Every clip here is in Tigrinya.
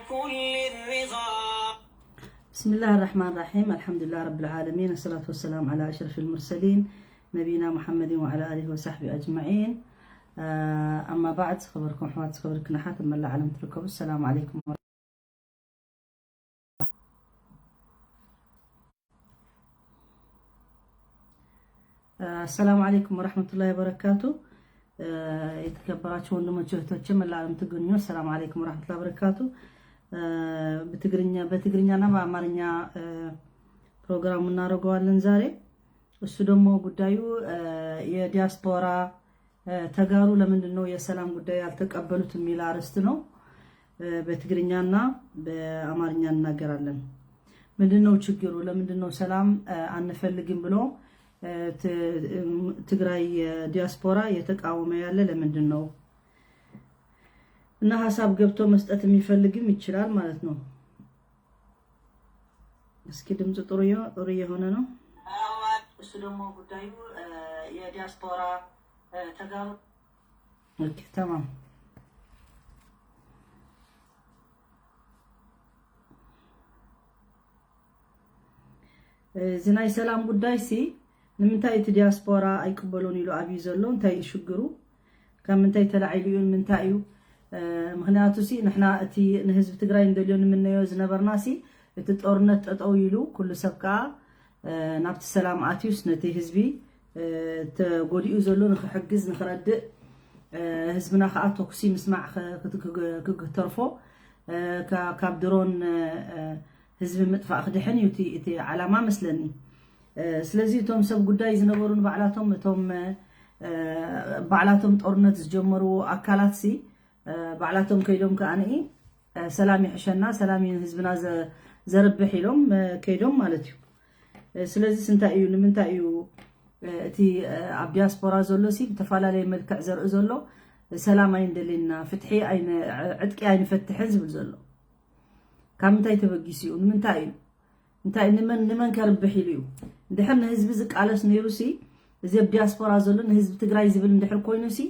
كل الرضا. بسم الله الرحمن الرحيم. الحمد لله رب العالمين. الصلاة والسلام على أشرف المرسلين نبينا محمد وعلى آله وصحبه أجمعين. آه، أما بعد، خبركم حوات، خبرك نحات، أما الله عالم تركب. السلام عليكم. السلام عليكم ورحمة الله وبركاته. የተከበራችሁ ወንድሞች እህቶች፣ መላ ዓለም ትገኙ፣ ሰላም አለይኩም ወራህመቱላሂ ወበረካቱ። በትግርኛ በትግርኛና በአማርኛ ፕሮግራሙ እናደርገዋለን ዛሬ። እሱ ደግሞ ጉዳዩ የዲያስፖራ ተጋሩ ለምንድን ነው የሰላም ጉዳይ ያልተቀበሉት የሚል አርዕስት ነው። በትግርኛና በአማርኛ እናገራለን። ምንድን ነው ችግሩ? ለምንድን ነው ሰላም አንፈልግም ብሎ ትግራይ ዲያስፖራ የተቃወመ ያለ ለምንድን ነው? እና ሀሳብ ገብቶ መስጠት የሚፈልግም ይችላል ማለት ነው። እስኪ ድምፁ ጥሩ እየ- ጥሩ እየሆነ ነው። እሱ ደግሞ ጉዳዩ የዲያስፖራ ተጋሩ። ኦኬ፣ ተማም። እዚ ናይ ሰላም ጉዳይ ሲ ንምንታይ እቲ ዲያስፖራ ኣይቅበሎን ኢሉ ኣብዩ ዘሎ? እንታይ እዩ ሽግሩ? ካብ ምንታይ ተላዒሉ እዩ? ንምንታይ እዩ? ምክንያቱ ሲ ንሕና እቲ ንህዝቢ ትግራይ እንደልዮ ንምነዮ ዝነበርና ሲ እቲ ጦርነት ጠጠው ኢሉ ኩሉ ሰብ ከዓ ናብቲ ሰላም ኣትዩስ ነቲ ህዝቢ ተጎዲኡ ዘሎ ንክሕግዝ ንክረድእ ህዝብና ከዓ ተኩሲ ምስማዕ ክተርፎ ካብ ድሮን ህዝቢ ምጥፋእ ክድሕን እዩ እቲ ዓላማ መስለኒ። ስለዚ እቶም ሰብ ጉዳይ ዝነበሩ ንባዕላቶም እቶም ባዕላቶም ጦርነት ዝጀመሩ ኣካላት ሲ ባዕላቶም ከይዶም ከኣ ሰላም ይሕሸና፣ ሰላም እዩ ንህዝብና ዘርብሕ ኢሎም ከይዶም ማለት እዩ። ስለዚ እንታይ እዩ ንምንታይ እዩ እቲ ኣብ ዲያስፖራ ዘሎ ሲ ብተፈላለየ መልክዕ ዘርኢ ዘሎ ሰላም ኣይንደልየና፣ ፍትሒ ዕጥቂ ኣይንፈትሕን ዝብል ዘሎ? ካብ ምንታይ ተበጊሱ እዩ? ንምንታይ እዩ እንታይ ንመን ንመን ከርብሕ ኢሉ እዩ? እንድሕር ንህዝቢ ዝቃለስ ነይሩ ሲ እዚ ኣብ ዲያስፖራ ዘሎ ንህዝቢ ትግራይ ዝብል እንድሕር ኮይኑ ሲ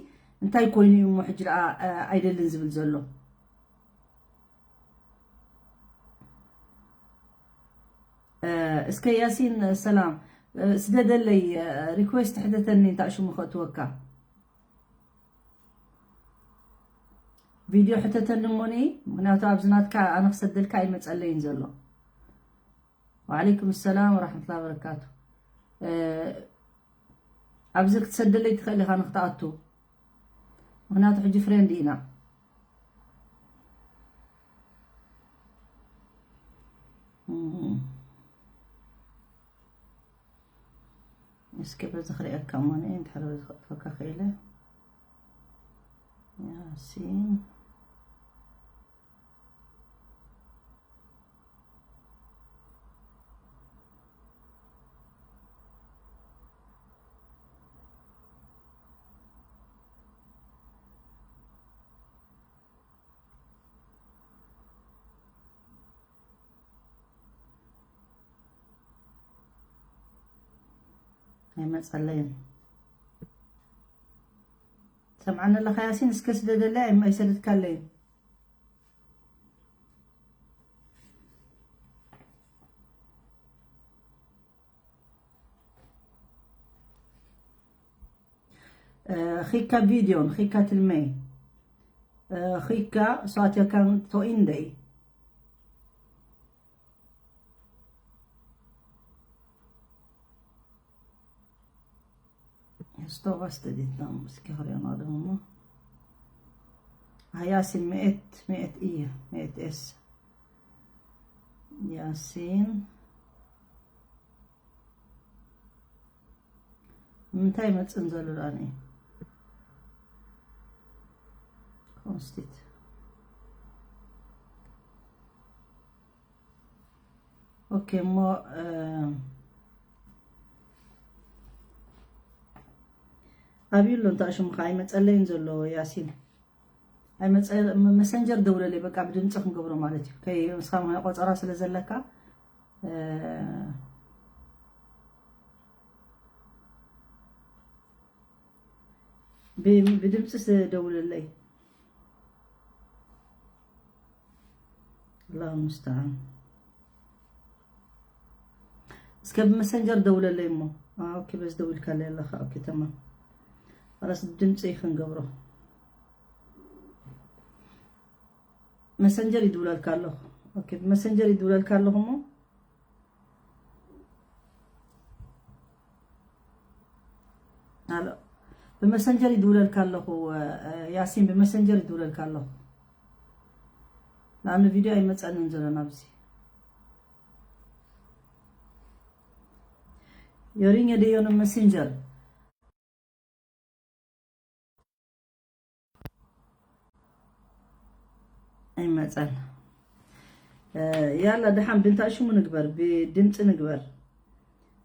እንታይ ኮይኑ እዩ እሞ ሕጂ ደኣ ኣይደልን ዝብል ዘሎ? እስከ ያሲን ሰላም ስደደለይ፣ ሪኩዌስት ሕተተኒ እንታይ ሽሙ ከእትወካ። ቪድዮ ሕተተኒ እሞኒ፣ ምክንያቱ ኣብዚ ናትካ ኣነ ክሰደልካ ኣይመፀለይን ዘሎ። ወዓለይኩም ሰላም ወራሕመቱላ ወበረካቱ። ኣብዚ ክትሰደለይ ትኽእል ኢኻ ንክትኣቱ፣ ምክንያቱ ሕጂ ፍሬንድ ኢና። እስኪ በዚ ክሪአካ እሞኒ እንድሕር በዚ ከጥፈካ ክኢለ። ያሲን ኣይመፀለይን። ሰምዓኒ ኣለኻ ያሲን? እስከ ስደደለይ፣ ኣይም- ኣይሰደድካለይን። እ፣ ኺካ ቪድዮን ኺካ ትልመይ፣ እ፣ ኺካ ሳትያካን ቶኢንደይ። ስቶባ ስተዲት ዳም እስኪ ክሪኦ ናደሞ። ያሲን መኤት መኤት እየ መኤት ኤስ ያሲን ምንታይ መፅን ዘሎ ዳኒ ኮንስቲት ኦኬ እሞ ኣብዩ ኣሎ እንታይ ሽሙ ከዓ ኣይመፀለይን ዘሎ ያሲን ኣይመፀ መሰንጀር ደውለለይ በቃ ብድምፂ ክንገብሮ ማለት እዩ ከይ ምስኻ ምክንያት ቆፀራ ስለ ዘለካ ብድምፂ ስደውለለይ الله المستعان. እስከ ብመሰንጀር ደውለለይ እሞ። ኦኬ፣ በዚ ደውልካለይ ኣለኻ። ኦኬ፣ ተማም። ራስ ድምፂ ክንገብሮ። መሰንጀር ይድውለልካ ኣለኹ። ኦኬ፣ ብመሰንጀር ይድውለልካ ኣለኹ እሞ። ኣሎ። ብመሰንጀር ይድውለልካ ኣለኹ። ያሲን፣ ብመሰንጀር ይድውለልካ ኣለኹ። ንኣኑ ቪድዮ ኣይመፀንን ዘሎ ናብዚ። Göringe det genom Messenger. ኣይመፀን። ያላ፣ ደሓን ብንታ ሽሙ ንግበር፣ ብድምፂ ንግበር።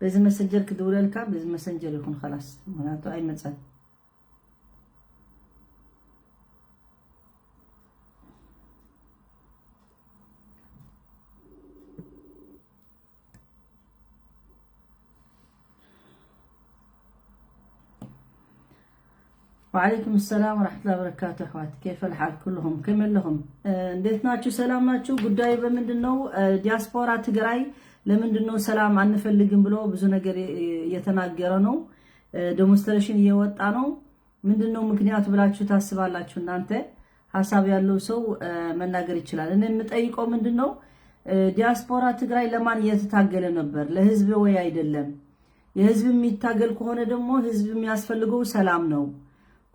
በዚ መሰንጀር ክድውለልካ፣ በዚ መሰንጀር ይኹን ኸላስ፣ ምክንያቱ ኣይመፀን። وعليكم السلام ورحمة الله وبركاته أخواتي، كيف الحال كلهم؟ كم لهم؟ እንዴት ናችሁ? ሰላም ናችሁ? ጉዳዩ በምንድን ነው? ዲያስፖራ ትግራይ ለምንድን ነው ሰላም አንፈልግም ብሎ ብዙ ነገር እየተናገረ ነው። ዴሞንስትሬሽን እየወጣ ነው። ምንድን ነው ምክንያቱ ብላችሁ ታስባላችሁ እናንተ? ሀሳብ ያለው ሰው መናገር ይችላል። እኔ የምጠይቀው ምንድን ነው፣ ዲያስፖራ ትግራይ ለማን እየተታገለ ነበር? ለህዝብ ወይ አይደለም? የህዝብ የሚታገል ከሆነ ደግሞ ህዝብ የሚያስፈልገው ሰላም ነው።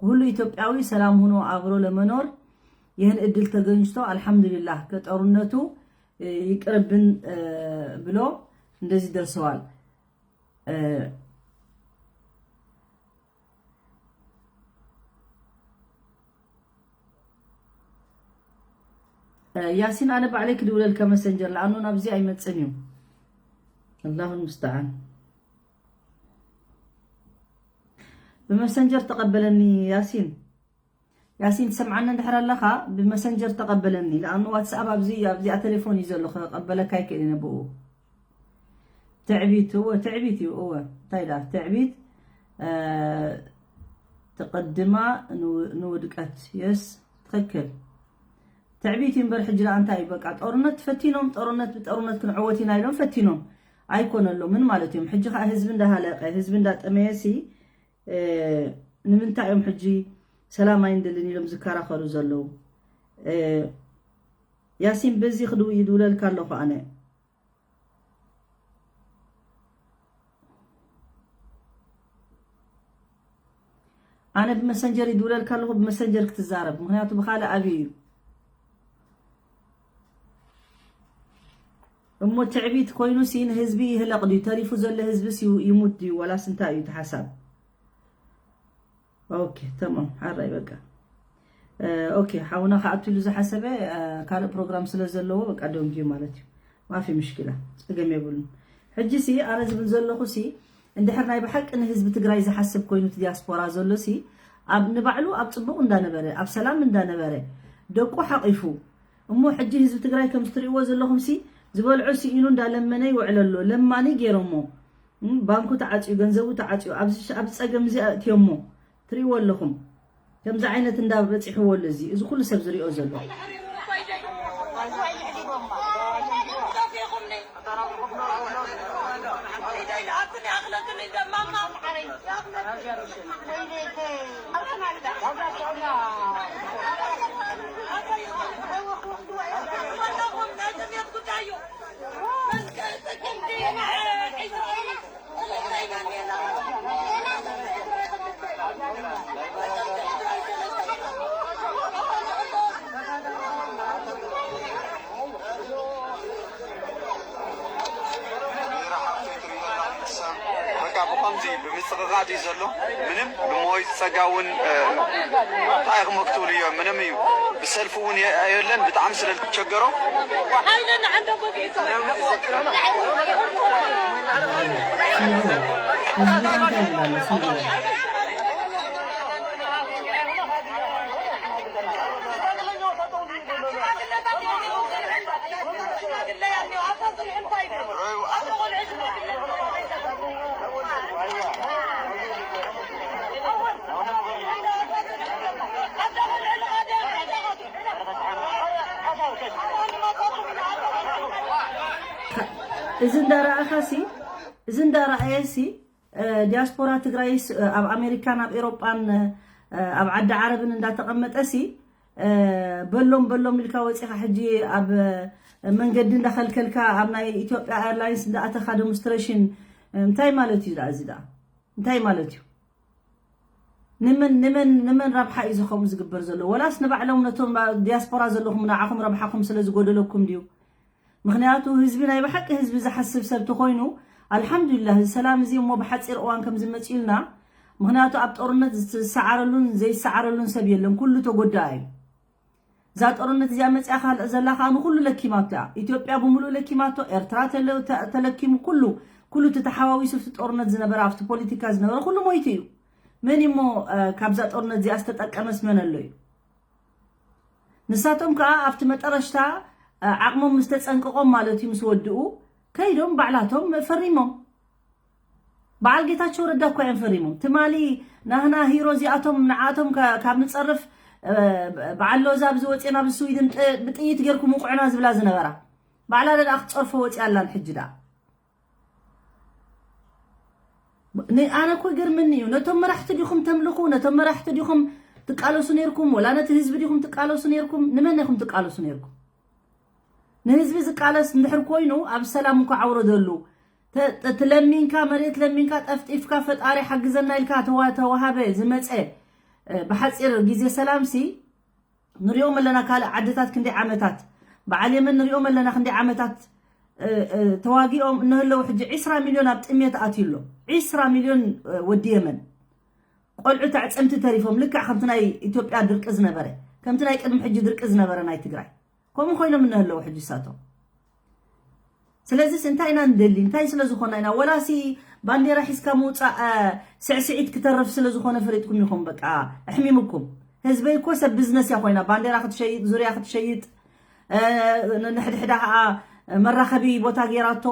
ሁሉ ኢትዮጵያዊ ሰላም ሆኖ አብሮ ለመኖር ይህን እድል ተገኝቶ አልሐምዱሊላህ ከጦርነቱ ይቅርብን ብሎ እንደዚህ ደርሰዋል። ያሲን፣ ኣነ ባዕለይ ክድውለልካ መሰንጀር፣ ለኣኑ ናብዚ ኣይመጽን እዩ። ኣላሁ ልሙስተዓን። ብመሰንጀር ተቐበለኒ ያሲን። ያሲን፣ ትሰምዓኒ እንድሕር ኣለኻ፣ ብመሰንጀር ተቐበለኒ። ለኣኑ ዋትስኣፕ ኣብዚ፣ ኣብዚኣ ቴሌፎን እዩ ዘሎ፣ ክቐበለካ ኣይክእልን እየ ብኡ። ትዕቢት፣ እወ፣ ትዕቢት እዩ፣ እወ። እንታይ ደኣ፣ ትዕቢት፣ እ፣ ትቕድማ ንው-፣ ንውድቀት። የስ፣ ትኽክል። ትዕቢት እዩ እምበር፣ ሕጂ ደኣ እንታይ እዩ፣ በቃ፣ ጦርነት ፈቲኖም፣ ጦርነት ብጦርነት ክንዕወት ኢና ኢሎም ፈቲኖም። ኣይኮነሎምን ማለት እዮም። ሕጂ ኸኣ ህዝቢ እንዳሃለቀ፣ ህዝቢ እንዳጠመየሲ፣ እ፣ ንምንታይ እዮም ሕጂ ሰላም ኣይንደልን ኢሎም ዝከራኸሩ ዘለዉ? እ፣ ያሲን፣ በዚ ክድው-፣ ይድውለልካ ኣለኹ ኣነ። ኣነ ብመሰንጀር ይድውለልካ ኣለኹ፣ ብመሰንጀር ክትዛረብ፣ ምኽንያቱ ብኻልእ ኣብዩ እዩ። እሞ ትዕቢት ኮይኑሲ ንህዝቢ ይህለቕ ድዩ? ተሪፉ ዘሎ ህዝብስ ይው-፣ ይሙት ድዩ? ዋላስ እንታይ እዩ እቲ ሓሳብ? ኦኬ፣ ተማም፣ ሓራይ በቃ። እ፣ ኦኬ፣ ሓውና ክኣትሉ ዝሓሰበ፣ እ፣ ካልእ ፕሮግራም ስለ ዘለዎ በቃ ደንጊዩ ማለት እዩ። ማፊ ምሽኪላ፣ ጸገም የብሉን። ሕጂ ሲ ኣነ ዝብል ዘለኹ ሲ፣ እንድሕር ናይ ብሓቂ ንህዝቢ ትግራይ ዝሓስብ ኮይኑ እቲ ዲያስፖራ ዘሎ ሲ፣ ኣብ ንባዕሉ ኣብ ጽቡቕ እንዳነበረ፣ ኣብ ሰላም እንዳነበረ፣ ደቁ ሓቂፉ፣ እሞ ሕጂ ህዝቢ ትግራይ ከም እትርእይዎ ዘለኹም ሲ፣ ዝበልዖ ስኢኑ እንዳለመነ ይውዕል ኣሎ። ለማኒ ገይሮሞ። እም፣ ባንኩ ተዓጽዩ፣ ገንዘቡ ተዓጽዩ፣ ኣብዚ ሽ-፣ ኣብዚ ጸገም እዚ ኣእትዮሞ። ትርእይዎ ኣለኹም። ከምዚ ዓይነት እንዳ በጺሕዎ ኣሎ እዚ፣ እዚ ኩሉ ሰብ ዝሪኦ ዘሎ። በቃ ብኸምዚ ብምጽቕቓጥ እዩ ዘሎ። ምንም ብሞይ ጸጋ እውን፣ እ፣ እንታይ ኢኹም ክትብሉ እዮም? ምንም እዩ። ብሰልፊ እውን የ-፣ የለን። ብጣዕሚ ስለ ዝቸገሮ እዚ እንዳረኣኻሲ እዚ እንዳረኣየሲ ዲያስፖራ ትግራይስ ኣብ ኣሜሪካን ኣብ ኤሮጳን ኣብ ዓዲ ዓረብን እንዳተቐመጠሲ በሎም በሎም ኢልካ ወፂኻ ሕጂ ኣብ መንገዲ እንዳኸልከልካ ኣብ ናይ ኢትዮጵያ ኤርላይንስ እንዳኣተኻ ዴሞንስትሬሽን እንታይ ማለት እዩ እዚ ዳ እንታይ ማለት እዩ? ንመን ንመን ንመን ረብሓ እዩ ከምኡ ዝግበር ዘሎ? ወላስ ንባዕሎም ነቶም ዲያስፖራ ዘለኹም ንዓኹም ረብሓኹም ስለ ዝጎደለኩም ድዩ? ምኽንያቱ ህዝቢ ናይ ብሓቂ ህዝቢ ዝሓስብ ሰብ ተኾይኑ ኣልሓምዱሊላህ እዚ ሰላም እዚ እሞ ብሓፂር እዋን ከም ዝመፅእ ኢልና። ምኽንያቱ ኣብ ጦርነት ዝሰዓረሉን ዘይሰዓረሉን ሰብ የለን፣ ኩሉ ተጎዳኣ እዩ። እዛ ጦርነት እዚኣ መፅያ ዘላ ከዓ ንኩሉ ለኪማቶ እያ። ኢትዮጵያ ብምሉእ ለኪማቶ፣ ኤርትራ ተለኪሙ፣ ኩሉ ኩሉ እቲ ተሓዋዊሱ ኣብቲ ጦርነት ዝነበረ ኣብቲ ፖለቲካ ዝነበረ ኩሉ ሞይቱ እዩ። መን እሞ ካብዛ ጦርነት እዚኣ ዝተጠቀመስ መን ኣሎ እዩ? ንሳቶም ከዓ ኣብቲ መጠረሽታ ዓቕሞም ምስ ተፀንቀቖም ማለት እዩ ምስ ወድኡ ከይዶም ባዕላቶም ፈሪሞም። በዓል ጌታቸው ረዳ እኳ እዮም ፈሪሞም። ትማሊ ናህና ሂሮ እዚኣቶም ንዓቶም ካብ ንፀርፍ በዓል ሎዛ ኣብዚ ወፅና ብስዊድን ብጥይት ጌርኩም ውቑዕና ዝብላ ዝነበራ ባዕላ ደኣ ክትፀርፎ ወፂኣ ኣላን ሕጂ ደኣ ኣነ እኮ ይገርመኒ እዩ። ነቶም መራሕቲ ዲኹም ተምልኹ? ነቶም መራሕቲ ዲኹም ትቃለሱ ነይርኩም? ወላ ነቲ ህዝቢ ዲኹም ትቃለሱ ነይርኩም? ንመን ኢኹም ትቃለሱ ነይርኩም? ንህዝቢ ዝቃለስ እንድሕር ኮይኑ ኣብ ሰላም እንኳ ዓውረደሉ። ትለሚንካ መሬት ለሚንካ ጠፍጢፍካ ፈጣሪ ሓግዘና ኢልካ ተዋሃበ ዝመፀ ብሓፂር ግዜ ሰላምሲ ንሪኦም ኣለና። ካልእ ዓድታት ክንደይ ዓመታት በዓል የመን ንሪኦም ኣለና። ክንደይ ዓመታት ተዋጊኦም እነህለዉ ሕጂ ዒስራ ሚልዮን ኣብ ጥሜት ኣትዩ ኣሎ። ዒስራ ሚልዮን ወዲ የመን ቆልዑ ኣዕፅምቲ ተሪፎም፣ ልክዕ ከምቲ ናይ ኢትዮጵያ ድርቂ ዝነበረ፣ ከምቲ ናይ ቅድሚ ሕጂ ድርቂ ዝነበረ ናይ ትግራይ ከምኡ ኮይኖም እነህለዉ ሕጂ እሳቶም። ስለዚስ እንታይ ኢና ንደሊ? እንታይ ስለ ዝኾና ኢና? ወላሲ ባንዴራ ሒዝካ ምውፃእ ስዕስዒት ክተርፍ ስለ ዝኾነ ፈሊጥኩም ኢኹም። በቃ ኣሕሚምኩም። ህዝበይ እኮ ሰብ ቢዝነስ እያ ኮይና፣ ባንዴራ ክትሸይጥ፣ ዙርያ ክትሸይጥ፣ ንሕድሕዳ ከዓ መራኸቢ ቦታ ገይራቶ።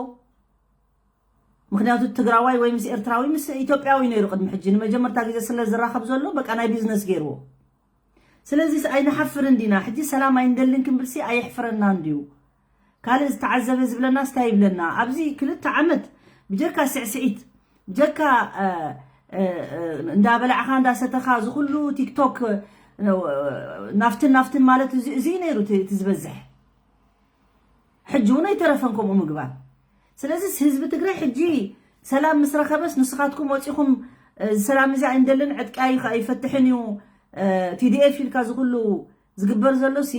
ምክንያቱ ትግራዋይ ወይ ምስ ኤርትራዊ ምስ ኢትዮጵያዊ ነይሩ ቅድሚ ሕጂ ንመጀመርታ ግዜ ስለ ዝራኸብ ዘሎ በቃ ናይ ቢዝነስ ገይርዎ። ስለዚስ ኣይንሓፍርን ዲና? ሕጂ ሰላም ኣይንደልን ክንብልሲ ኣየሕፍረናን ድዩ? ካልእ ዝተዓዘበ ዝብለናስ እንታይ ይብለና? ኣብዚ ክልተ ዓመት ብጀካ ስዕስዒት፣ ብጀካ እንዳበላዕኻ እንዳሰተኻ ዝኩሉ ቲክቶክ ናፍትን ናፍትን ማለት እዚ እዩ ነይሩ እቲ ዝበዝሕ። ሕጂ እውን ኣይተረፈን ከምኡ ምግባር። ስለዚስ ህዝቢ ትግራይ ሕጂ ሰላም ምስ ረኸበስ ንስኻትኩም ወፂኹም እዚ ሰላም እዚ ኣይንደልን ዕጥቂ ኣይፈትሕን እዩ ቲዲኤፍ ኢልካ ዝኩሉ ዝግበር ዘሎሲ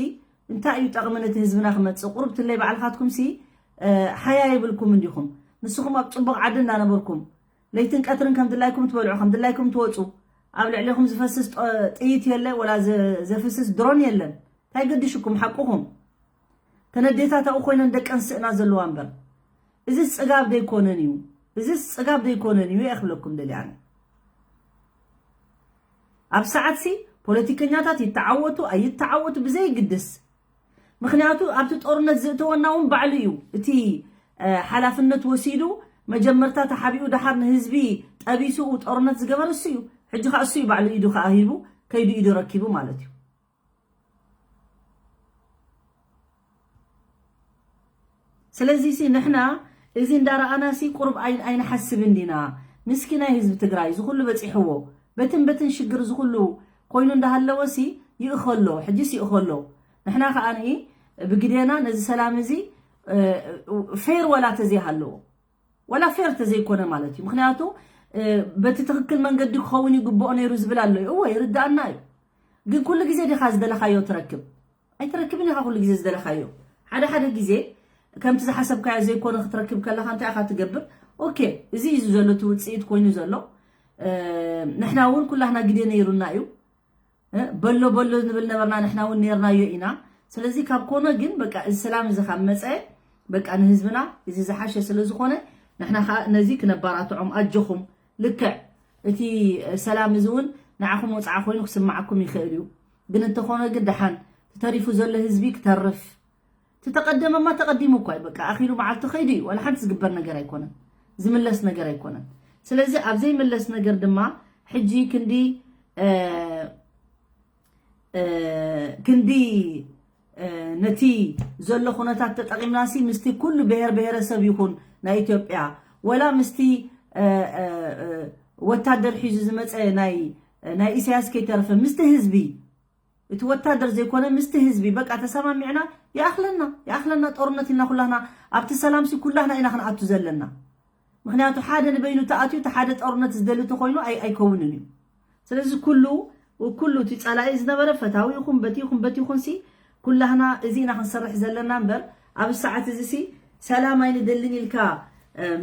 እንታይ እዩ ጠቕሚ ነቲ ህዝብና ክመፅእ? ቁሩብ ትለይ ባዕልኻትኩምሲ ሓያ የብልኩም እንዲኹም። ንስኹም ኣብ ፅቡቕ ዓዲ እንዳነበርኩም ለይትን ቀትርን ከም ድላይኩም ትበልዑ ከም ድላይኩም ትወፁ። ኣብ ልዕሌኹም ዝፈስስ ጥይት የለ ወላ ዘፍስስ ድሮን የለን። እንታይ ገድሽኩም ሓቅኹም። ተነዴታት ኣብኡ ኮይነን ደቀን ስእና ዘለዋ እምበር እዚስ ፅጋብ ደይኮነን እዩ። እዚስ ፅጋብ ደይኮነን እዩ እየ ክብለኩም ደልየ ኣነ። ኣብ ሰዓትሲ ፖለቲከኛታት ይተዓወቱ ኣይተዓወቱ ብዘይግድስ፣ ምኽንያቱ ኣብቲ ጦርነት ዝእተወና እውን ባዕሉ እዩ እቲ ሓላፍነት ወሲዱ መጀመርታ ተሓቢኡ ደሓር ንህዝቢ ጠቢሱ ጦርነት ዝገበረ እሱ እዩ። ሕጂ ከዓ እሱ እዩ ባዕሉ ኢዱ ከዓ ሂቡ ከይዱ ኢዱ ረኪቡ ማለት እዩ። ስለዚ ሲ ንሕና እዚ እንዳረኣና ሲ ቁሩብ ኣይንሓስብን ዲና? ምስኪናይ ህዝቢ ትግራይ ዝኩሉ በፂሕዎ በትን በትን ሽግር ዝኩሉ ኮይኑ እንዳሃለወ ሲ ይእኸሎ፣ ሕጂስ ይእኸሎ። ንሕና ከዓ ብግዴና ነዚ ሰላም እዚ ፌር ወላ ተዘይሃለዎ ወላ ፌር ተዘይኮነ ማለት እዩ። ምክንያቱ በቲ ትክክል መንገዲ ክኸውን ይግብኦ ነይሩ ዝብል ኣሎ እዩ። እወ ይርዳኣና እዩ። ግን ኩሉ ግዜ ዲኻ ዝደለኻዮ ትረክብ? ኣይትረክብን ኢኻ ኩሉ ግዜ ዝደለኻዮ። ሓደ ሓደ ግዜ ከምቲ ዝሓሰብካዮ ዘይኮነ ክትረክብ ከለኻ እንታይ ኢኻ ትገብር? ኦኬ፣ እዚ እዩ ዘሎ እቲ ውፅኢት ኮይኑ ዘሎ። ንሕና እውን ኩላህና ግዜ ነይሩና እዩ። በሎ በሎ ንብል ነበርና፣ ንሕና እውን ነርናዮ ኢና። ስለዚ ካብ ኮነ ግን በቃ እዚ ሰላም እዚ ካብ መፀ በቃ ንህዝብና እዚ ዝሓሸ ስለ ዝኾነ ንሕና ከዓ ነዚ ክነባራትዖም ኣጆኹም። ልክዕ እቲ ሰላም እዚ እውን ንዓኹም ወፅዓ ኮይኑ ክስማዓኩም ይኽእል እዩ። ግን እንተኾነ ግን ደሓን ተተሪፉ ዘሎ ህዝቢ ክተርፍ። እቲ ተቐደመማ ተቐዲሙ እኳ እዩ። በቃ ኣኺሉ መዓልቲ ከይዱ እዩ። ዋላ ሓንቲ ዝግበር ነገር ኣይኮነን። ዝምለስ ነገር ኣይኮነን። ስለዚ ኣብ ዘይምለስ ነገር ድማ ሕጂ ክንዲ ክንዲ ነቲ ዘሎ ኩነታት ተጠቒምናሲ ምስቲ ኩሉ ብሔር ብሔረሰብ ይኹን ናይ ኢትዮጵያ ወላ ምስቲ ወታደር ሒዙ ዝመፀ ናይ ኢሳያስ ከይተረፈ ምስቲ ህዝቢ እቲ ወታደር ዘይኮነ ምስቲ ህዝቢ በቃ ተሰማሚዕና ይኣኽለና ይኣኽለና ጦርነት ኢልና ኩላህና ኣብቲ ሰላምሲ ኩላህና ኢና ክንኣቱ ዘለና። ምክንያቱ ሓደ ንበይኑ ተኣትዩ እቲ ሓደ ጦርነት ዝደሊ ተኮይኑ ኣይከውንን እዩ። ስለዚ ኩሉ ኩሉ እቲ ጸላኢ ዝነበረ ፈታዊ ይኹን በቲ ይኹን በቲ ይኹን ሲ ኩላህና እዚ ኢና ክንሰርሕ ዘለና እምበር ኣብ ሰዓት እዚ ሲ ሰላም ኣይንደልን ኢልካ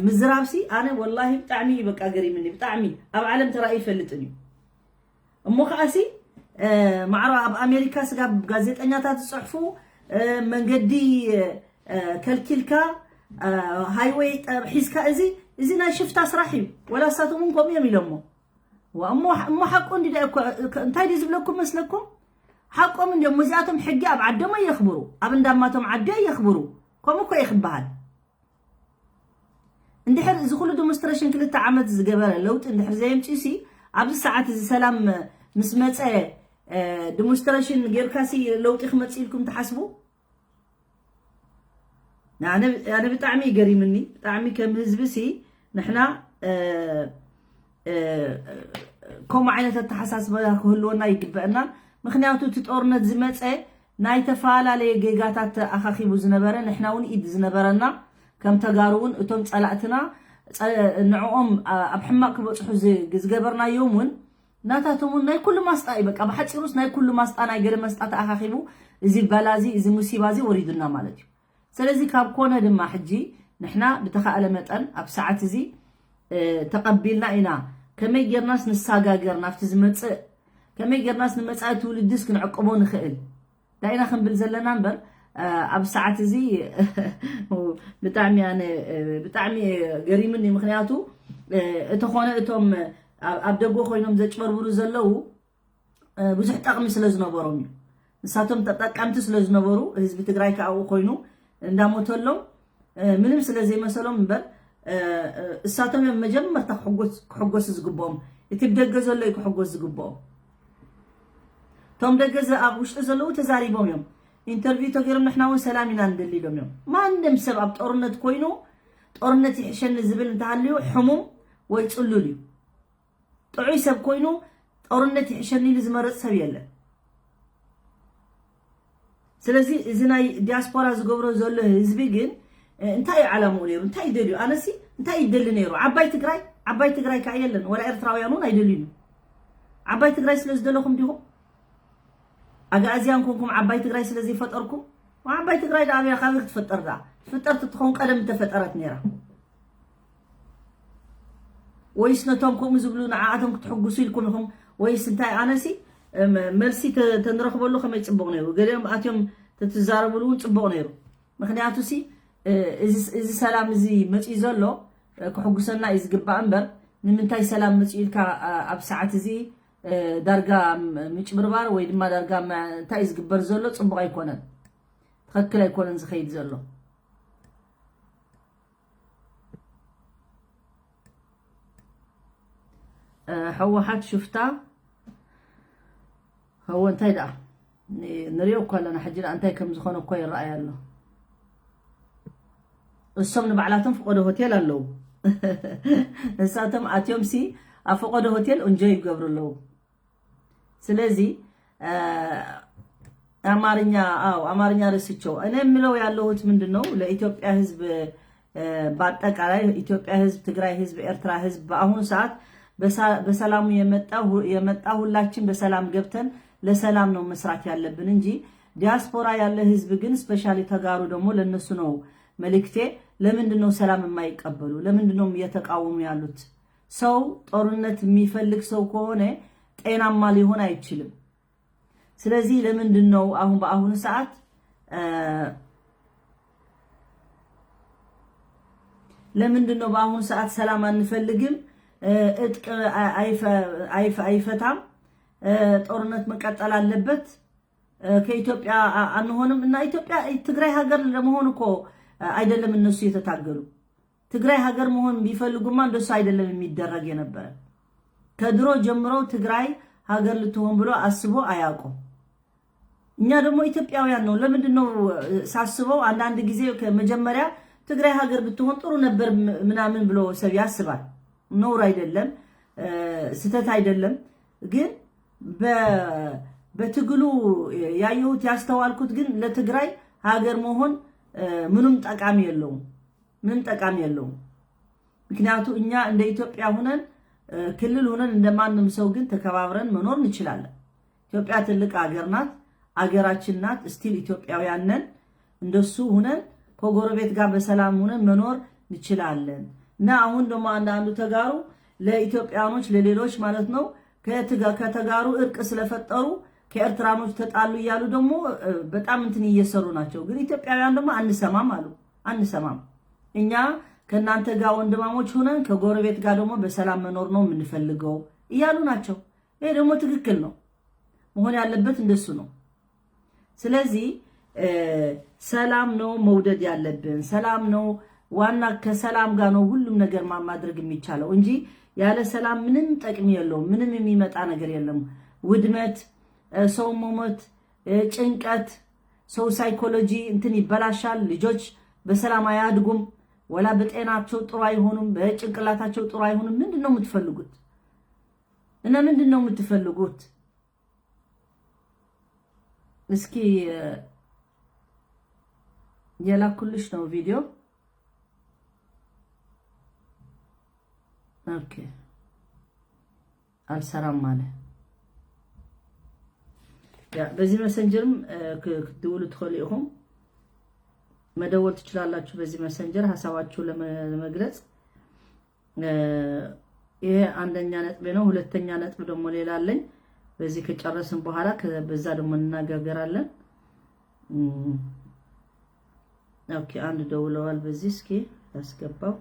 ምዝራብ ሲ ኣነ ወላሂ ብጣዕሚ እዩ በቃ ገሪምኒ ብጣዕሚ ኣብ ዓለም ተራእዩ ይፈልጥን እዩ። እሞ ከዓሲ ማዕሮ ኣብ ኣሜሪካ ስጋብ ጋዜጠኛታት ዝፅሕፉ መንገዲ ከልኪልካ ሃይወይ ሒዝካ እዚ እዚ ናይ ሽፍታ ስራሕ እዩ። ወላ እሳቶም እውን ከምኡ እዮም ኢሎሞ። እሞ ሓቁ እንዲ እንታይ ድዩ ዝብለኩም መስለኩም? ሓቆም እንዲዮም። እዚኣቶም ሕጊ ኣብ ዓዶም ኣየኽብሩ፣ ኣብ እንዳማቶም ዓዲ ኣየኽብሩ። ከምኡ እኮ እዩ ክበሃል። እንድሕር እዚ ኩሉ ዲሞንስትሬሽን ክልተ ዓመት ዝገበረ ለውጢ እንድሕር ዘየምፅኡ ሲ ኣብዚ ሰዓት እዚ ሰላም ምስ መፀ ዲሞንስትሬሽን ጌርካ ሲ ለውጢ ክመፅእ ኢልኩም ትሓስቡ? ኣነ ኣነ ብጣዕሚ እዩ ገሪምኒ ብጣዕሚ ከም ህዝቢ ሲ ንሕና ከምኡ ዓይነት ኣተሓሳስባ ክህልወና ይግበአና። ምክንያቱ እቲ ጦርነት ዝመፀ ናይ ተፈላለየ ጌጋታት ኣኻኺቡ ዝነበረ ንሕና እውን ኢድ ዝነበረና ከም ተጋሩ እውን እቶም ፀላእትና ንዕኦም ኣብ ሕማቕ ክበፅሑ ዝገበርናዮም እውን ናታቶም እውን ናይ ኩሉ ማስጣ እዩ። በቃ ብሓፂሩስ ናይ ኩሉ ማስጣ ናይ ገለ መስጣ ተኣኻኺቡ እዚ በላ እዚ እዚ ሙሲባ እዚ ወሪዱና ማለት እዩ። ስለዚ ካብ ኮነ ድማ ሕጂ ንሕና ብተኻእለ መጠን ኣብ ሰዓት እዚ ተቐቢልና ኢና ከመይ ጌርናስ ንሳጋገር ናብቲ ዝመፅእ ከመይ ጌርናስ ንመፃኢ ትውልድስ ክንዕቅቦ ንኽእል ዳኢና ክንብል ዘለና እምበር ኣብ ሰዓት እዚ ብጣዕሚ ኣነ ብጣዕሚ ገሪምኒ ምክንያቱ እተኾነ እቶም ኣብ ደጎ ኮይኖም ዘጭበርብሩ ዘለዉ ብዙሕ ጠቕሚ ስለ ዝነበሮም እዩ። ንሳቶም ተጠቀምቲ ስለ ዝነበሩ ህዝቢ ትግራይ ከኣኡ ኮይኑ እንዳሞተሎም ምንም ስለ ዘይመሰሎም እምበር እሳቶም እዮም መጀመርታ ክሕጎስ ዝግብኦም። እቲ ብደገ ዘሎ እዩ ክሕጎስ ዝግብኦም። እቶም ደገ ኣብ ውሽጢ ዘለዉ ተዛሪቦም እዮም። ኢንተርቪው ተገይሮም ንሕና እውን ሰላም ኢና ንደሊ ኢሎም እዮም። ማንም ሰብ ኣብ ጦርነት ኮይኑ ጦርነት ይሕሸኒ ዝብል እንተሃልዩ ሕሙም ወይ ፅሉል እዩ። ጥዑይ ሰብ ኮይኑ ጦርነት ይሕሸኒ ኢሉ ዝመርፅ ሰብ የለን። ስለዚ እዚ ናይ ዲያስፖራ ዝገብሮ ዘሎ ህዝቢ ግን እንታይ እዩ ዓላምኡ ነይሩ? እንታይ እዩ ደልዩ? ኣነሲ እንታይ እዩ ደሊ ነይሩ? ዓባይ ትግራይ ዓባይ ትግራይ ከዓ የለን። ወላ ኤርትራውያን እውን ኣይደልዩን። ዓባይ ትግራይ ስለ ዝደለኹም ዲኹም? ኣጋእዝያን ኮንኩም ዓባይ ትግራይ ስለ ዘይፈጠርኩም ዓባይ ትግራይ ደኣ ኣበይ ካበይ ክትፈጠር ደኣ? ትፍጠር ትትኸውን ቀደም እንተፈጠረት ነይራ። ወይስ ነቶም ከምኡ ዝብሉ ንዓኣቶም ክትሕጉሱ ኢልኩም ኢኹም ወይስ እንታይ? ኣነሲ መልሲ ተንረኽበሉ ከመይ ፅቡቕ ነይሩ። ገሊኦም ኣትዮም ተትዛረብሉ እውን ፅቡቕ ነይሩ። ምክንያቱ ሲ እዚ ሰላም እዚ መፅኡ ዘሎ ክሕጉሰና እዩ ዝግባእ እምበር ንምንታይ ሰላም መፅኡ ኢልካ ኣብ ሰዓት እዚ ዳርጋ ምጭብርባር ወይ ድማ ዳርጋ እንታይ እዩ ዝግበር ዘሎ ፅቡቕ ኣይኮነን። ትኽክል ኣይኮነን ዝኸይድ ዘሎ። ሕወሓት ሽፍታ። እወ እንታይ ደኣ ንሪኦ እኮ ኣለና ሕጂ ደኣ እንታይ ከም ዝኾነ እኮ ይረኣይ ኣሎ። እሶም ንባዕላቶም ፍቆዶ ሆቴል ኣለዉ። እሳቶም ኣትዮም ሲ ኣብ ፍቆዶ ሆቴል እንጆይ ይገብሩ ኣለዉ። ስለዚ ኣማርኛ ኣው ኣማርኛ ረስቸው እኔ የምለው ያለሁት ምንድን ነው ለኢትዮጵያ ህዝብ በአጠቃላይ ኢትዮጵያ ህዝብ፣ ትግራይ ህዝብ፣ ኤርትራ ህዝብ በአሁኑ ሰዓት በሰላሙ የመጣ ሁላችን በሰላም ገብተን ለሰላም ነው መስራት ያለብን እንጂ ዲያስፖራ ያለ ህዝብ ግን ስፔሻሊ ተጋሩ ደግሞ ለነሱ ነው መልእክቴ። ለምንድን ነው ሰላም የማይቀበሉ? ለምንድን ነው እየተቃወሙ ያሉት? ሰው ጦርነት የሚፈልግ ሰው ከሆነ ጤናማ ሊሆን አይችልም። ስለዚህ ለምንድን ነው አሁን በአሁኑ ሰዓት ለምንድን ነው በአሁኑ ሰዓት ሰላም አንፈልግም? እጥቅ አይፈታም፣ ጦርነት መቀጠል አለበት፣ ከኢትዮጵያ አንሆንም እና ኢትዮጵያ ትግራይ ሀገር ለመሆን እኮ አይደለም እነሱ የተታገሉ። ትግራይ ሀገር መሆን ቢፈልጉማ እንደሱ አይደለም የሚደረግ የነበረ። ከድሮ ጀምሮ ትግራይ ሀገር ልትሆን ብሎ አስቦ አያውቁም። እኛ ደግሞ ኢትዮጵያውያን ነው። ለምንድን ነው ሳስበው አንዳንድ ጊዜ ከመጀመሪያ ትግራይ ሀገር ብትሆን ጥሩ ነበር ምናምን ብሎ ሰብ ያስባል። ነውር አይደለም፣ ስህተት አይደለም። ግን በትግሉ ያየሁት ያስተዋልኩት ግን ለትግራይ ሀገር መሆን ምንም ጠቃሚ የለውም፣ ምንም ጠቃሚ የለውም። ምክንያቱ እኛ እንደ ኢትዮጵያ ሁነን ክልል ሁነን እንደማንም ሰው ግን ተከባብረን መኖር እንችላለን። ኢትዮጵያ ትልቅ ሀገር ናት፣ አገራችን ናት። ስቲል ኢትዮጵያውያን ነን። እንደሱ ሁነን ከጎረቤት ጋር በሰላም ሁነን መኖር እንችላለን። እና አሁን ደግሞ አንዳንዱ ተጋሩ ለኢትዮጵያኖች ለሌሎች ማለት ነው ከተጋሩ እርቅ ስለፈጠሩ ከኤርትራኖች ተጣሉ እያሉ ደግሞ በጣም እንትን እየሰሩ ናቸው። ግን ኢትዮጵያውያን ደግሞ አንሰማም አሉ። አንሰማም፣ እኛ ከእናንተ ጋር ወንድማሞች ሆነን ከጎረቤት ጋር ደግሞ በሰላም መኖር ነው የምንፈልገው እያሉ ናቸው። ይሄ ደግሞ ትክክል ነው፣ መሆን ያለበት እንደሱ ነው። ስለዚህ ሰላም ነው መውደድ ያለብን፣ ሰላም ነው ዋና፣ ከሰላም ጋር ነው ሁሉም ነገር ማድረግ የሚቻለው እንጂ ያለ ሰላም ምንም ጠቅሚ የለውም። ምንም የሚመጣ ነገር የለም። ውድመት፣ ሰው መሞት፣ ጭንቀት፣ ሰው ሳይኮሎጂ እንትን ይበላሻል። ልጆች በሰላም አያድጉም፣ ወላ በጤናቸው ጥሩ አይሆኑም፣ በጭንቅላታቸው ጥሩ አይሆኑም። ምንድን ነው የምትፈልጉት? እና ምንድን ነው የምትፈልጉት? እስኪ የላኩልሽ ነው ቪዲዮ። ኦኬ፣ አልሰራም አለ። ያ በዚህ መሰንጀርም ክትደውሉ ትኽእሉ ኢኹም፣ መደወል ትችላላችሁ። በዚህ መሰንጀር ሀሳባችሁ ለመግለጽ። ይሄ አንደኛ ነጥብ ነው። ሁለተኛ ነጥብ ደግሞ ሌላ አለኝ። በዚህ ከጨረስን በኋላ በዛ ደግሞ እንነጋገራለን። ኦኬ፣ አንድ ደውለዋል። በዚህ እስኪ ያስገባው።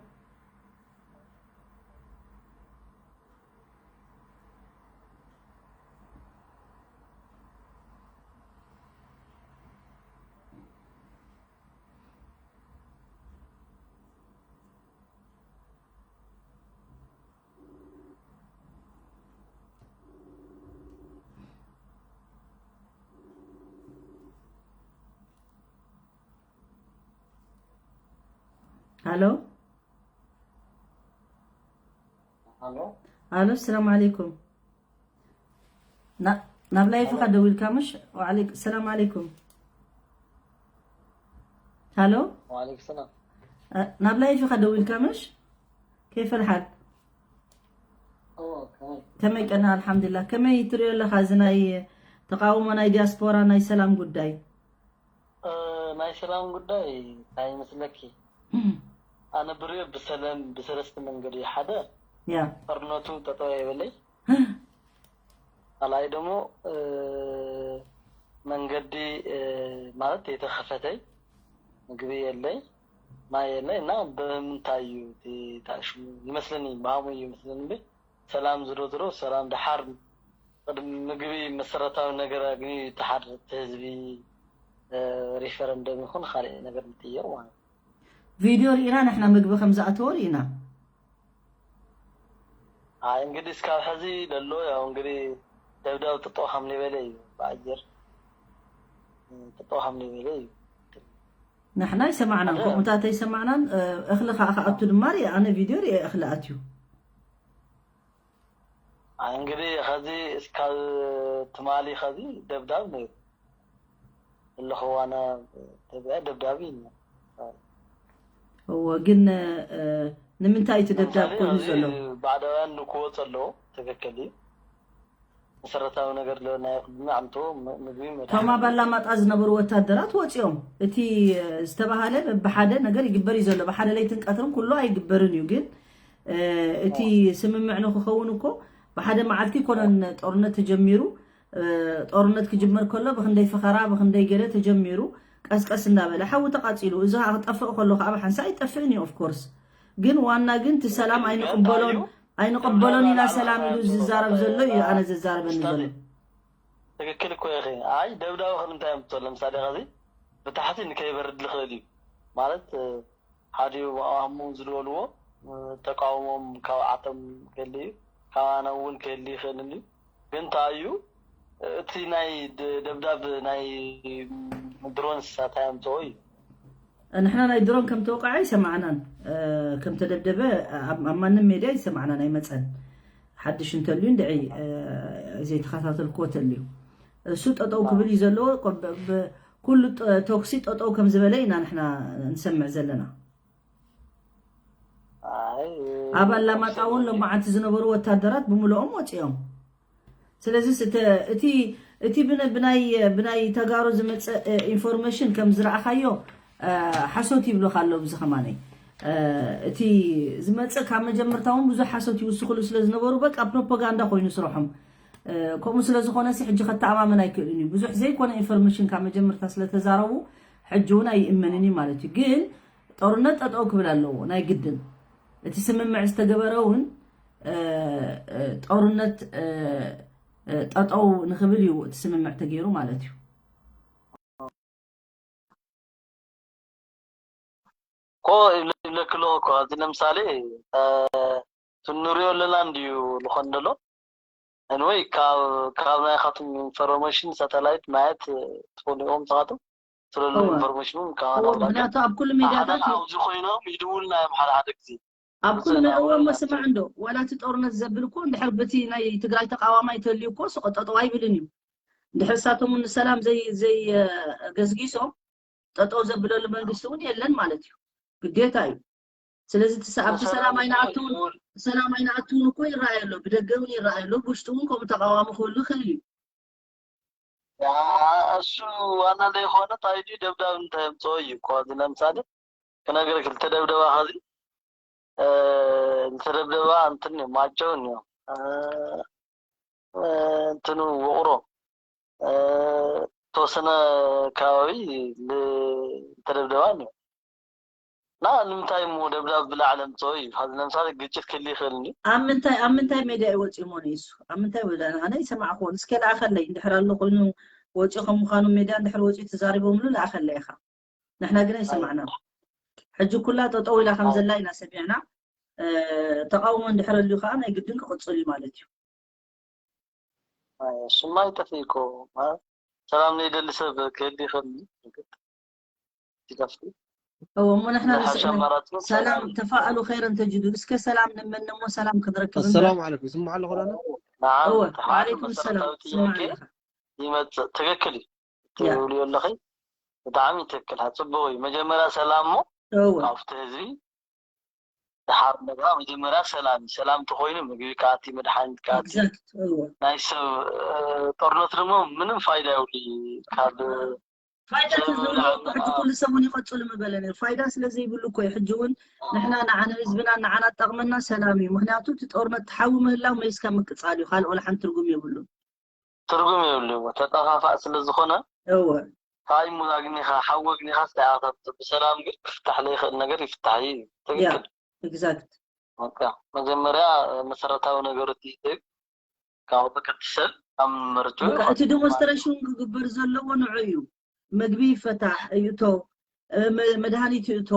ሃሎ። ሃሎ፣ ሰላም ዓለይኩም። ናብ ላይፍ ኢኻ ደዊልካ ምሽ? ወዓለይኩም ሰላም ዓለይኩም። ሃሎ፣ ናብ ላይፍ ኢኻ ደዊልካ ምሽ? ከይፈ ልሓል? ከመይ ቀና? ኣልሓምዱሊላህ። ከመይ ትሪኦ ኣለኻ እዚ ናይ ተቃውሞ ናይ ዲያስፖራ ናይ ሰላም ጉዳይ? ናይ ሰላም ጉዳይ እንታይ ይመስለኪ? ኣነ ብሪኦ ብሰለም ብሰለስተ መንገዲ ሓደ ያ ጦርነቱ ጠጠው የበለይ፣ ካልኣይ ደግሞ መንገዲ ማለት የተኸፈተይ ምግቢ የለይ ማይ የለይ እና ብምንታይ እዩ እቲ ታሽሙ ይመስለኒ ብሃሙ እዩ ይመስለኒ እምበይ ሰላም ዝሮ ዝሮ ሰላም ደሓር ቅድሚ ምግቢ መሰረታዊ ነገር ኣግኒ ተሓር እቲ ህዝቢ ሪፈረንደም ይኹን ካልእ ነገር ንጥየር ማለት እዩ። ቪድዮ ርኢና ንሕና ምግቢ ከም ዝኣተወ ርኢና። ኣይ እንግዲህ እስካብ ሕዚ ለሎ ያው እንግዲህ ደብዳብ ጥጦ ከም ሊበለ እዩ ብኣየር ጥጦ ከም ሊበለ እዩ። ንሕና ኣይሰማዕናን ከምኡታት ኣይሰማዕናን። እኽሊ ከዓ ክኣቱ ድማ ርእ ኣነ ቪድዮ ርእ እኽሊ ኣትዩ። እንግዲህ ከዚ እስካብ ትማሊ ከዚ ደብዳብ ነይሩ ኣለኹ ዋና ተብያ ደብዳብ እዩ። እዎ ግን ንምንታይ እቲ ደብዳብ ኮይኑ ዘሎ? ባዕዳውያን ንክወፅ ኣለዎ ትክክል እዩ። መሰረታዊ ነገር ለናይ ክድና ኣምቶ ምግቢ መድሓኒት። እቶም ኣብ ኣላማጣ ዝነበሩ ወታደራት ወፂኦም እቲ ዝተባሃለ ብሓደ ነገር ይግበር እዩ ዘሎ። ብሓደ ለይትን ቀትርን ኩሉ ኣይግበርን እዩ። ግን እቲ ስምምዕ ንክኸውን እኮ ብሓደ መዓልቲ ይኮነን ጦርነት ተጀሚሩ። ጦርነት ክጅመር ከሎ ብክንደይ ፈኸራ ብክንደይ ገለ ተጀሚሩ ቀስቀስ እንዳበለ ሓዊ ተቃፂሉ እዚ ከዓ ክጠፍእ ከሎ ከዓ ብሓንሳ ኣይጠፍእን እዩ ኦፍኮርስ። ግን ዋና ግን እቲ ሰላም ኣይንቅበሎን ኣይንቅበሎን ኢና ሰላም ኢሉ ዝዛረብ ዘሎ እዩ ኣነ ዘዛረበኒ ዘሎ። ትክክል እኮ ኢኺ። ኣይ ደብዳብ ክን እንታይ ኣምፅኦ ለምሳሌ ከዚ ብታሕቲ ንከይበርድ ልኽእል እዩ ማለት ሓዲኡ ብኣህሙ ዝልበልዎ ተቃውሞም ካብ ዓቶም ክህሊ እዩ ካብ ኣነ እውን ክህሊ ይኽእል እዩ። ግን እንታይ እዩ እቲ ናይ ድ- ደብዳብ ናይ ድሮን ሳታይ ኣምፅኦ እዩ። ንሕና ናይ ድሮን ከም ተወቃዐ ኣይሰማዕናን። እ፣ ከም ተደብደበ ኣብ ኣብ ማንም ሜድያ ኣይሰማዕናን፣ ኣይመፀን። ሓድሽ እንተልዩ እንድዒ፣ እ፣ ዘይተኸታተልክዎ ተልዩ፣ እሱ ጠጠው ክብል እዩ ዘለዎ። ቆ- ብ- ብ- ኩሉ ጠ- ተኩሲ ጠጠው ከም ዝበለ ኢና ንሕና ንሰምዕ ዘለና። ኣይ ኣብ ኣላማጣ እውን ሎማዓንቲ ዝነበሩ ወታደራት ብምልኦም ወፂኦም። ስለዚ እቲ እቲ ብናይ ብናይ ተጋሩ ዝመፀእ ኢንፎርሜሽን ከም ዝረኣኻዮ ሓሶት ይብሉካ ኣሎ። ብዚ ከማነይ እቲ ዝመፀእ ካብ መጀመርታ እውን ብዙሕ ሓሶት ይውስክሉ ስለዝነበሩ በቃ ፕሮፓጋንዳ ኮይኑ ስርሖም። ከምኡ ስለዝኾነ ሲ ሕጂ ከተኣማመን ኣይክእልን እዩ። ብዙሕ ዘይኮነ ኢንፎርሜሽን ካብ መጀመርታ ስለተዛረቡ ሕጂ እውን ኣይእመንን እዩ ማለት እዩ። ግን ጦርነት ጠጠው ክብል ኣለዎ ናይ ግድን። እቲ ስምምዕ ዝተገበረ እውን ጦርነት ጠጠው ንክብል እዩ እቲ ስምምዕ ተገይሩ ማለት እዩ። ኮ ይብለክሎ እኮ ኣብዚ ለምሳሌ ትንሪኦ ኣለና እንድዩ ልኾን ደሎ። እንወይ ካብ ካብ ናይኻትም ኢንፎርሜሽን ሳተላይት ማየት ትፈልዎም ንስኻትም ስለሎ ኢንፎርሜሽን ካብ ምክንያቱ ኣብ ኩሉ ሚዲያታት ኣብዚ ኮይኖም ይድውልና እዮም ሓደ ሓደ ግዜ። ኣብ ኩሉ እዎ እሞ ስማዕ እንዶ ዋላ እቲ ጦርነት ዘብል እኮ እንድሕር በቲ ናይ ትግራይ ተቃዋማይ ተልዩ እኮ ስቆጠጠው ኣይብልን እዩ። እንድሕር እሳቶም ንሰላም ዘይ ዘይ ገዝጊሶም ጠጠው ዘብለሉ መንግስቲ እውን የለን ማለት እዩ። ግዴታ እዩ። ስለዚ እቲ ሰ- ኣብቲ ሰላም ኣይንኣትውን ሰላም ኣይንኣትውን እኮ ይረኣይ ኣሎ። ብደገ እውን ይረኣይ ኣሎ። ብውሽጢ እውን ከምኡ ተቃዋሚ ክህሉ ይኽእል እዩ። ያ፣ እሱ ዋና ዘይኮነ ታይዲ ደብዳብ እንታይ የምፅኦ እዩ እኮ። እዚ ለምሳሌ ክነግርክ ልተደብደባ ከዚ እ፣ ልተደብደባ እንትን እዩ ማጨው እዩ እ፣ እንትኑ ውቅሮ እ፣ ተወሰነ ከባቢ ል- ልተደብደባ እዩ። እና ንምንታይ እሞ ደብዳብ ብላዕሊ ኣምፅኦ እዩ። ሀዚ ለምሳሌ ግጭት ክህል ይኽእል እንዲ ኣብ ምንታይ ኣብ ምንታይ ሜድያ እዩ ወፂኡ ሞነ ይሱ ኣብ ምንታይ ወደ ኣነ ይሰማዕክዎ እስከ ለኣኸለይ እንድሕር ኣሎ ኮይኑ ወፂኡ ከም ምዃኑ ሜድያ እንድሕር ወፂኡ ተዛሪቦምሉ ለኣኸለይ ኢኻ። ንሕና ግን ኣይሰማዕና። ሕጂ ኩላ ጠጠው ኢላ ከም ዘላ ኢና ሰሚዕና። እ፣ ተቃውሞ እንድሕር ኣልዩ ከዓ ናይ ግድን ክቕፅል እዩ ማለት እዩ። ኣይ፣ እሱማ ይጠፍእ እኮ ማለት ሰላም ዘይደሊ ሰብ ክህል ይኽእል እዩ። ይጠፍእ እዎ እሞ ንሕና ዝሓሸ ንስእነ ኣማራፂ ሰላም ተፋኣሉ ኸይረን ተጅዱ እስከ ሰላም ንመን እሞ ሰላም ክንረክብ እምበር السلام عليكم ይስማዕ ኣለኹ ዳና ንዓም እወ እቲ ሓደ ወዓለይኩም መሰረታዊ ሰላም ስማዕ ጥያቄ ኣለኻ ይመፅእ ትክክል እዩ ያ ትብልዮ ኣለኺ ብጣዕሚ ትክክል ፅቡቅ እዩ መጀመርያ ሰላም እሞ እወ ካብቲ ህዝቢ ድሓር እንደገና መጀመርያ ሰላም እዩ ሰላም ተኮይኑ ምግቢ ከኣቲ መድሓኒት ከኣቲ exact እወ ናይ ሰብ እ፣ ጦርነት ድማ ምንም ፋይዳ የብሉ እዩ ካብ ፋይዳ ተዘይብሉ እኮ ሕጂ ኩሉ ሰብ እውን ይቐፅሉ ምበለ ነይሩ ፋይዳ ስለ ዘይብሉ እኮ እዩ ሕጂ እውን ንሕና ንዓነ ህዝብና ንዓና ጠቕመና ሰላም እዩ ምክንያቱ እቲ ጦርነት ተሓዊ ምህላው መይስካ ምቅፃል እዩ ካልእ ወላ ሓንቲ ትርጉም የብሉን ትርጉም የብሉ ተጠፋፋእ ስለ ዝኾነ እወ ታይ ሙዝ ኣግኒኻ ሓዊ ኣግኒኻ ስታያታት ብሰላም ግን ክፍታሕ ዘይኽእል ነገር ይፍታሕ እዩ ያ ትክክል exact በቃ መጀመርያ መሰረታዊ ነገሮች ይህብ ካብ በቀቲ ሰብ ኣብ ምርቱ በቃ እቲ ዲሞንስትሬሽን ክግበር ዘለዎ ንዑ እዩ ምግቢ ይፈታሕ ይእቶ እ፣ መ- መድሃኒት ይእቶ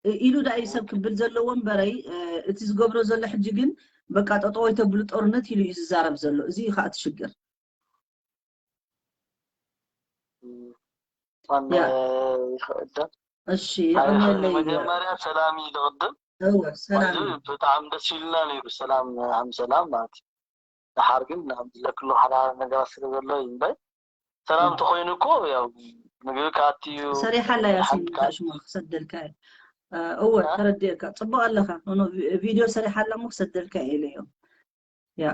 እ፣ ኢሉ ዳኣ እዩ ሰብ ክብል ዘለዎ እምበረይ እ፣ እቲ ዝገብሮ ዘሎ ሕጂ ግን በቃ ጠጠወይ ተብሉ ጦርነት ኢሉ እዩ ዝዛረብ ዘሎ እዚ እዩ ከዓ እቲ ሽግር ፋን ያ ይኽእል ዶ እሺ ኣይኽእል የቐንየለይ መጀመርያ ሰላም እዩ ዝቕድም እወ ሕዚ ሰላም እዩ ብጣዕሚ ደስ ኢሉና ነይሩ ሰላም ሃም ሰላም ማለት እዩ ደሓር ግን ኣብ ዝለክሉ ሓዳር ነገራት ስለ ዘሎ እዩ እምበር ሰላም እወ ተኮይኑ እኮ ያው ምግቢ ካትዩ ሰሪሓላ ያሲን ሓንቲ ካት ሽማ ክሰደልካ እየ እ፣ እወ ተረዲእካ ፅቡቅ ኣለካ ኖ ኖ፣ ቪ- ቪድዮ ሰሪሓ ኣላ እሞ ክሰደልካ እየ ኢለዮ ያ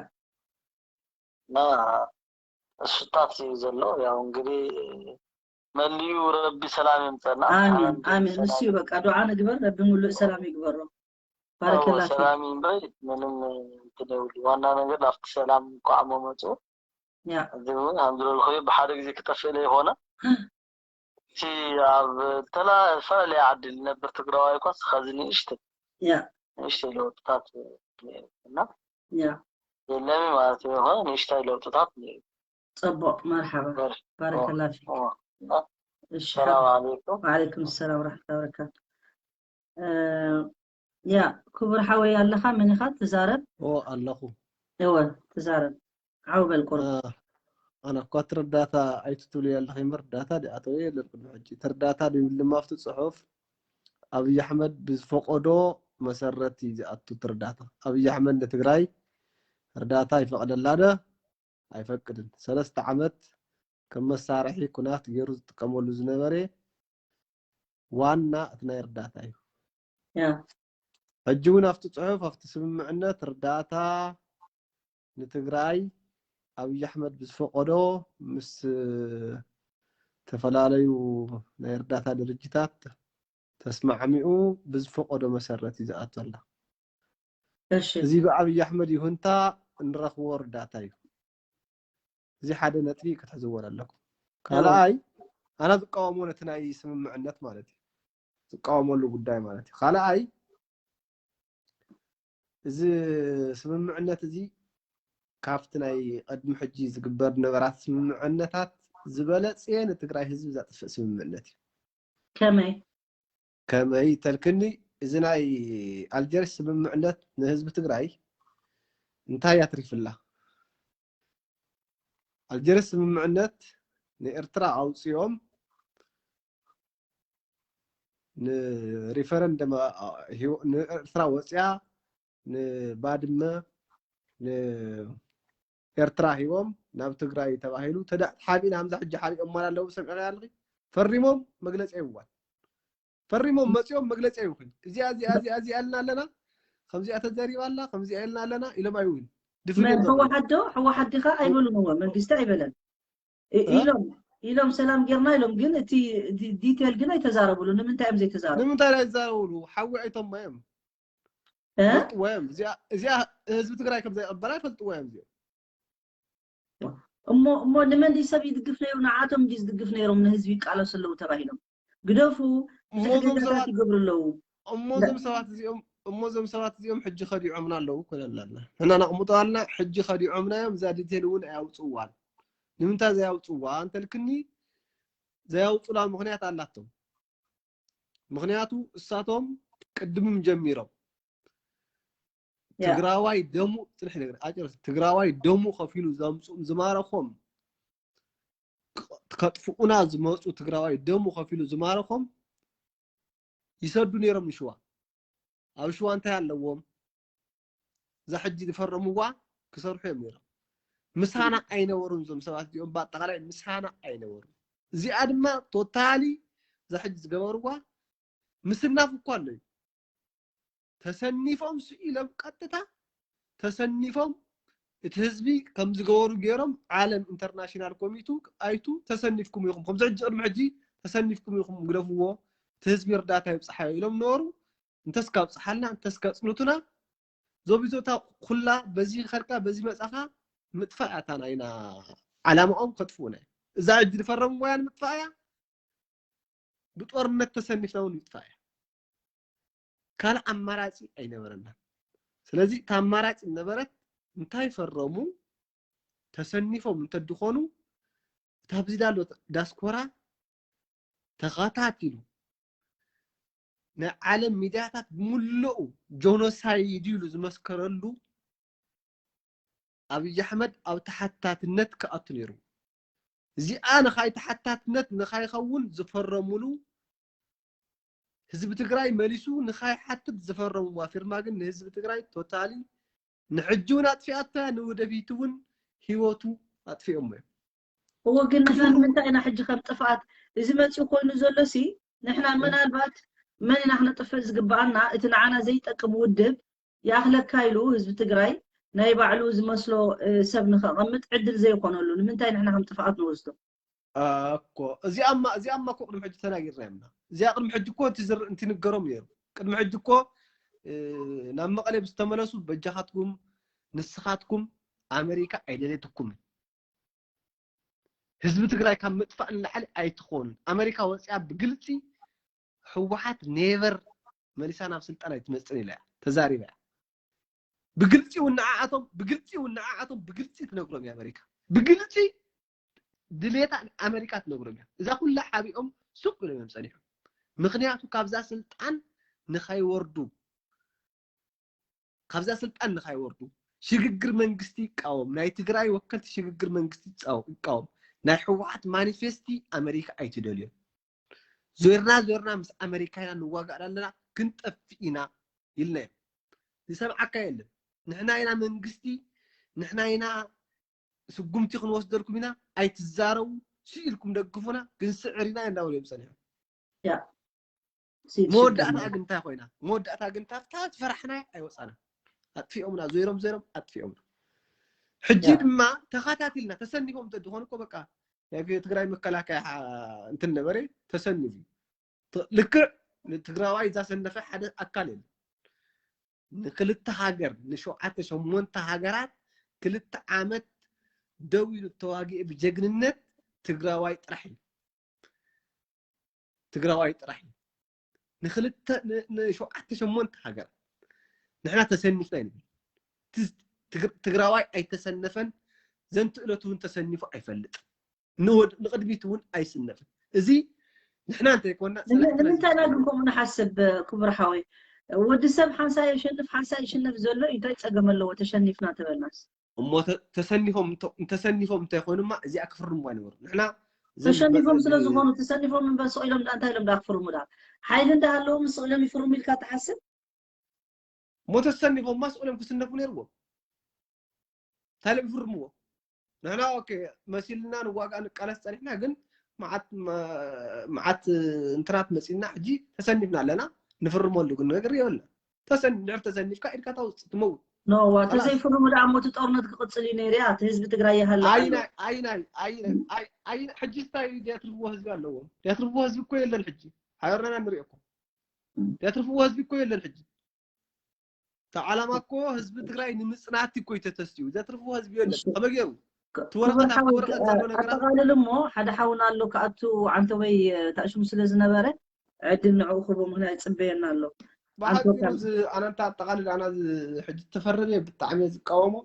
እና እሱታት እዩ ዘሎ ያው እንግዲህ መሊኡ ረቢ ሰላም የምፀና ኣሜን ሓራን ኣሜን ንሱ እዩ ሰላም በቃ ዱዓ ንግበር ረቢ ሙሉእ ሰላም ይግበሮ እወ ባረከላ ፊክ ሰላም እዩ እምበር ምንም እንትን የብሉ ዋና ነገር ኣብቲ ሰላም እንኳዕ መመፁ ያ እዚ እውን ከም ዝበልኩ ብሓደ ግዜ ክጠፍእ ዘይኮነ እቲ ኣብ ተላ- ዝተፈላለየ ዓዲ ዝነብር ትግራዋይ እኳ ኸዚ ንእሽተይ ያ ንእሽተይ ለውጥታት እና ያ የለሚ ማለት የሆነ ንእሽታይ ለውጥታት እኒአዩ። ፅቡቅ መርሓባ በር- ባረከላ ፊክ ኦ፣ እና እሺ ሰላም ሓብ ዓለይኩም። ወዓለይኩም ሰላም ወራሕመቱላ ወበረካቱ እ፣ ያ ክቡር ሓወይ ኣለኻ መን ኢኻ ትዛረብ ኦ ኣለኹ እወ ትዛረብ ዓው በል ቁሩብ እ፣ ኣነ እኳ እቲ ርዳታ ኣይትትብሉ ኣለኺ እምበር ርዳታ ዲኣተወ የለን ቅድሚ ሕጂ። እቲ ርዳታ ድብል ድማ ኣብቲ ጽሑፍ ኣብይ ኣሕመድ ብዝፈቐዶ መሰረት እዩ ዝኣቱ እቲ ርዳታ። ኣብይ ኣሕመድ ንትግራይ ርዳታ ይፈቕደላ ዶ ኣይፈቅድን። ሰለስተ ዓመት ከም መሳርሒ ኩናት ገይሩ ዝጥቀመሉ ዝነበረ ዋና እቲ ናይ ርዳታ እዩ። ሕጂ እውን ኣብቲ ጽሑፍ ኣብቲ ስምምዕነት ርዳታ ንትግራይ ኣብይ ኣሕመድ ብዝፈቀዶ ምስ ዝተፈላለዩ ናይ እርዳታ ድርጅታት ተስማዕሚኡ ብዝፈቀዶ መሰረት እዩ ዝኣቱ ኣላ። እዚ ብኣብይ ኣሕመድ ይሁንታ እንረኽቦ እርዳታ እዩ። እዚ ሓደ ነጥቢ ክትሕዝዎ ኣለኩም። ካልኣይ ኣና ዝቃወሞ ነቲ ናይ ስምምዕነት ማለት እዩ ዝቃወመሉ ጉዳይ ማለት እዩ። ካልኣይ እዚ ስምምዕነት እዚ ካብቲ ናይ ቅድሚ ሕጂ ዝግበር ነበራት ስምምዕነታት ዝበለፀ ንትግራይ ህዝቢ ዘጥፍእ ስምምዕነት እዩ። ከመይ ከመይ ተልክኒ እዚ ናይ ኣልጀርስ ስምምዕነት ንህዝቢ ትግራይ እንታይ ኣትሪፍላ? ኣልጀርስ ስምምዕነት ንኤርትራ ኣውፅኦም ንሪፈረንደም ንኤርትራ ወፅያ ንባድመ ንኤርትራ ሂቦም ናብ ትግራይ ተባሂሉ ተሓቢእና ከምዛ ሕጂ ሓቢኦም ማል ኣለዉ ሰሚዕካ ኣለኺ ፈሪሞም መግለፂ ይዋል ፈሪሞም መፂኦም መግለፂ ይውክል እዚኣ እዚኣ እዚኣ እዚኣ ኣልና ኣለና ከምዚኣ ተዘሪባ ኣላ ከምዚኣ ኢልና ኣለና ኢሎም ኣይውል ህወሓት ዶ ህወሓት ዲኻ ኣይበሉን እዎ መንግስቲ ኣይበለን ኢሎም ኢሎም ሰላም ጌርና ኢሎም ግን እቲ ዲቴል ግን ኣይተዛረብሉ ንምንታይ እዮም ዘይተዛረቡ ንምንታይ ኣይዛረብሉ ሓዊ ኣይቶም እዮም ፈልጥዎ እዮም እዚኣ ህዝቢ ትግራይ ከም ዘይቀበላ ይፈልጥዎ እዮም እዚኦም እሞ እሞ ንመን ድዩ ሰብ ይድግፍ ነይሩ ንዓቶም ድዩ ዝድግፍ ነይሮም ንህዝቢ ይቃለሱ ኣለዉ ተባሂሎም ግደፉ ብዙሕ ጌጋታት ይገብሩ ኣለዉ እሞዞም ሰባት እዚኦም እሞዞም ሰባት እዚኦም ሕጂ ከዲዖምና ኣለዉ ኮይና ኣለና ሕና ነቕምጦ ኣለና ሕጂ ከዲዖምና እዮም እዛ ዲቴል እውን ኣያውፅዋን ንምንታይ ዘያውፅዋ እንተልክኒ ዘያውፁላ ምክንያት ኣላቶም ምክንያቱ እሳቶም ቅድምም ጀሚሮም ትግራዋይ ደሙ ፅንሕ ነገር ኣጨርስ ትግራዋይ ደሙ ከፊሉ ዘምፁም ዝማረኾም ከጥፍኡና ዝመፁ ትግራዋይ ደሙ ከፊሉ ዝማረኾም ይሰዱ ነይሮም ንሽዋ ኣብ ሽዋ እንታይ ኣለዎም እዛ ሕጂ ዝፈረምዋ ክሰርሑ እዮም ነይሮም ምሳና ኣይነበሩን እዞም ሰባት እዚኦም ብኣጠቃላይ ምሳና ኣይነበሩን እዚኣ ድማ ቶታሊ እዛ ሕጂ ዝገበርዋ ምስናፍ እኳ ኣሎ እዩ ተሰኒፎም ስኢሎም ቀጥታ ተሰኒፎም እቲ ህዝቢ ከም ዝገበሩ ገይሮም ዓለም ኢንተርናሽናል ኮሚቱ ኣይቱ ተሰኒፍኩም ኢኹም ከምዚ ሕጂ ቅድሚ ሕጂ ተሰኒፍኩም ኢኹም ግደፍዎ እቲ ህዝቢ እርዳታ ይብፅሓዮ ኢሎም ነበሩ እንተስ ካብፅሓልና እንተስ ከፅንቱና ዞቢዞታ ኩላ በዚ ከድካ በዚ መፃኻ ምጥፋእ እያ እታ ናይና ዓላማኦም ከጥፍኡና እዩ እዛ ሕጂ ዝፈረምዋ እያ ንምጥፋእ እያ ብጦርነት ተሰኒፍና እውን ምጥፋእ እያ ካልእ ኣማራፂ ኣይነበረና ስለዚ እታ ኣማራፂ ነበረት እንታይ ፈረሙ ተሰኒፎም እንተድኾኑ እታ ብዚ ዳሎ ዳስኮራ ተኸታቲሉ ናይ ዓለም ሚድያታት ብምልኡ ጆኖሳይድ ኢሉ ዝመስከረሉ ኣብይ ኣሕመድ ኣብ ተሓታትነት ክኣቱ ነይሩ እዚኣ ንኻይ ተሓታትነት ንኻይኸውን ዝፈረሙሉ ህዝቢ ትግራይ መሊሱ ንኻይሓትት ዝፈረምዋ ፊርማ ግን ንህዝቢ ትግራይ ቶታሊ ንሕጂ እውን ኣጥፊኣታ ንውደፊት እውን ህይወቱ ኣጥፊኦም እዮም እዎ ግን ንሕና ንምንታይ ኢና ሕጂ ከም ጥፍኣት እዚ መፂኡ ኮይኑ ዘሎ ሲ ንሕና ምናልባት መን ኢና ክነጥፍእ ዝግበኣና እቲ ንዓና ዘይጠቅም ውድብ ይኣኽለካ ኢሉ ህዝቢ ትግራይ ናይ ባዕሉ ዝመስሎ ሰብ ንኸቐምጥ ዕድል ዘይኮነሉ ንምንታይ ንሕና ከም ጥፍኣት ንወስዶ እኮ እዚኣማ እዚኣማ እኮ ቅድሚ ሕጂ ተናጊርና እምና እዚኣ ቅድሚ ሕጂ እኮ እንትንገሮም ነይሩ ቅድሚ ሕጂ እኮ ናብ መቐለ ዝተመለሱ በጃኻትኩም ንስኻትኩም ኣመሪካ ኣይደለየትኩምን ህዝቢ ትግራይ ካብ ምጥፋእ ንላዕሊ ኣይትኾኑን ኣመሪካ ወፅያ ብግልፂ ህወሓት ኔቨር መሊሳ ናብ ስልጣን ኣይትመፅን ኢላ ተዛሪባ ብግልፂ እውን ንዓኣቶም ብግልፂ እውን ንዓኣቶም ብግልፂ ትነግሮም እያ ኣመሪካ ብግልፂ ድሌታ ኣመሪካ ትነግሮም እያ እዛ ኩላ ሓቢኦም ሱቅ ኢሎም እዮም ፀኒሖም ምክንያቱ ካብዛ ስልጣን ንኸይወርዱ ካብዛ ስልጣን ንኸይወርዱ ሽግግር መንግስቲ ይቃወም፣ ናይ ትግራይ ወከልቲ ሽግግር መንግስቲ ይቃወም። ናይ ህወሓት ማኒፌስቲ ኣመሪካ ኣይትደልዮ። ዞርና ዞርና ምስ ኣመሪካ ኢና ንዋጋእ ኣለና፣ ክንጠፍእ ኢና ኢልና እዮም። ዝሰምዓካ የለን። ንሕና ኢና መንግስቲ፣ ንሕና ኢና ስጉምቲ ክንወስደልኩም ኢና፣ ኣይትዛረቡ፣ ስኢልኩም ደግፉና፣ ግን ስዕር ኢና እንዳበሉ እዮም ጸኒሖም። መወዳእታ ግን እንታይ ኮይና? መወዳእታ ግን ታፍታ ዝፈራሕና ኣይወፃና። ኣጥፊኦምና፣ ዞይሮም ዞይሮም ኣጥፊኦምና። ሕጂ ድማ ተኸታቲልና ተሰኒፎም እንተድኾኑ እኮ በቃ ናይ ትግራይ መከላከያ እንትን ነበረ ተሰኒፉ። ልክዕ ንትግራዋይ እዛ ሰነፈ ሓደ ኣካል የለ። ንክልተ ሃገር ንሸውዓተ ሸሞንተ ሃገራት ክልተ ዓመት ደው ኢሉ ተዋጊኡ ብጀግንነት ትግራዋይ ጥራሕ እዩ። ትግራዋይ ጥራሕ እዩ። ንክልተ ንሸውዓተ ሸሞንተ ሃገራት ንሕና ተሰኒፍና ይንብል። ትግራዋይ ኣይተሰነፈን። ዘንትእለቱ እውን ተሰኒፉ ኣይፈልጥ። ንቅድሚት እውን ኣይስነፍን። እዚ ንሕና እንተይኮና ንምንታይ ኢና ግን ከምኡ ንሓስብ? ክቡር ሓወይ፣ ወዲ ሰብ ሓንሳ የሸንፍ ሓንሳ ይሽነፍ ዘሎ እንታይ ፀገም ኣለዎ? ተሸኒፍና ተበልናስ እሞ ተሰኒፎም እንተሰኒፎም እንታይ ኮይኑማ እዚኣ ክፍርሙ ኣይነበሩ። ንሕና ተሸኒፎም ስለ ዝኾኑ ተሰኒፎም እምበር ስቕ ኢሎም እንታይ ኢሎም ዳ ክፍርሙ ዳ ሓይሊ እንዳሃለዎም ስቕ ኢሎም ይፍርሙ ኢልካ ትሓስብ? እሞ ተሰኒፎምማ ስቕ ኢሎም ክስነፉ ነይርዎም። እንታይ ኢሎም ይፍርምዎ? ንሕና ኦኬ መሲልና ንዋጋ ንቃለስ ጸኒሕና፣ ግን መዓት መዓት እንትናት መጺና ሕጂ ተሰኒፍና ኣለና። ንፍርመሉ ግን ነገር የብልና። ተሰኒ ድሕር ተሰኒፍካ ኢድካ ታውጽ ትመውት። ኖዋ ተዘይፍርሙ ደኣ ሞቲ ጦርነት ክቕጽል እዩ ነይሩ። እቲ ህዝቢ ትግራይ ይሃለ። ኣይናይ ሕጂ ስታይ ዲያትርፍዎ ህዝቢ ኣለዎም። ዲያትርፍዎ ህዝቢ እኮ የለን ሕጂ። ሓበርናና ንሪኦ እኮ ዲያትርፍዎ ህዝቢ እኮ የለን ሕጂ። እቲ ዓላማ እኮ ህዝቢ ትግራይ ንምፅናት እኮ እዩ ተተስኡ። ዘትርፍዎ ህዝቢ የለን። ከመይ ገይሩ? እቲ ወረቐት ኣብቲ ወረቐት ዘሎ ነገራት ኣጠቓልል እሞ ሓደ ሓውና ኣሎ ክኣቱ ዓንተወይ ታእሽሙ ስለ ዝነበረ ዕድል ንዕኡ ክቦ ምክንያት ይፅበየና ኣሎ። ብሓቂ ኣነንታ ኣጠቓልል ኣና ሕጂ ተፈረደ ብጣዕሚ ዝቃወሞ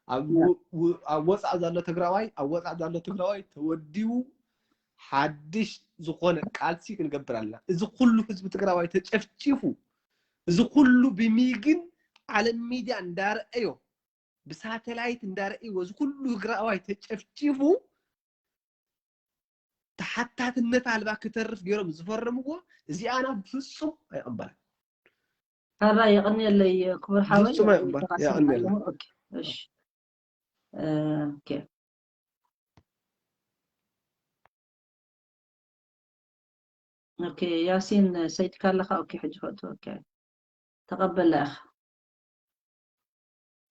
ኣብ ወፃእ ዘሎ ትግራዋይ ኣብ ወፃእ ዘሎ ትግራዋይ ተወዲቡ ሓድሽ ዝኾነ ቃልሲ ክንገብር ኣለና። እዚ ኩሉ ህዝቢ ትግራዋይ ተጨፍጪፉ፣ እዚ ኩሉ ብሚግን ዓለም ሚድያ እንዳረኣዮ፣ ብሳተላይት እንዳረኣይዎ፣ እዚ ኩሉ ትግራዋይ ተጨፍጪፉ ተሓታትነት ኣልባ ክተርፍ ገይሮም ዝፈረምዎ እዚኣና ብፍፁም ኣይቕበላን። ኣራ የቐንየለይ ክቡር ሓወይ። ፍፁም ኣይቕበል። የቐንየለይ። ኦኬ። ኦኬ ያሲን ሰይድካ ኣለኻ? ኦኬ ሕጂ ፈቱ። ኦኬ ተቐበላ ኢኻ።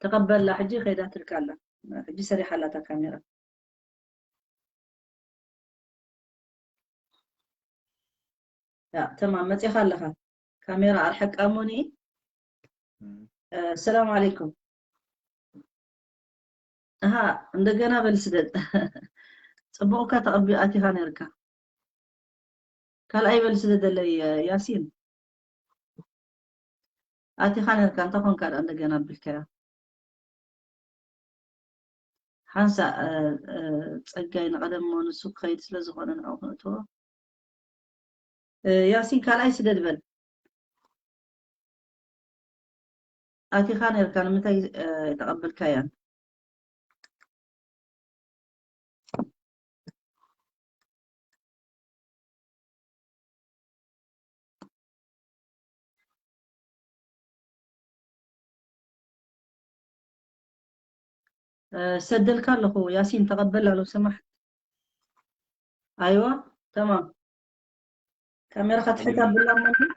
ተቐበላ ሕጂ ከይዳትልካ ኣላ። ሕጂ ሰሪሓ ኣላ እታ ካሜራ። ያ ተማም መፂኻ ኣለኻ። ካሜራ ኣርሐቃ ሞኒ። ሰላም ዓለይኩም። ኣሃ እንደገና በል ስደድ። ጽቡቕ እካ ተቐቢኡ ኣቲኻ ነርካ። ካልኣይ በል ስደደለይ ያሲን። ኣቲኻ ነርካ እንታይ ኮንካ ደኣ እንደገና ኣቢልካያ። ሓንሳእ ጸጋይ ንቐደም እሞ ንሱ ክኸይድ ስለ ዝኾነ ንዕኡ ክነእትዎ። ያሲን ካልኣይ ስደድ በል። ኣቲኻ ነርካ ንምንታይ ኣይተቐበልካያን? ሰደልካ ኣለኹ ያሲን ተቐበል ኣሎ ሰማሕ። ኣይዋ ተማም ካሜራኻ ትሕት ኣብላ ማለት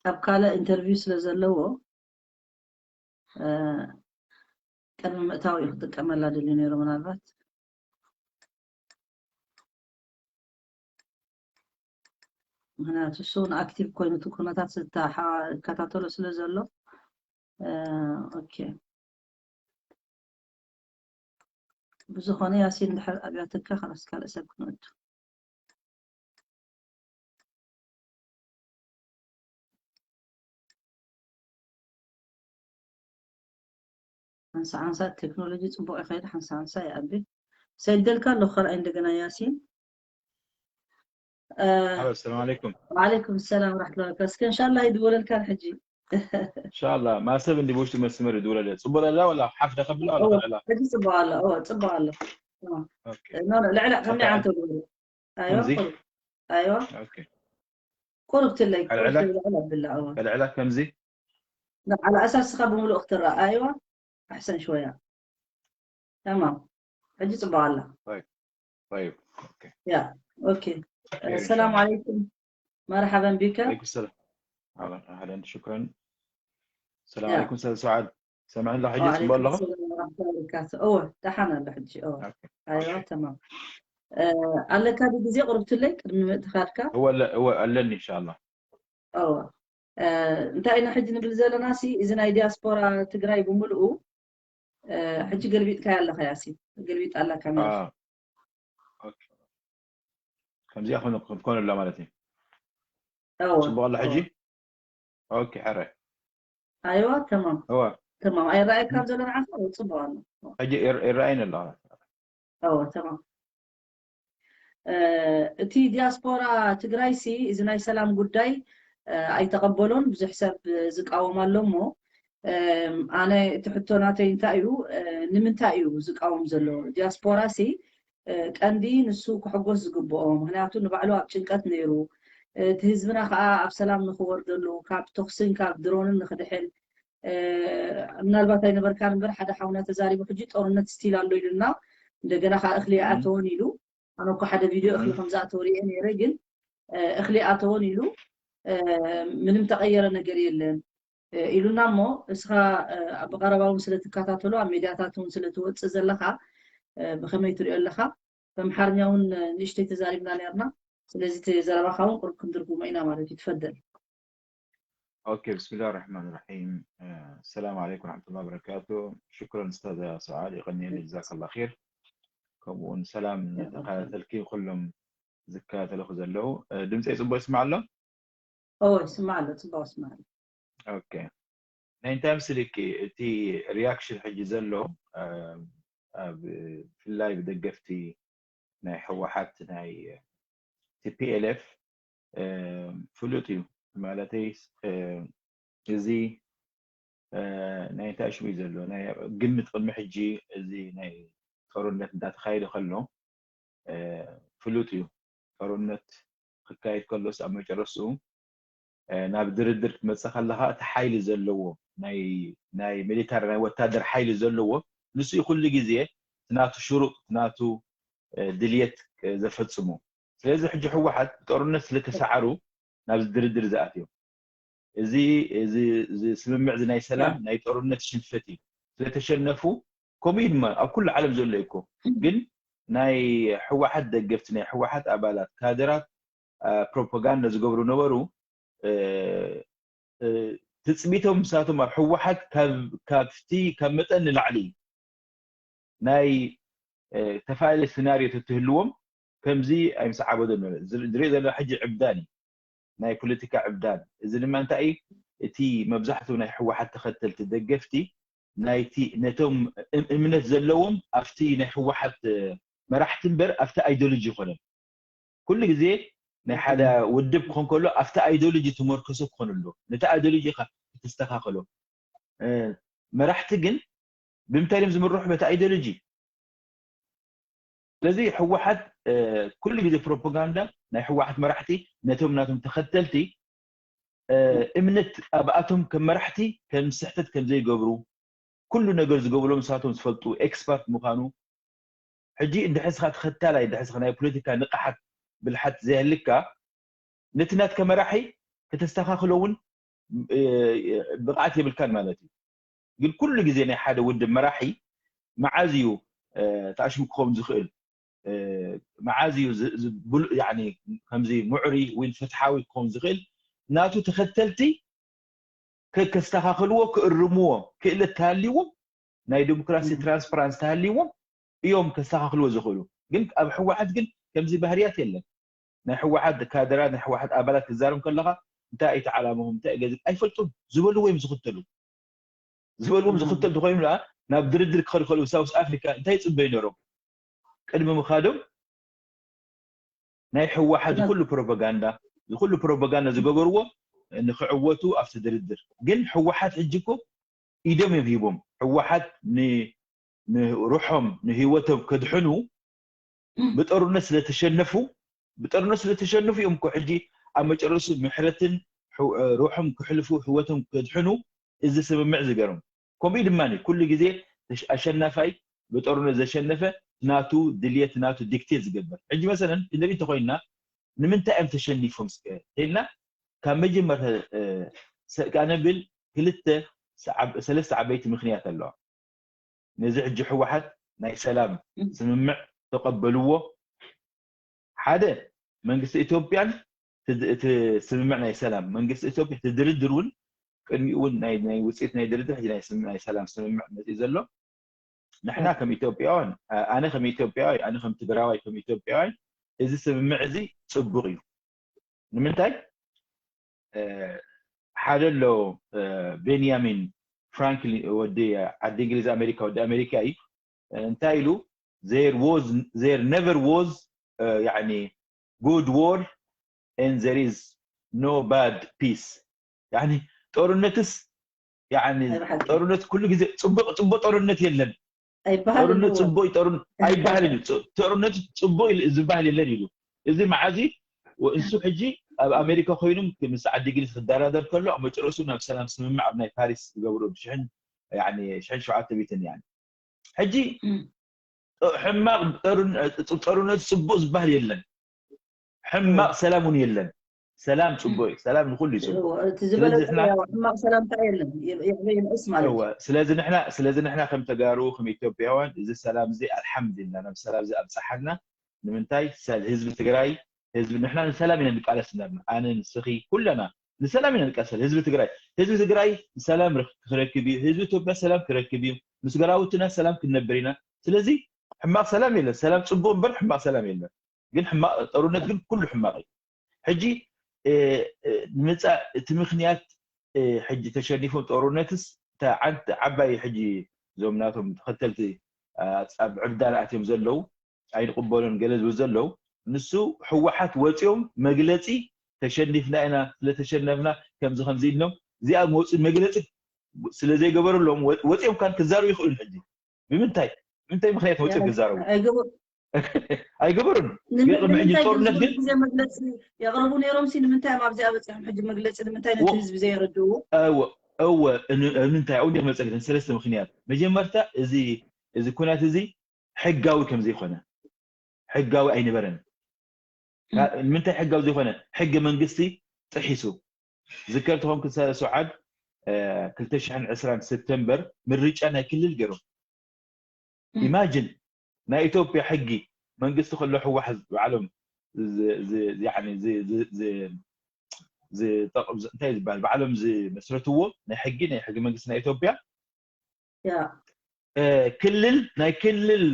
ኣብ ካልእ ኢንተርቪው ስለ ዘለዎ ቅድሚ ምእታው እዩ ክጥቀመላ ደልዩ ነይሩ ምናልባት ምክንያቱ እሱ ንኣክቲቭ ኮይኑ እቲ ኩነታት ዝከታተሎ ስለ ዘሎ ኦኬ ብዝኾነ ያሲን ድሕር ኣብያትካ ከላስ ካልእ ሰብ ክንወዱ ሓንሳ ሓንሳ ቴክኖሎጂ ጽቡቕ ይኸይድ፣ ሓንሳ ሓንሳ ይኣቢ። ሰይደልካ ኣለኹ ካልኣይ እንደገና ያሲን። ሰላም ዓለይኩም። ወዓለይኩም ሰላም ወራሕመቱላሂ ወበረካቱ። እስከ እንሻላ ይድወለልካ ሕጂ። እንሻላ ማሰብ እንዲ ብውሽጢ መስመር ይድወለለ። ጽቡቕ ኣላ ወላ ሓፍ ደኸብላ ወላ እወ፣ ከልዕላ? ሕጂ ጽቡቕ ኣሎ። እወ፣ ጽቡቕ ኣሎ። እወ። ኦኬ። ኖ፣ ኖ፣ ልዕላ ከመይ ኣታ- ዓንተ ግበሩ። ኣይዋ፣ ከምዚ? ቁሩብ። ኣይዋ። ኦኬ። ቁሩብ ትለይ፣ ቁሩብ ኣልዕላ? ትለይ፣ ልዕላ ኣብላ። እወ። ከልዕላ ከምዚ? ንዓላ ኣሳስኻ ብምሉእ ክትረኣ። ኣይዋ። ኣሕሰን ሽወያ። ተማም። ሕጂ ጽቡቕ ኣላ። طيب. ኦኬ። ያ፣ ኦኬ። خير إن شاء ሰላም الله. ዓለይኩም። መርሓበን ቢከ። عليكم السلام. أهلا، أهلا، شكرا. السلام يا. عليكم أستاذ سعاد. سامعني لحجة بقول وعليكم لغة؟ السلام ورحمة الله وبركاته. أوه، تحنا بحجي. أوه. أوكي. أيوة، أوكي. تمام. آه، ኣለካ ብግዜ ቁርብትለይ ቅድሚ ምእትኻድካ? هو ال- هو قال لي إن شاء الله. እወ። እንታይ ኢና ሕጂ ንብል ዘለና ሲ፣ እዚ ናይ ዲያስፖራ ትግራይ ብምልኡ፣ ሕጂ ገልቢጥካያ ኣለኻ ያሲን። ገልቢጣ ኣላ ካሜራ። اه. اوكي. ከምዚኣ ኮነ ኮነ ኣላ ማለት እዩ። እወ፣ ጽቡቕ ኣላ ሕጂ? እወ። ኦኬ፣ ሕረ። ኣይዋ፣ ተማም። እወ። ተማም። ኣይረኣየካን ዘሎ ንዓኻ? እወ፣ ጽቡቕ ኣሎ። እወ። ሕጂ ይር- ይረኣይን ኣሎ። እወ፣ ተማም። እ፣ እቲ ዲያስፖራ ትግራይ ሲ፣ እዚ ናይ ሰላም ጉዳይ፣ እ፣ ኣይተቐበሎን፣ ብዙሕ ሰብ ዝቃወም ኣሎ እሞ፣ እም፣ ኣነ እቲ ሕቶ ናተይ እንታይ እዩ፣ እ፣ ንምንታይ እዩ ዝቃወም ዘሎ? ዲያስፖራ ሲ፣ እ፣ ቀንዲ ንሱ ክሕጎስ ዝግብኦ፣ ምኽንያቱ ንባዕሉ ኣብ ጭንቀት ነይሩ፣ እ፣ እቲ ህዝብና ከዓ ኣብ ሰላም ንኽወርደሉ፣ ካብ ተኹስን ካብ ድሮንን ንኽድሕን፣ እ፣ ምናልባት ኣይነበርካን እምበር፣ ሓደ ሓውና ተዛሪቡ፣ ሕጂ ጦርነት ስቲል ኣሎ ኢሉና፣ እንደገና ከዓ እኽሊ እም። ኣይኣተወን ኢሉ። ኣነ እኮ ሓደ ቪድዮ እኽሊ እም። ከም ዝኣተወ ሪኤ ነይረ፣ ግን፣ እ፣ እኽሊ ኣተወን ኢሉ፣ እ፣ ምንም ተቐየረ ነገር የለን፣ እ፣ ኢሉና እሞ፣ እስኻ፣ እ፣ ብቐረባ እውን ስለ ትከታተሎ፣ ኣብ ሜድያታት እውን ስለ ትወፅእ ዘለኻ፣ እ፣ ብኸመይ ትሪኦ ኣለኻ? በምሓርኛ እውን፣ እ፣ ንእሽተይ ተዛሪብና ነርና። ስለዚ እቲ ዘረባኻ እውን ቁሩብ ክንድርጉሞ ኢና ማለት እዩ። ትፈደል። ኦኬ፣ ብስሚላህ ራሕማን ራሒም። እ፣ ሰላም ዓለይኩም ወራሕመቱላሂ ወበረካቱ። ሽኩረን ኡስታዝ ሰዓድ፣ የቐንየለይ፣ ጀዛከላህ ኸይር። ከምኡ እውን ሰላም ያ ንተኸታተልኪ፣ ኩሎም ዝከታተልኹ ዘለዉ። እ፣ ድምፀይ ጽቡቕ ይስማዕ ኣሎ? እወ፣ ይስማዕ ኣሎ፣ ጽቡቕ ይስማዕ ኣሎ። ኦኬ። ናይ እንታይ ምስልኪ፣ እቲ ሪያክሽን ሕጂ ዘሎ፣ እ፣ ኣብ ብፍላይ ብደገፍቲ ናይ ህወሓት፣ ናይ ቲ ፒ ኤል ኤፍ፣ እ፣ ፍሉጥ እዩ። ማለተይ፣ እ፣ እዚ፣ እ፣ ናይ እንታይ ሽሙ እዩ ዘሎ፣ ናይ ግምት ቅድሚ ሕጂ እዚ ናይ ጦርነት እንዳተኻየደ ከሎ፣ እ፣ ፍሉጥ እዩ። ጦርነት ክካየድ ከሎስ ኣብ መጨረስትኡ፣ እ፣ ናብ ድርድር ክትመጽእ ከለኻ፣ እቲ ሓይሊ ዘለዎ፣ ናይ፣ ናይ ሚሊታሪ፣ ናይ ወታደር ሓይሊ ዘለዎ፣ ንሱ እዩ ኩሉ ግዜ እቲ ናቱ ሽሩጥ፣ እቲ ናቱ፣ እ፣ ድልየት፣ እ፣ ዘፈጽሙ። ስለዚ ሕጂ ህወሓት ብጦርነት ስለ ተሰዓሩ ናብዚ ድርድር ዝኣትዩ። እዚ፣ እዚ፣ እዚ ስምምዕ እዚ ናይ ሰላም፣ ያ። ናይ ጦርነት ሽንፈት እዩ። ስለተሸነፉ፣ ከምኡ እዩ ድማ ኣብ ኩሉ ዓለም ዘሎ እዩ እኮ። ግን ናይ ህወሓት ደገፍቲ፣ ናይ ህወሓት ኣባላት፣ ካድራት፣ እ፣ ፕሮፓጋንዳ ዝገብሩ ነበሩ። እ፣ እ፣ ትጽቢቶም ንሳቶም ኣብ ህወሓት ካብ፣ ካብቲ፣ ካብ መጠን ንላዕሊ እዩ። ናይ፣ እ፣ ተፈላለየ ሲናርዮ ተትህልዎም ከምዚ ኣይምሰዓበዶን ነይሩ። ዝር-፣ ዝሪኦ ዘሎ ሕጂ ዕብዳን እዩ። ናይ ፖለቲካ ዕብዳን። እዚ ድማ እንታይ እዩ? እቲ መብዛሕትኡ ናይ ህወሓት ተኸተልቲ፣ ደገፍቲ፣ ናይቲ፣ ነቶም እም-፣ እምነት ዘለዎም ኣብቲ ናይ ህወሓት፣ እ፣ መራሕቲ እምበር ኣብቲ ኣይዲዮሎጂ ይኾነን። ኩሉ ግዜ ናይ ሓደ ውድብ ክኾን ከሎ ኣብቲ ኣይዲዮሎጂ ተመርኮሰ ክኾን ኣሎ። ነቲ ኣይዲዮሎጂ ኢኻ ከተስተኻኽሎ። እ፣ መራሕቲ ግን ብምንታይ እዮም ዝምርሑ? በቲ ኣይዲዮሎጂ። ስለዚ ህወሓት፣ እ፣ ኩሉ ግዜ ፕሮፓጋንዳ ናይ ህወሓት መራሕቲ ነቶም ናቶም ተኸተልቲ፣ እ፣ እምነት ኣብኣቶም ከም መራሕቲ ከም ስሕተት ከም ዘይገብሩ፣ ኩሉ ነገር ዝገብርሎም ንሳቶም ዝፈልጡ ኤክስፐርት ምዃኑ፣ ሕጂ እንድሕር እስኻ ተኸታላይ፣ እንድሕር እስኻ ናይ ፖለቲካ ንቕሓት ብልሓት ዘይህልካ፣ ነቲ ናትካ መራሒ ከተስተኻኽሎ እውን፣ እ፣ ብቕዓት የብልካን ማለት እዩ። ግን ኩሉ ግዜ ናይ ሓደ ውድብ መራሒ መዓዝ እዩ፣ እ፣ ተኣሽሙ ክኸውን ዝኽእል? እ፣ መዓዝ እዩ ዝ-፣ ዝ-፣ ብሉ-፣ ያዕኒ ከምዚ ምዕሩይ ወይ ፍትሓዊ ክኸውን ዝኽእል? ናቱ ተኸተልቲ ከ-፣ ከስተኻኽልዎ፣ ክእርምዎ ክእለት ተሃልይዎም፣ ናይ ዲሞክራሲ እም። ትራንስፓራንስ ተሃልይዎም እዮም ከስተኻኽልዎ ዝኽእሉ። ግን ኣብ ህወሓት ግን ከምዚ ባህርያት የለን። ናይ ህወሓት ካድራት፣ ናይ ህወሓት ኣባላት ክዛረብ ከለኻ፣ እንታይ እቲ ዓላማኹም፣ እንታይ ገዚ ኣይፈልጡን። ዝበልዎ እዮም ዝኽተሉ። ዝበልዎም እም። ዝኽተል ተኾይኑ ደኣ፣ ናብ ድርድር ክኸዱ ከለዉ ሳውስ ኣፍሪካ እንታይ ይፅበዩ ነይሮም? ቅድሚ ምኻዶም ናይ ህወሓት ዝኩሉ ፕሮፓጋንዳ ዝኩሉ ፕሮፓጋንዳ ዝገበርዎ ንክዕወቱ ኣብቲ ድርድር። ግን ህወሓት ሕጂ እኮ ኢዶም እዮም ሂቦም። ህወሓት ንሩሖም ንህይወቶም ከድሕኑ ብጠሩነት ስለተሸነፉ ብጠሩነት ስለተሸነፉ እዮም እኮ ሕጂ ኣብ መጨረሱ ምሕረትን ሩሖም ክሕልፉ ህይወቶም ከድሕኑ እዚ ስምምዕ ዝገርም። ከምኡ ድማ ኩሉ ግዜ ኣሸናፋይ ብጠሩነት ዘሸነፈ ናቱ ድልየት ናቱ ዲክቴት ዝገብር። ሕጂ መሰለን ክንርኢ እንተኮይንና ንምንታይ እዮም ተሸኒፎም እስከ ተልና ካብ መጀመርታ ኣነ ብል ክልተ ሰለስተ ዓበይቲ ምክንያት ኣለዋ። ነዚ ሕጂ ህወሓት ናይ ሰላም ስምምዕ ተቐበልዎ። ሓደ መንግስቲ ኢትዮጵያን እቲ ስምምዕ ናይ ሰላም መንግስቲ ኢትዮጵያ እቲ ድርድር እውን ቅድሚኡ እውን ናይ ውፅኢት ናይ ድርድር ሕጂ ናይ ሰላም ስምምዕ መፅኡ ዘሎ። ንሕና ከም ኢትዮጵያውያን ኣነ ከም ኢትዮጵያዊ ኣነ ከም ትግራዋይ ከም ኢትዮጵያውያን እዚ ስምምዕ እዚ ፅቡቅ እዩ። ንምንታይ ሓደ ኣሎ ቤንያሚን ፍራንክሊን ወዲ ዓዲ እንግሊዝ ኣሜሪካ ወዲ ኣሜሪካ እዩ እንታይ ኢሉ there was there never was يعني good war and there is no bad peace يعني ጦርነትስ يعني ጦርነት ኩሉ ግዜ ፅቡቅ ፅቡቅ ጦርነት የለን ጦርነት ፅቡቅ ኣይበሃል እዩ ጦርነት ፅቡቅ ዝበሃል የለን ኢሉ እዚ መዓዚ እሱ ሕጂ ኣብ ኣሜሪካ ኮይኖም ምስ ዓዲ እንግሊዝ ክደራደር ከሎ ኣብ መጨረሱ ናብ ሰላም ስምምዕ ኣብ ናይ ፓሪስ ዝገብሩ ሽሕን ሸውዓተ ሚእትን ሕጂ ሕማቅ ጦርነት ፅቡቅ ዝበሃል የለን ሕማቅ ሰላም እውን የለን ሰላም ፅቡቅ እዩ ሰላም ንኩሉ እዩ ፅቡቅ እቲ ዝበለፀ ሕማቅ ሰላም እንታይ የለን የዕበ ይንእስ ማለት እዩ ስለዚ ንሕና ስለዚ ንሕና ከም ተጋሩ ከም ኢትዮጵያውያን እዚ ሰላም እዚ ኣልሓምድላ ናብ ሰላም እዚ ኣብፀሓና ንምንታይ ህዝቢ ትግራይ ህዝቢ ንሕና ንሰላም ኢና ንቃለስ ነርና ኣነ ንስኺ ኩለና ንሰላም ኢና ንቃሰል ህዝቢ ትግራይ ህዝቢ ትግራይ ሰላም ክረክብ እዩ ህዝቢ ኢትዮጵያ ሰላም ክረክብ እዩ ምስ ገራውትና ሰላም ክንነብር ኢና ስለዚ ሕማቅ ሰላም የለን ሰላም ፅቡቅ እምበር ሕማቅ ሰላም የለን ግን ሕማቅ ጦርነት ግን ኩሉ ሕማቅ እዩ ሕጂ ንምፃእ እቲ ምክንያት ሕጂ ተሸኒፎም ጦርነትስ ዓባይ ሕጂ እዞም ናቶም ተኸተልቲ ኣብ ዕብዳን ኣትዮም ዘለዉ ኣይንቕበሎን ገለ ዝብል ዘለዉ ንሱ ህወሓት ወፂኦም መግለፂ ተሸኒፍና ኢና ስለተሸነፍና ከምዚ ከምዚ ኢልኖም እዚኣ መውፅእ መግለፂ ስለዘይገበሩሎም ወፂኦም ካን ክዛረቡ ይኽእሉ ሕጂ ብምንታይ ምንታይ ምክንያት ወፂኦም ክዛረቡ ኣይገበሩን ግን ቅድሚ ሕጂ ጦርነት ግን ግዜ መግለፂ የቕርቡ ነይሮም ሲ ንምንታይ እዮም ኣብዚኣ በፂሖም ሕጂ መግለፂ ንምንታይ ነቲ ህዝቢ ዘየረድእዎ እወ ንምንታይ ኣብኡ ክመፀ ግደን ሰለስተ ምክንያት መጀመርታ እዚ እዚ ኩናት እዚ ሕጋዊ ከም ዘይኮነ ሕጋዊ ኣይነበረን ንምንታይ ሕጋዊ ዘይኮነ ሕገ መንግስቲ ጥሒሱ ዝከር ተኾንክ ሰዓድ ክልተ ሽሕን ዕስራን ሰፕተምበር ምርጫ ናይ ክልል ገይሮም ኢማጅን ናይ ኢትዮጵያ ሕጊ መንግስቲ ከሎ ህወሓት ባዕሎም እንታይ ዝበሃል ባዕሎም ዝመስረትዎ ናይ ሕጊ ናይ ሕጊ መንግስቲ ናይ ኢትዮጵያ ክልል ናይ ክልል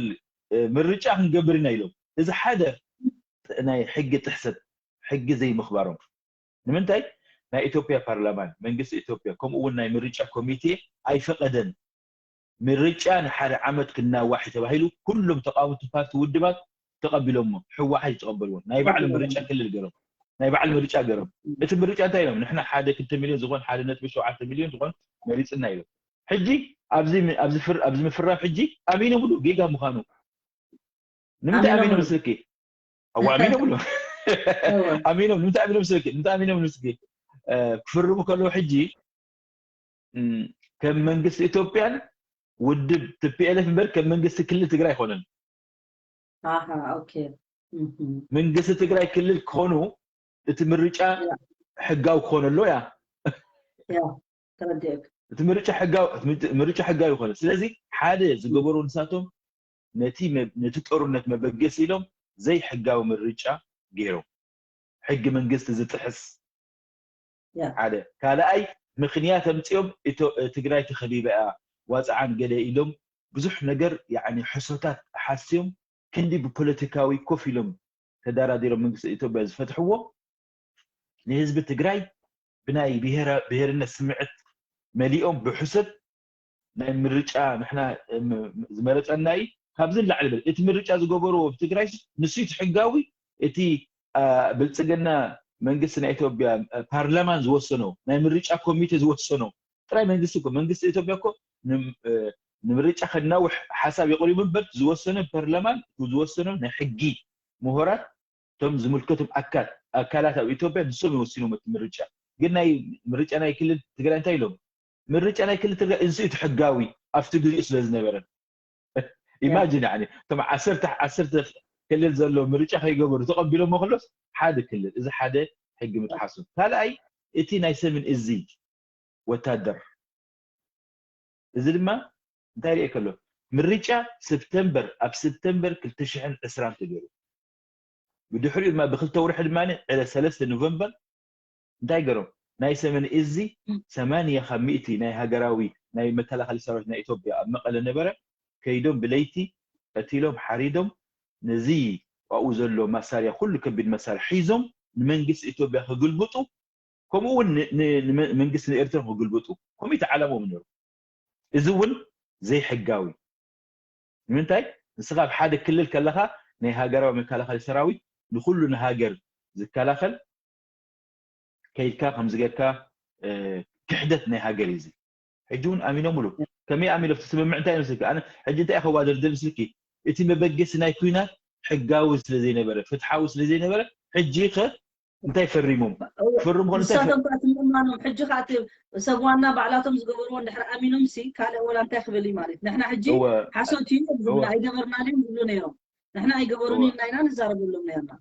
ምርጫ ክንገብር ኢና ኢሎም እዚ ሓደ ናይ ሕጊ ጥሕሰት ሕጊ ዘይምኽባሮም ንምንታይ ናይ ኢትዮጵያ ፓርላማን መንግስቲ ኢትዮጵያ ከምኡ እውን ናይ ምርጫ ኮሚቴ ኣይፈቀደን ምርጫ ንሓደ ዓመት ክናዋሕ ተባሂሉ ኩሎም ተቃወምቲ ፓርቲ ውድባት ተቀቢሎሞ ህወሓት ዝተቀበልዎ ናይ ባዕሉ ምርጫ ክልል ገይሮም ናይ ባዕሉ ምርጫ ገይሮም እቲ ምርጫ እንታይ ኢሎም ንሕና ሓደ ክልተ ሚሊዮን ዝኾን ሓደ ነጥቢ ሸውዓተ ሚሊዮን ዝኾን መሪፅና ኢሎም ሕጂ ኣብዚ ምፍራም ሕጂ ኣሚኖምሉ ጌጋ ምዃኑ ንምንታይ ኣሚኖም ስልኪ ኣዋ ኣሚኖምሉ ኣሚኖም ንምንታይ ኣሚኖም ስልኪ ንምንታይ ኣሚኖም ስልኪ ክፍርሙ ከለዉ ሕጂ ከም መንግስቲ ኢትዮጵያን ውድብ ቲፒኤልኤፍ እምበር ከም መንግስቲ ክልል ትግራይ ኣይኮነን መንግስቲ ትግራይ ክልል ክኾኑ እቲ ምርጫ ሕጋዊ ክኾነ ኣሎ ያ እቲ ምርጫ ሕጋዊ ምርጫ ሕጋዊ ይኾነ ስለዚ ሓደ ዝገበሩ ንሳቶም ነቲ ነቲ ጦርነት መበገሲ ኢሎም ዘይሕጋዊ ምርጫ ገይሮም ሕጊ መንግስቲ ዝጥሕስ ሓደ ካልኣይ ምክንያት ኣምፅኦም ትግራይ ተኸቢባ እያ ዋፅዓን ገለ ኢሎም ብዙሕ ነገር ሕሶታት ሓስዮም ክንዲ ብፖለቲካዊ ኮፍ ኢሎም ተደራዲሮም መንግስቲ ኢትዮጵያ ዝፈትሕዎ ንህዝቢ ትግራይ ብናይ ብሄርነት ስምዕት መሊኦም ብሕሰት ናይ ምርጫ ንሕና ዝመረፀና እዩ። ካብዚ ንላዕሊ በል እቲ ምርጫ ዝገበርዎ ኣብ ትግራይ ንሱ እቲ ሕጋዊ እቲ ብልፅግና መንግስቲ ናይ ኢትዮጵያ ፓርላማን ዝወሰኖ ናይ ምርጫ ኮሚቴ ዝወሰኖ ጥራይ መንግስቲ እኮ መንግስቲ ኢትዮጵያ እኮ ንምርጫ ከናውሕ ሓሳብ የቕሪቡ እምበር ዝወሰኖ ፓርላማን ዝወሰኖ ናይ ሕጊ ምሁራት እቶም ዝምልከቶም ኣካል ኣካላት ኣብ ኢትዮጵያ ንሶም ይወስኑ እቲ ምርጫ ግን ናይ ምርጫ ናይ ክልል ትግራይ እንታይ ኢሎም ምርጫ ናይ ክልል ትግራይ እዚ እቲ ሕጋዊ ኣብቲ ግዜኡ ስለ ዝነበረ ኢማጂን ያኒ እቶም ዓሰርተ ዓሰርተ ክልል ዘሎ ምርጫ ከይገበሩ ተቐቢሎሞ ከሎስ ሓደ ክልል እዚ ሓደ ሕጊ ምጥሓሱ ካልኣይ እቲ ናይ ሰምን እዚ ወታደር እዚ ድማ እንታይ ሪኤ ከሎ ምርጫ ሰፕተምበር ኣብ ሰፕተምበር ክልተ ሽሕን ዕስራን ተገይሩ ብድሕሪኡ ድማ ብክልተ ወርሒ ድማ ዕለት ሰለስተ ኖቨምበር እንታይ ገሮም ናይ ሰመን እዚ ሰማንያ ካብ ሚእቲ ናይ ሃገራዊ ናይ መከላኸሊ ሰራዊት ናይ ኢትዮጵያ ኣብ መቐለ ነበረ ከይዶም ብለይቲ ቀቲሎም ሓሪዶም ነዚ ኣብኡ ዘሎ መሳርያ ኩሉ ከቢድ መሳርያ ሒዞም ንመንግስቲ ኢትዮጵያ ክግልብጡ ከምኡ እውን መንግስቲ ንኤርትራ ክግልብጡ ከምኡ እቲ ዓላምኦም ነሩ እዚ እውን ዘይሕጋዊ ንምንታይ ንስኻ ኣብ ሓደ ክልል ከለኻ ናይ ሃገራዊ መከላኸሊ ሰራዊት ንኩሉ ንሃገር ዝከላኸል ከይድካ ከምዚ ጌርካ ክሕደት ናይ ሃገር እዩ ሕጂ እውን ኣሚኖምሉ ከመይ ኣሚኖም ትስምምዕ እንታይ ምስልኪ ኣነ ሕጂ እንታይ ከዋደር ድል ምስልኪ እቲ መበገሲ ናይ ኩናት ሕጋዊ ስለ ዘይነበረ ፍትሓዊ ስለ ዘይነበረ ሕጂ ከ እንታይ ፈሪሞም ፈርሙ ኮን እንታይ ንሳቶም ከዓ ትምእማኖም ሕጂ ከዓ እቲ ሰብ ዋና ባዕላቶም ዝገበርዎ እንድሕር ኣሚኖም ሲ ካልእ ወላ እንታይ ክብል እዩ ማለት ንሕና ሕጂ እወ ሓሶት እዩ እዮም ዝብሉ እወ ኣይገበርናን እዮም ዝብሉ ነይሮም ንሕና ኣይገበሩን እወ ኢልና ኢና ንዛረበሎም ነርና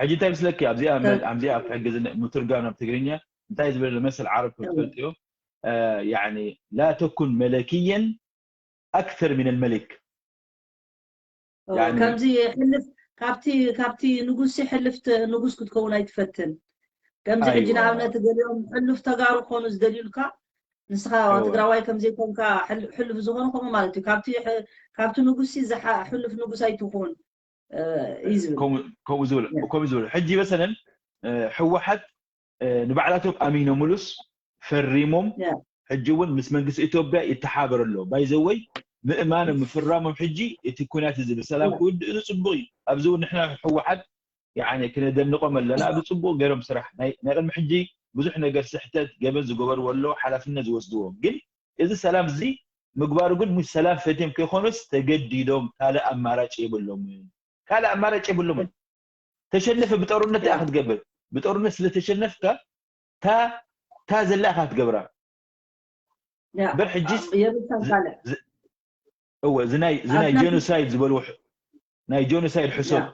ሕጂ እንታይ ምስለኪ ኣብዚኣ መ- ኣብዚኣ ኣብ ሕጊ ዝነ- ምትርጓም ናብ ትግርኛ እንታይ ዝብል መሰል ዓረብ እወ ትፈልጥዮ ያኒ ላ ተኩን መለክየን ኣክተር ሚን ልመሊክ ከምዚ ሕልፍ ካብቲ ካብቲ ንጉስ ሕልፍቲ ንጉስ ክትከውን ኣይትፈትን። ከምዚ ሕጂ ንኣብነት ገሊኦም ሕሉፍ ተጋሩ ክኾኑ ዝደልዩልካ ንስኻ ትግራዋይ ከምዘይኮንካ ሕሉፍ ዝኾኑ ከምኡ ማለት እዩ። ካብቲ ንጉስ ሕሉፍ ንጉስ ኣይትኹን እዩ ዝብል። ከምኡ ዝብል ሕጂ መሰለን ህወሓት ንባዕላቶም ኣሚኖምሉስ ፈሪሞም ሕጂ እውን ምስ መንግስቲ ኢትዮጵያ ይተሓበር ኣሎ ባይዘወይ ምእማኖም ምፍራሞም ሕጂ እቲ ኩናት እዚ ብሰላም ክውድእ እዚ ፅቡቅ እዩ ኣብዚ እውን ንሕና ህወሓት ያኒ ክነደንቆም ኣለና እዚ ፅቡቅ ገይሮም ስራሕ ናይ ቅድሚ ሕጂ ብዙሕ ነገር ስሕተት ገበን ዝገበርዎ ኣለዉ ሓላፍነት ዝወስድዎ ግን እዚ ሰላም እዚ ምግባሩ ግን ምስ ሰላም ፈትዮም ከይኮኑስ ተገዲዶም ካልእ ኣማራጭ የብሎምን ካልእ ኣማራጭ የብሎምን ተሸነፈ ብጦርነት እያ ክትገብር ብጦርነት ስለተሸነፍካ ታ ታ ዘላ ኢኻ ክትገብራ በር ሕጂስ እወ እዚ ናይ ጀኖሳይድ ዝበልዎ ናይ ጀኖሳይድ ሕሶት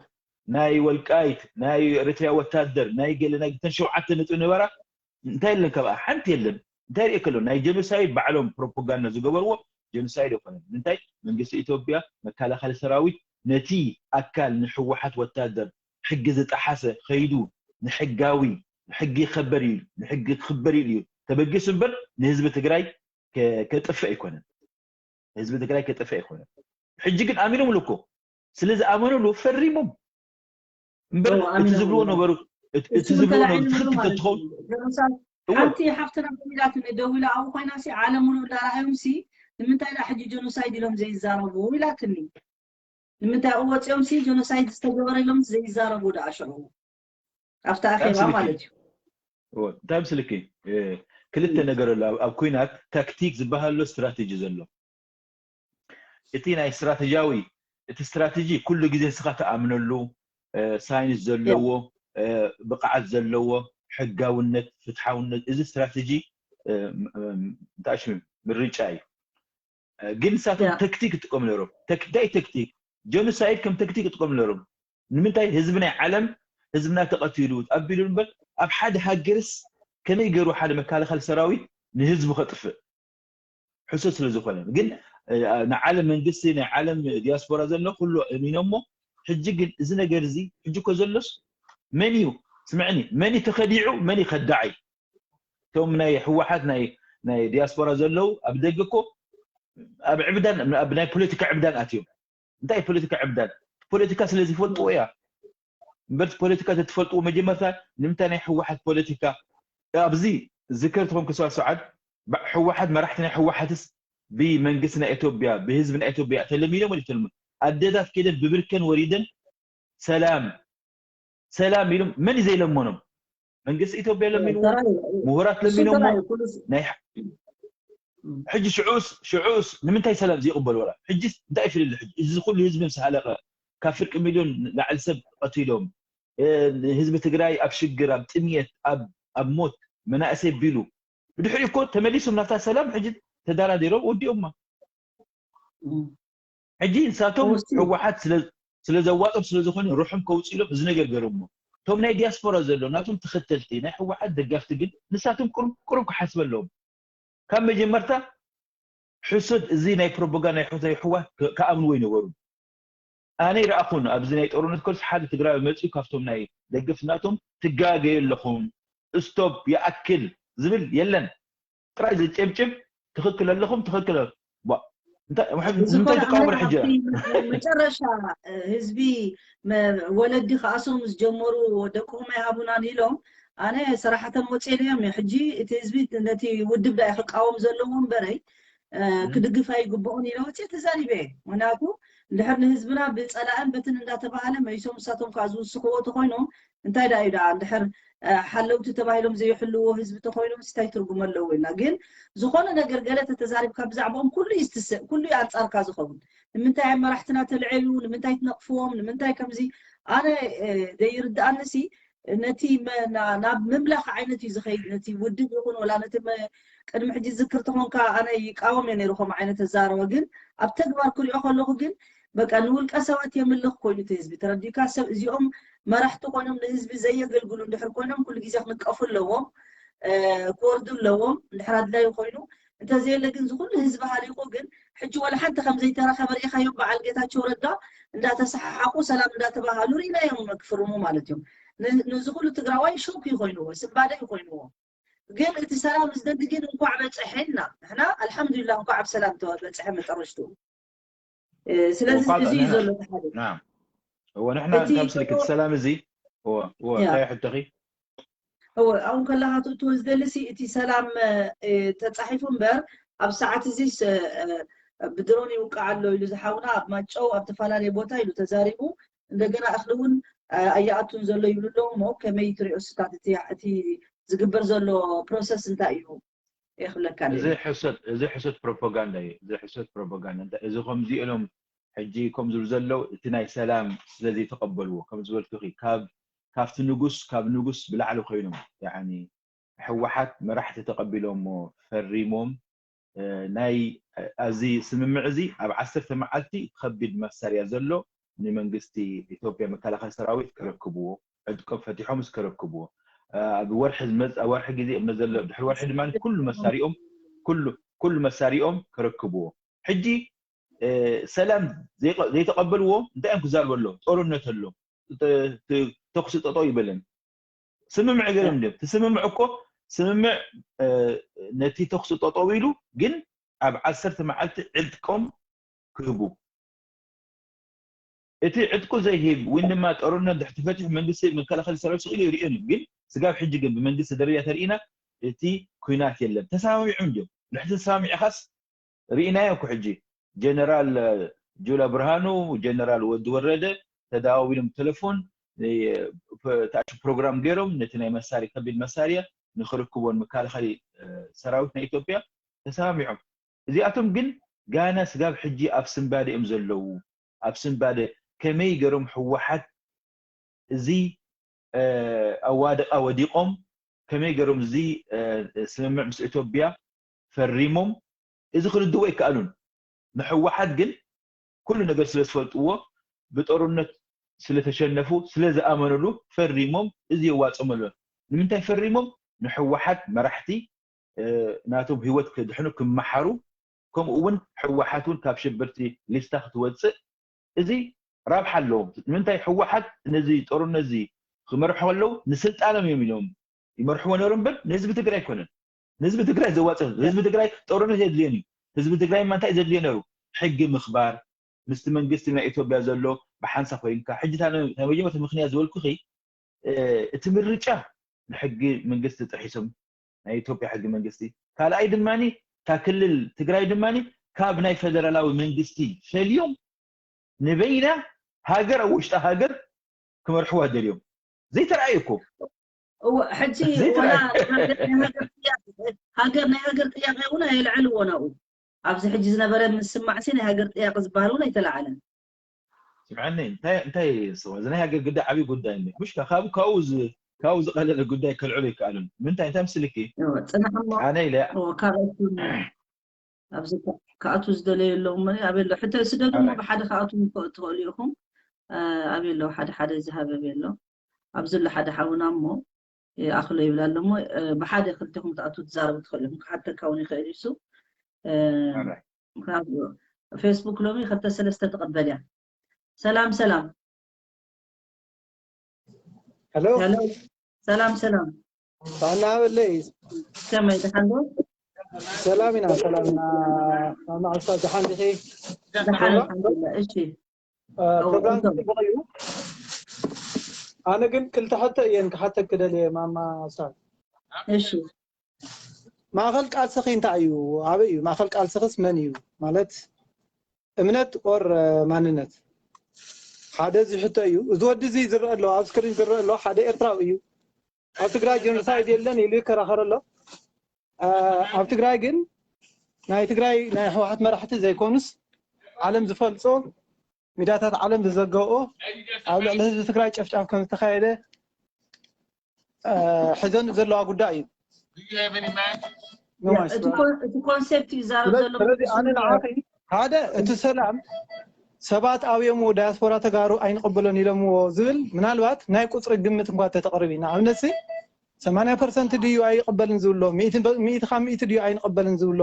ናይ ወልቃይት ናይ ኤርትራ ወታደር ናይ ገለ ናይ ተን ሸውዓተ ነጥቢ ነበራ እንታይ የለን ካብኣ ሓንቲ የለን እንታይ ሪኦ ከሎ ናይ ጀኖሳይድ ባዕሎም ፕሮፓጋንዳ ዝገበርዎ ጀኖሳይድ ኣይኮነን ምንታይ መንግስቲ ኢትዮጵያ መከላኸሊ ሰራዊት ነቲ ኣካል ንህወሓት ወታደር ሕጊ ዝጠሓሰ ከይዱ ንሕጋዊ ሕጊ ይኸበር እዩ ንሕጊ ክኽበር እዩ እዩ ተበጊሱ እምበር ንህዝቢ ትግራይ ከጥፍእ ኣይኮነን ህዝቢ ትግራይ ከጥፍእ ኣይኮነን ሕጂ ግን ኣሚኖምሉ እኮ ስለ ዝኣመኑሉ ፈሪሞም እምበር እቲ ዝብልዎ ነበሩ እቲ ዝብልዎ ነበሩ ትኽክል ተትኸውን ሓንቲ ሓፍትና ኢላትኒ ደዊላ ኣብኡ ኮይና ሲ ዓለም ሙሉ እንዳረኣዮም ሲ ንምንታይ ዳ ሕጂ ጀኖሳይድ ኢሎም ዘይዛረቡ ኢላትኒ ንምንታይ ኣብኡ ወፂኦም ሲ ጀኖሳይድ ዝተገበረ ኢሎም ዘይዛረቡ ዳ ሽዑ ኣብቲ ኣኼባ ማለት እዩ እንታይ ምስልኪ ክልተ ነገር ኣሎ ኣብ ኩናት ታክቲክ ዝበሃል ኣሎ ስትራቴጂ ዘሎ እቲ ናይ ስትራቴጂያዊ እቲ ስትራቴጂ ኩሉ ግዜ ንስኻ ተኣምነሉ ሳይንስ ዘለዎ ብቕዓት ዘለዎ ሕጋውነት ፍትሓውነት እዚ ስትራቴጂ እንታይ ሽም ምርጫ እዩ ግን ንሳቶም ተክቲክ ይጥቀሙ ነሮም እንታይ ተክቲክ ጀኖሳይድ ከም ተክቲክ ይጥቀሙ ነሮም ንምንታይ ህዝቢ ናይ ዓለም ህዝብና ተቐቲሉ ኣቢሉ እምበር ኣብ ሓደ ሃገርስ ከመይ ገይሩ ሓደ መከላኸሊ ሰራዊት ንህዝቡ ከጥፍእ ሕሱር ስለ ዝኾነ ግን ንዓለም መንግስቲ ናይ ዓለም ዲያስፖራ ዘሎ ኩሉ እሚኖሞ ሕጂ ግን እዚ ነገር እዚ ሕጂ እኮ ዘሎስ መን እዩ ስምዕኒ መን እዩ ተኸዲዑ መን እዩ ከዳዓይ እቶም ናይ ህወሓት ናይ ናይ ዲያስፖራ ዘለዉ ኣብ ደገ እኮ ኣብ ዕብዳን ኣብ ናይ ፖለቲካ ዕብዳን ኣትዮም እንታይ ፖለቲካ ዕብዳን ፖለቲካ ስለ ዝፈልጥዎ እያ እምበር ፖለቲካ ተትፈልጥዎ መጀመርታ ንምንታይ ናይ ህወሓት ፖለቲካ ኣብዚ ዝከር ትኾን ክሳብ ሰዓት ህወሓት መራሕቲ ናይ ህወሓትስ ብመንግስቲ ናይ ኢትዮጵያ ብህዝቢ ናይ ኢትዮጵያ ተለሚኖም ወ ተለሚ ኣደታት ከይደን ብብርከን ወሪደን ሰላም ሰላም ኢሎም መን እዩ ዘይለመኖም? መንግስቲ ኢትዮጵያ ለሚንዎ፣ ምሁራት ለሚኖሞ ናይ ሕጂ ሽዑስ ሽዑስ ንምንታይ ሰላም ዘይቕበል ወላ ሕጂ እንታይ ፍልል ሕጂ እዚ ኩሉ ህዝቢ ምስ ሃለቀ ካብ ፍርቂ ሚሊዮን ላዕሊ ሰብ ቀቲሎም ህዝቢ ትግራይ ኣብ ሽግር ኣብ ጥምየት ኣብ ኣብ ሞት መናእሰይ ቢሉ ብድሕሪ እኮ ተመሊሶም ናብታ ሰላም ሕጂ ተደራዲሮም ወዲኦማ ሕጂ ንሳቶም ህወሓት ስለ ዘዋጦም ስለ ዝኾነ ሩሖም ከውፅእሎም እዚ ነገር ገይሮሞ እቶም ናይ ዲያስፖራ ዘሎ ናቶም ተኸተልቲ ናይ ህወሓት ደጋፍቲ ግን ንሳቶም ቁሩብ ቁሩብ ክሓስበ ኣለዎም ካብ መጀመርታ ሕሱድ እዚ ናይ ፕሮፓጋንዳ ናይ ሕሱድ ህወሓት ክኣምንዎ ይነበሩ ኣነ ይረኣኹን ኣብዚ ናይ ጦርነት ከልሲ ሓደ ትግራዊ መፅኡ ካብቶም ናይ ደገፍቲ ናቶም ትጋገዩ ኣለኹም ስቶፕ ይኣክል ዝብል የለን ጥራይ ዝጭብጭብ ትኽክል ኣለኹም ትኽክል እንታይ ትቃወሙ ሕጂ መጨረሻ ህዝቢ ወለዲ ከኣሶም ዝጀመሩ ደቅኹም ኣይሃቡናን ኢሎም ኣነ ሰራሕተን ወፅኤ እዮም ሕጂ እቲ ህዝቢ ነቲ ውድብ ዳ ክቃወም ዘለዎ እምበረይ ክድግፍ ኣይግብኦን ኢለ ወፅኤ ተዛሪበ ምክንያቱ እንድሕር ንህዝብና ብፀላእን በትን እንዳተባሃለ መሊሶም ንሳቶም ከዓ ዝውስኽዎ ተኮይኖም እንታይ ዳ እዩ ደኣ እንድሕር ሓለውቲ ተባሂሎም ዘይሕልዎ ህዝቢ ተኮይኖም እንታይ ትርጉም ኣለዎ ኢልና ግን ዝኾነ ነገር ገለ ተተዛሪብካ ብዛዕባኦም ኩሉ እዩ ዝትስእ ኩሉ እዩ ኣንፃርካ ዝኸውን ንምንታይ ኣብ መራሕትና ተልዐሉ ንምንታይ ትነቕፍዎም ንምንታይ ከምዚ ኣነ ዘይርድኣኒ ሲ ነቲ ናብ ምምላኽ ዓይነት እዩ ዝኸይድ ነቲ ውድብ ይኹን ወላ ነቲ ቅድሚ ሕጂ ዝክር ተኾንካ ኣነ ይቃወም እየ ነይሩ ከም ዓይነት ተዛረበ ግን ኣብ ተግባር ክሪኦ ከለኹ ግን በቃ ንውልቀ ሰባት የምልኽ ኮይኑ እቲ ህዝቢ ተረዲእካ ሰብ እዚኦም መራሕቲ ኮይኖም ንህዝቢ ዘየገልግሉ እንድሕር ኮይኖም ኩሉ ግዜ ክንቀፉ ኣለዎም ክወርዱ ኣለዎም እንድሕር ኣድላዩ ኮይኑ እንተዘየለ ግን ዝኩሉ ህዝቢ ሃሊቁ ግን ሕጂ ወላ ሓንቲ ከም ዘይተረኸበ ርኢኻዮም በዓል ጌታቸው ረዳ እንዳተሰሓሓቁ ሰላም እንዳተባሃሉ ርኢናዮም ክፍርሙ ማለት እዮም ንዝኩሉ ትግራዋይ ሾክ ይኮይንዎ ስንባደ ይኮይንዎ ግን እቲ ሰላም ዝደሊ ግን እንኳዕ በፅሐና ንሕና ኣልሓምዱሊላ እንኳዕ ኣብ ሰላም በፅሐ መጨረሽትኡ ስለዚ እዚ እዩ ዘሎ ሓደ እወ ንሕና ካብ ስልክ እቲ ሰላም እዚ እወ እንታይ ሕቶኺ እወ ኣብኡ ከለካ ትእትዎ ዝደሊ ሲ እቲ ሰላም ተፃሒፉ እምበር ኣብ ሰዓት እዚ ብድሮን ይውቃዕ ኣሎ ኢሉ ዝሓውና ኣብ ማጨው ኣብ ተፈላለየ ቦታ ኢሉ ተዛሪቡ እንደገና እኽሊ እውን ኣይኣቱን ዘሎ ይብሉ ኣለዉ እሞ ከመይ ትሪኦ ስታት እቲ ዝግበር ዘሎ ፕሮሰስ እንታይ እዩ የኽብለካ እዚ ሕሰት እዚ ሕሰት ፕሮፓጋንዳ እዩ እዚ ሕሰት ፕሮፓጋንዳ እንታይ እዚ ከምዚ ኢሎም ሕጂ ከም ዝብሉ ዘለዉ እቲ ናይ ሰላም ስለ ዘይተቐበልዎ ከም ዝበልኩኺ ካብ ካብቲ ንጉስ ካብ ንጉስ ብላዕሊ ኮይኖም ያኒ ህወሓት መራሕቲ ተቐቢሎሞ ፈሪሞም ናይ ኣብዚ ስምምዕ እዚ ኣብ ዓሰርተ መዓልቲ ከቢድ መሳርያ ዘሎ ንመንግስቲ ኢትዮጵያ መከላኸሊ ሰራዊት ከረክብዎ ዕጥቆም ፈቲሖም እስከረክብዎ ኣብ ወርሒ ዝመፅእ ወርሒ ግዜ እምነ ዘሎ ድሕሪ ወርሒ ድማ ኩሉ መሳሪኦም ኩሉ ኩሉ መሳሪኦም ከረክብዎ ሕጂ ሰላም ዘይተቐበልዎ እንታይ እዮም ክዛርቡ ኣሎ ጦርነት ኣሎ ተኩሲ ጠጠው ይበለን ስምምዕ ገይሮም ድዮም እቲ ስምምዕ እኮ ስምምዕ ነቲ ተኩሲ ጠጠው ኢሉ ግን ኣብ ዓሰርተ መዓልቲ ዕጥቆም ክህቡ እቲ ዕጥቁ ዘይህብ ወይ ድማ ጦርነት ድሕር ተፈቲሑ መንግስቲ መከላኸሊ ሰራዊት ስቕ ኢሉ ይርእዮም እዩ ግን ስጋብ ሕጂ ግን ብመንግስቲ ደረጃ ተርኢና እቲ ኩናት የለን ተሰማሚዖም ድዮም ድሕቲ ተሰማሚዕኻስ ርኢናዮ እኮ ሕጂ ጀነራል ጁላ ብርሃኑ ጀነራል ወዲ ወረደ ተደዋዊሎም ብቴሌፎን ተኣሽ ፕሮግራም ገይሮም ነቲ ናይ መሳሪ ከቢድ መሳርያ ንክርክቦን መከላኸሊ ሰራዊት ናይ ኢትዮጵያ ተሰማሚዖም እዚኣቶም ግን ጋና ስጋብ ሕጂ ኣብ ስንባደ እዮም ዘለዉ ኣብ ስንባደ ከመይ ገይሮም ህወሓት እዚ ኣዋድቓ ወዲቖም ከመይ ገይሮም እዚ ስምምዕ ምስ ኢትዮጵያ ፈሪሞም እዚ ክርድዎ ኣይከኣሉን ንሕወሓት ግን ኩሉ ነገር ስለ ዝፈልጥዎ ብጦርነት ስለተሸነፉ ስለዝኣመኑሉ ፈሪሞም እዚ የዋፅኦም ኣሎ ንምንታይ ፈሪሞም ንሕወሓት መራሕቲ ናቶም ህይወት ክድሕኑ ክመሓሩ ከምኡ እውን ህወሓት እውን ካብ ሽብርቲ ሊስታ ክትወፅእ እዚ ራብሓ ኣለዎም ንምንታይ ህወሓት ነዚ ጦርነት እዚ ክመርሑ ከለዉ ንስልጣኖም እዮም ኢሎም ይመርሕዎ ነሩ እምበር ንህዝቢ ትግራይ ኣይኮነን ንህዝቢ ትግራይ ዘዋፅእ ህዝቢ ትግራይ ጦርነት የድልየን እዩ ህዝቢ ትግራይ ማ እንታይ ዘድልዮ ነሩ ሕጊ ምኽባር ምስቲ መንግስቲ ናይ ኢትዮጵያ ዘሎ ብሓንሳ ኮይንካ ሕጂ መጀመርታ ምክንያት ዝበልኩኺ እቲ ምርጫ ንሕጊ መንግስቲ ጥሒሶም ናይ ኢትዮጵያ ሕጊ መንግስቲ። ካልኣይ ድማ እታ ክልል ትግራይ ድማ ካብ ናይ ፌደራላዊ መንግስቲ ፈልዮም ንበይና ሃገር ኣብ ውሽጢ ሃገር ክመርሕዋ ደልዮም። ዘይተረኣየ እኮ። እወ፣ ሕጂ ወላ ዘይተረኣየ። ሃገር ናይ ሃገር ጥያቄ፣ ሃገር ናይ ሃገር ጥያቄ እውን ኣየልዕልዎ ናብኡ። ኣብዚ ሕጂ ዝነበረ ምስማዕ ሲ ናይ ሃገር ጥያቄ ዝበሃል እውን ኣይተለዓለን። ስምዓኒ፣ እንታይ እንታይ ስዋ፣ እዚ ናይ ሃገር ጉዳይ ዓብዪ ጉዳይ እንደ ምሽ ካብኡ ካብኡ ዝ- ካብኡ ዝቐለለ ጉዳይ ከልዕሎ ይከኣልን። ምንታይ እንታይ ምስልኪ? እወ፣ ጽናሕ እሞ ኣነ ኢለ እወ፣ ካልኦት እውን ኣብዚ ከ- ክኣቱ ዝደለዩ ኣለዉ እሞ ኣበይ ኣሎ? ሕቶ ስደዱ እሞ ኣራይ ብሓደ ክኣቱ ምኮ- ትኽእሉ ኢኹም። እ፣ ኣበይ ኣለዉ? ሓደ ሓደ ዝሃበብ ኣሎ። ኣብዚ ኣሎ ሓደ ሓውና እሞ ይኣኽሎ ይብል ኣሎ እሞ፣ እ፣ ብሓደ ክልተኹም ትኣቱ ትዛረቡ ትኽእሉ ኢኹም። ክሓተካ እውን ይኽእል እዩ እሱ። እ፣ ኣራይ ምክንያቱ ፌስቡክ ሎሚ ክልተ ሰለስተ ትቕበል እያ። ሰላም ሰላም። ሄሎ ሄሎ ሰላም ሰላም። ባና በለይ። ከመይ ደሓን ዶ? ሰላም ኢና፣ ሰላም ኢና። ማማ ኣስታ ደሓን ዲኺ? ደሓን ሄሎ ኣልሓምዱሊላህ። እሺ እ፣ እው፣ ፕሮግራም እንቶም ጽቡቕ እዩ። ኣነ ግን ክልተ ሕቶ እየን ክሓተኪ ደልየ ማማ ኣስታ። እሺ ማእኸል ቃልስኺ እንታይ እዩ? ኣበይ እዩ? ማእኸል ቃልስኽስ መን እዩ? ማለት እምነት ኦር ማንነት? ሓደ እዚ ሕቶ እዩ። እዚ ወዲ እዚ ዝረአ ኣሎ፣ ኣብ ስክሪን ዝረአ ኣሎ ሓደ ኤርትራዊ እዩ። ኣብ ትግራይ ጀኖሳይድ የለን ኢሉ ይከራኸር ኣሎ። እ፣ ኣብ ትግራይ ግን ናይ ትግራይ ናይ ህወሓት መራሕቲ ዘይኮኑስ ዓለም ዝፈልጾ፣ ሚድያታት ዓለም ዝዘገብኦ፣ ኣብ ልዕሊ ህዝቢ ትግራይ ጨፍጫፍ ከም ዝተኻየደ እ፣ ሒዘን ዘለዋ ጉዳይ እዩ። ያ፣ እቲ ኮን- እቲ ኮንሴፕት ይዛረብ ስለ- ዘሎ ስለዚ ኣነ ንዓኺ ሓደ እቲ ሰላም ሰባት ኣብዮምዎ ዳያስፖራ ተጋሩ ኣይንቕበሎን ኢሎምዎ ዝብል ምናልባት ናይ ቁፅሪ ግምት እንኳ ተተቕርቢ ንኣብነት ሲ ሰማንያ ፐርሰንት ድዩ ኣይቕበልን ዝብሎ ሚእቲ በ- ሚእቲ ካብ ሚእቲ ድዩ ኣይንቕበልን ዝብሎ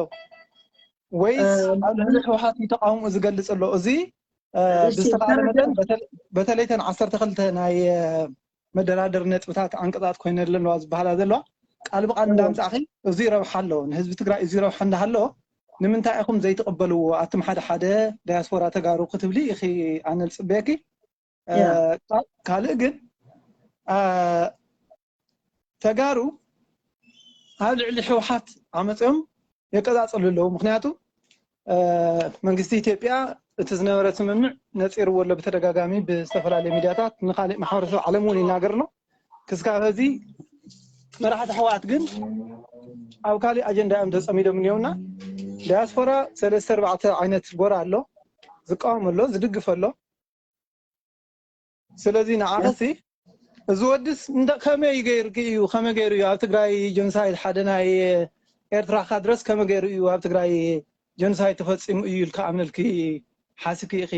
ወይስ እ፣ ኣብ ልዕሊ ህወሓት እዩ ተቃውሞ ዝገልፅ ኣሎ እዚ እ፣ እሺ ብዝተኻእለ ተረደ መጠን በተለ- በተለይ ተን ዓሰርተ ክልተ ናይ እ፣ መደራደሪ ነጥብታት ዓንቀፃት ኮይነ ኣለዋ ዝበሃላ ዘለዋ ቃል ብቃል እወ እንዳምፃእኺ እዙይ ረብሓ ኣለዎ ንህዝቢ ትግራይ እዙይ ረብሓ እንዳሃለዎ ንምንታይ ኢኹም ዘይትቕበልዎ ኣቱም ሓደ ሓደ ዳያስፖራ ተጋሩ ክትብሊ ኢኺ ኣነ ዝፅበየኪ እ፣ ያ ካ- ካልእ ግን እ፣ ተጋሩ ኣብ ልዕሊ ህወሓት ዓመፅኦም የቀፃፅሉ ኣለዉ ምክንያቱ እ፣ መንግስቲ ኢትዮጵያ እቲ ዝነበረ ስምምዕ ነፂርዎ ኣሎ ብተደጋጋሚ ብዝተፈላለዩ ሚድያታት ንካሊእ ማሕበረሰብ ዓለም እውን ይናገር ኣሎ ክስካብ ሕዚ መራሕቲ ህወሓት ግን ኣብ ካሊእ ኣጀንዳ እዮም ተፀሚዶም እኒኦና ዳያስፖራ ሰለስተ ኣርባዕተ ዓይነት ጎራ ኣሎ ዝቃወም ኣሎ ዝድግፍ ኣሎ ስለዚ ንዓኸሲ እዚ ወድስ እንደ ከመይ ገይርኪ እዩ ከመይ ገይሩ እዩ ኣብ ትግራይ ጀኖሳይድ ሓደ ናይ ኤርትራ ካድረስ ከመይ ገይሩ እዩ ኣብ ትግራይ ጀኖሳይድ ተፈፂሙ እዩ ኢልካ ኣምነልኪ ሓስኪ ኢኺ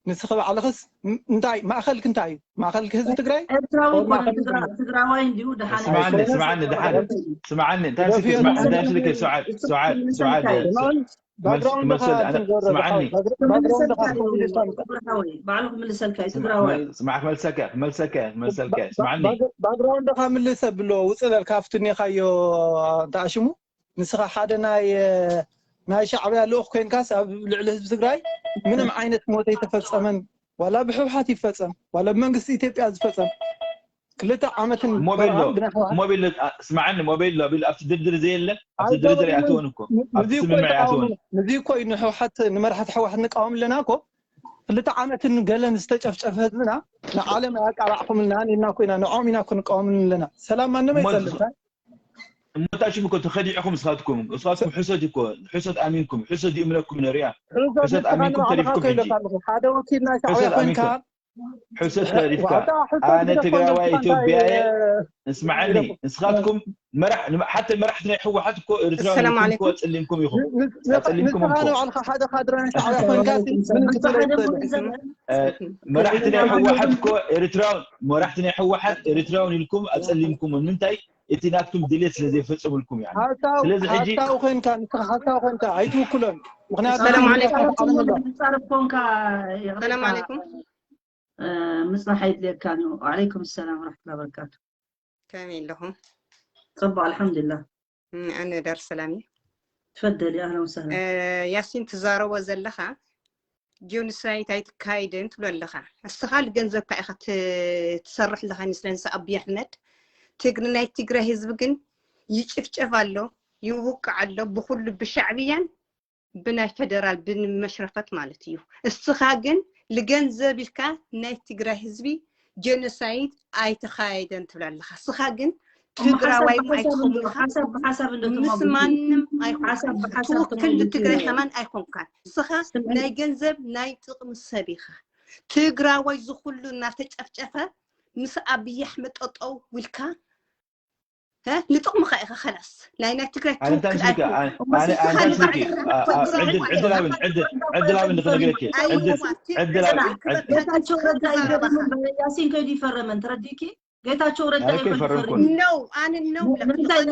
ንስኺ ባዕልኽስ ም- እንታይ ማእኸልኪ እንታይ እዩ ማእኸልኪ ህዝቢ ትግራይ ኤርትራዊ ኦር እኮ ማእኸል ትግራ- ትግራዋይ እንዲሁ ደሓነ ስምዓኒ ገለሰብ ስምዓኒ ደሓነ ትግራዋይ ስምዓኒ እንታይ ምስልኪ ግደፍዮ ስምዓ ንስኺ እንታይ ምስልኪ ሰዓድ ሰዓድ ሰዓድ ስማን ባክግራውንድኻ ክመልሰል እንትን ገበርካ ስምዓኒ ባክግራውንድኻ ክምልሰልካ እዩ ኮምፒውተር ትግራዋይ ባዕሉ ክምልሰልካ እዩ ትግራዋይ ስማዕ ክመልሰካ ክመልሰካ ክመልሰልካ ስምዓኒ ባክግራውንድኻ ምልሰ ብሎ ውፅእ በልካ ኣብቲ እኒኻዮ እንታይ ሽሙ ንስኻ ሓደ ናይ ናይ ሻዕብያ ልኡኽ ኮይንካስ ኣብ ልዕሊ ህዝቢ ትግራይ ምንም ዓይነት ሞት ኣይተፈፀመን ዋላ ብህወሓት ይፈፀም ዋላ ብመንግስቲ ኢትዮጵያ ዝፈፀም ክልተ ዓመትን ሞቤሎ ቆልዓን ብናይ ህወሓት ሞቤሎ አ- ስምዓኒ ሞቤሎ ቢል ኣብቲ ድርድር ዘየለ ኣብቲ ድርድር ኣይገበርኩን ኣይኣተወን እኮ ን- ኣብቲ ንዚ እኮ ስምምዕ ኣይኣተወን ንተቃወምሉ ንዚ እኮ እዩ ንህወሓት ንመራሕቲ ህወሓት ንቃወም ኣለና እኮ ክልተ ዓመትን ገለን ዝተጨፍጨፈ ህዝብና ንዓለም ኣያቃላዕኩምልናን ኢልና እኮ ኢና ንዖም ኢና እኮ ንቃወምልን ኣለና ሰላም ማንም እሞ ኣይፀልእ እሞ እንታይ ሽም እኮ ተኸዲዕኹም ንስኻትኩም ንስኻትኩም ሕሶት እኮ ሕሶት ኣሚንኩም ሕሶት ይእምነኩም ነሩ እያ ሕሶት ሕሶት ንስኻ ኣሚንኩም ንባዕልኻ ተሪፍኩም ሕጂ ከይለካ ኣለኹ ሓደ ወኪል ናይ ሻዕብያ ሕሶት ኮይንካ ኣሚንኩም ሕሶት ተሪፍካ ዋታ ሕሶት ኣነ ግደፎ ትግራዋይ ንስኻ እንታይ ኢትዮጵያ እየ እ፣ እስማዓኒ ግደፎ ንስኻትኩም መራሕ ንማ- ሓተ መራሕቲ ናይ ህወሓት እኮ ኤርትራውያን السلام ኢልኩም እኮ عليكم ኣፀሊምኩም ኢኹም ን- ን- ንስኻ- ኣፀሊምኩም ንስኻ እኮ ንባዕልኻ ሓደ ካድረ ናይ ሻዕብያ ኮይንካ ሲ ምን ክትብል ኣይትኽእልን እ፣ መራሕቲ ናይ ህወሓት እኮ ኤርትራውን መራሕቲ ናይ ህወሓት ኤርትራውን ኢልኩም ኣፀሊምኩም ንምንታይ እቲ ናትኩም ድሌት ስለ ዘይፈፀሙልኩም እዩ ሓሳዊ ስለዚ ሕጂ ሓሳዊ ኮይንካ ንስኻ ሓሳዊ ኮይንካ ኣይትውክሎን ምክንያቱ ሰላም ንስኻ ዓለይኩም። ዓለም ኣሎ ዝፃረፍ ኮንካ ሰላም ዓለይኩም። ምፅናሕ የድልየካ እዩ ዓለይኩም ሰላም ወረሕመቱላ በረካቱ ከመይ ኣለኹም? ፅቡቅ ኣልሓምዱሊላህ እም፣ ኣነ ዳር ሰላም እየ። ትፈደሊ ኣህለን ወሰህለን እ፣ ያሲን ትዛረቦ ዘለኻ ጆኖሳይድ ኣይትካይድን ትብሎ ኣለኻ። እስኻ ልገንዘብካ ኢኻ ት- ትሰርሕ ኣለኻ ይመስለኒ ንሳ ኣብይ ኣሕመድ ትግሪ ናይ ትግራይ ህዝቢ ግን ይጭፍጨፍ ኣሎ፣ ይውቃዕ ኣሎ ብኩሉ ብሻዕብያን ብናይ ፈደራል ብንመሽረፈት ማለት እዩ። እስኻ ግን ልገንዘብ ኢልካ ናይ ትግራይ ህዝቢ ጀኖሳይድ ኣይተኻየደን ትብል ኣለኻ። እስኻ ግን ትግራዋይ ኣይትኸውን ኢኻ፣ ምስ ማንም ኣይኮንካን፣ ትውክል ትግራይ ከማን ኣይኮንካን። እስኻ ናይ ገንዘብ ናይ ጥቕሚ ሰብ ኢኻ። ትግራዋይ ዝኹሉ እናተጨፍጨፈ ምስ ኣብይ ኣሕመድ ጠጠው ውልካ ንጥቕምኻ ኢኻ። ከላስ ናይ ናይ ትግራይ ትውክል ኣይኮንካን። ዕድል ሃብን ዕድል ሃብን ክነግረኪ። ዕድል ሃብን ጌታቸው ረዳ ይፈርም፣ ያሲን ከይዱ ይፈረመን ተረዲኪ። ጌታቸው ረዳ ይፈርም። ነው ኣነ ነው ምንታይ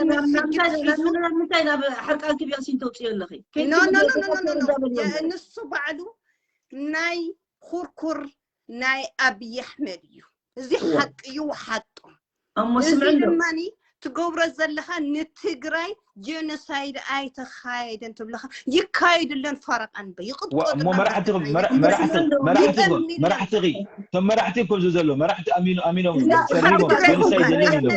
ናብ ሕርቃን ክብ ያሲን ተውፅዮ ኣለኺ። ንሱ ባዕሉ ናይ ኩርኩር ናይ ኣብይ ኣሕመድ እዩ። እዚ ሓቂ እዩ፣ ሓጦም። እሞ እዚ ስምዕኒ ድማ ትገብሮ ዘለኻ ንትግራይ ጀኖሳይድ ኣይተኻየደን ትብለኻ። ይካየድለን ፈረቃ እንበ ይቕጥቀጡ እሞ መራሕቲ መራሕቲ መራሕቲ እቶም መራሕቲ እኮ ዘሎ መራሕቲ ኣሚኖም ፈሪሞም ጀኖሳይድ የለን ኢሎም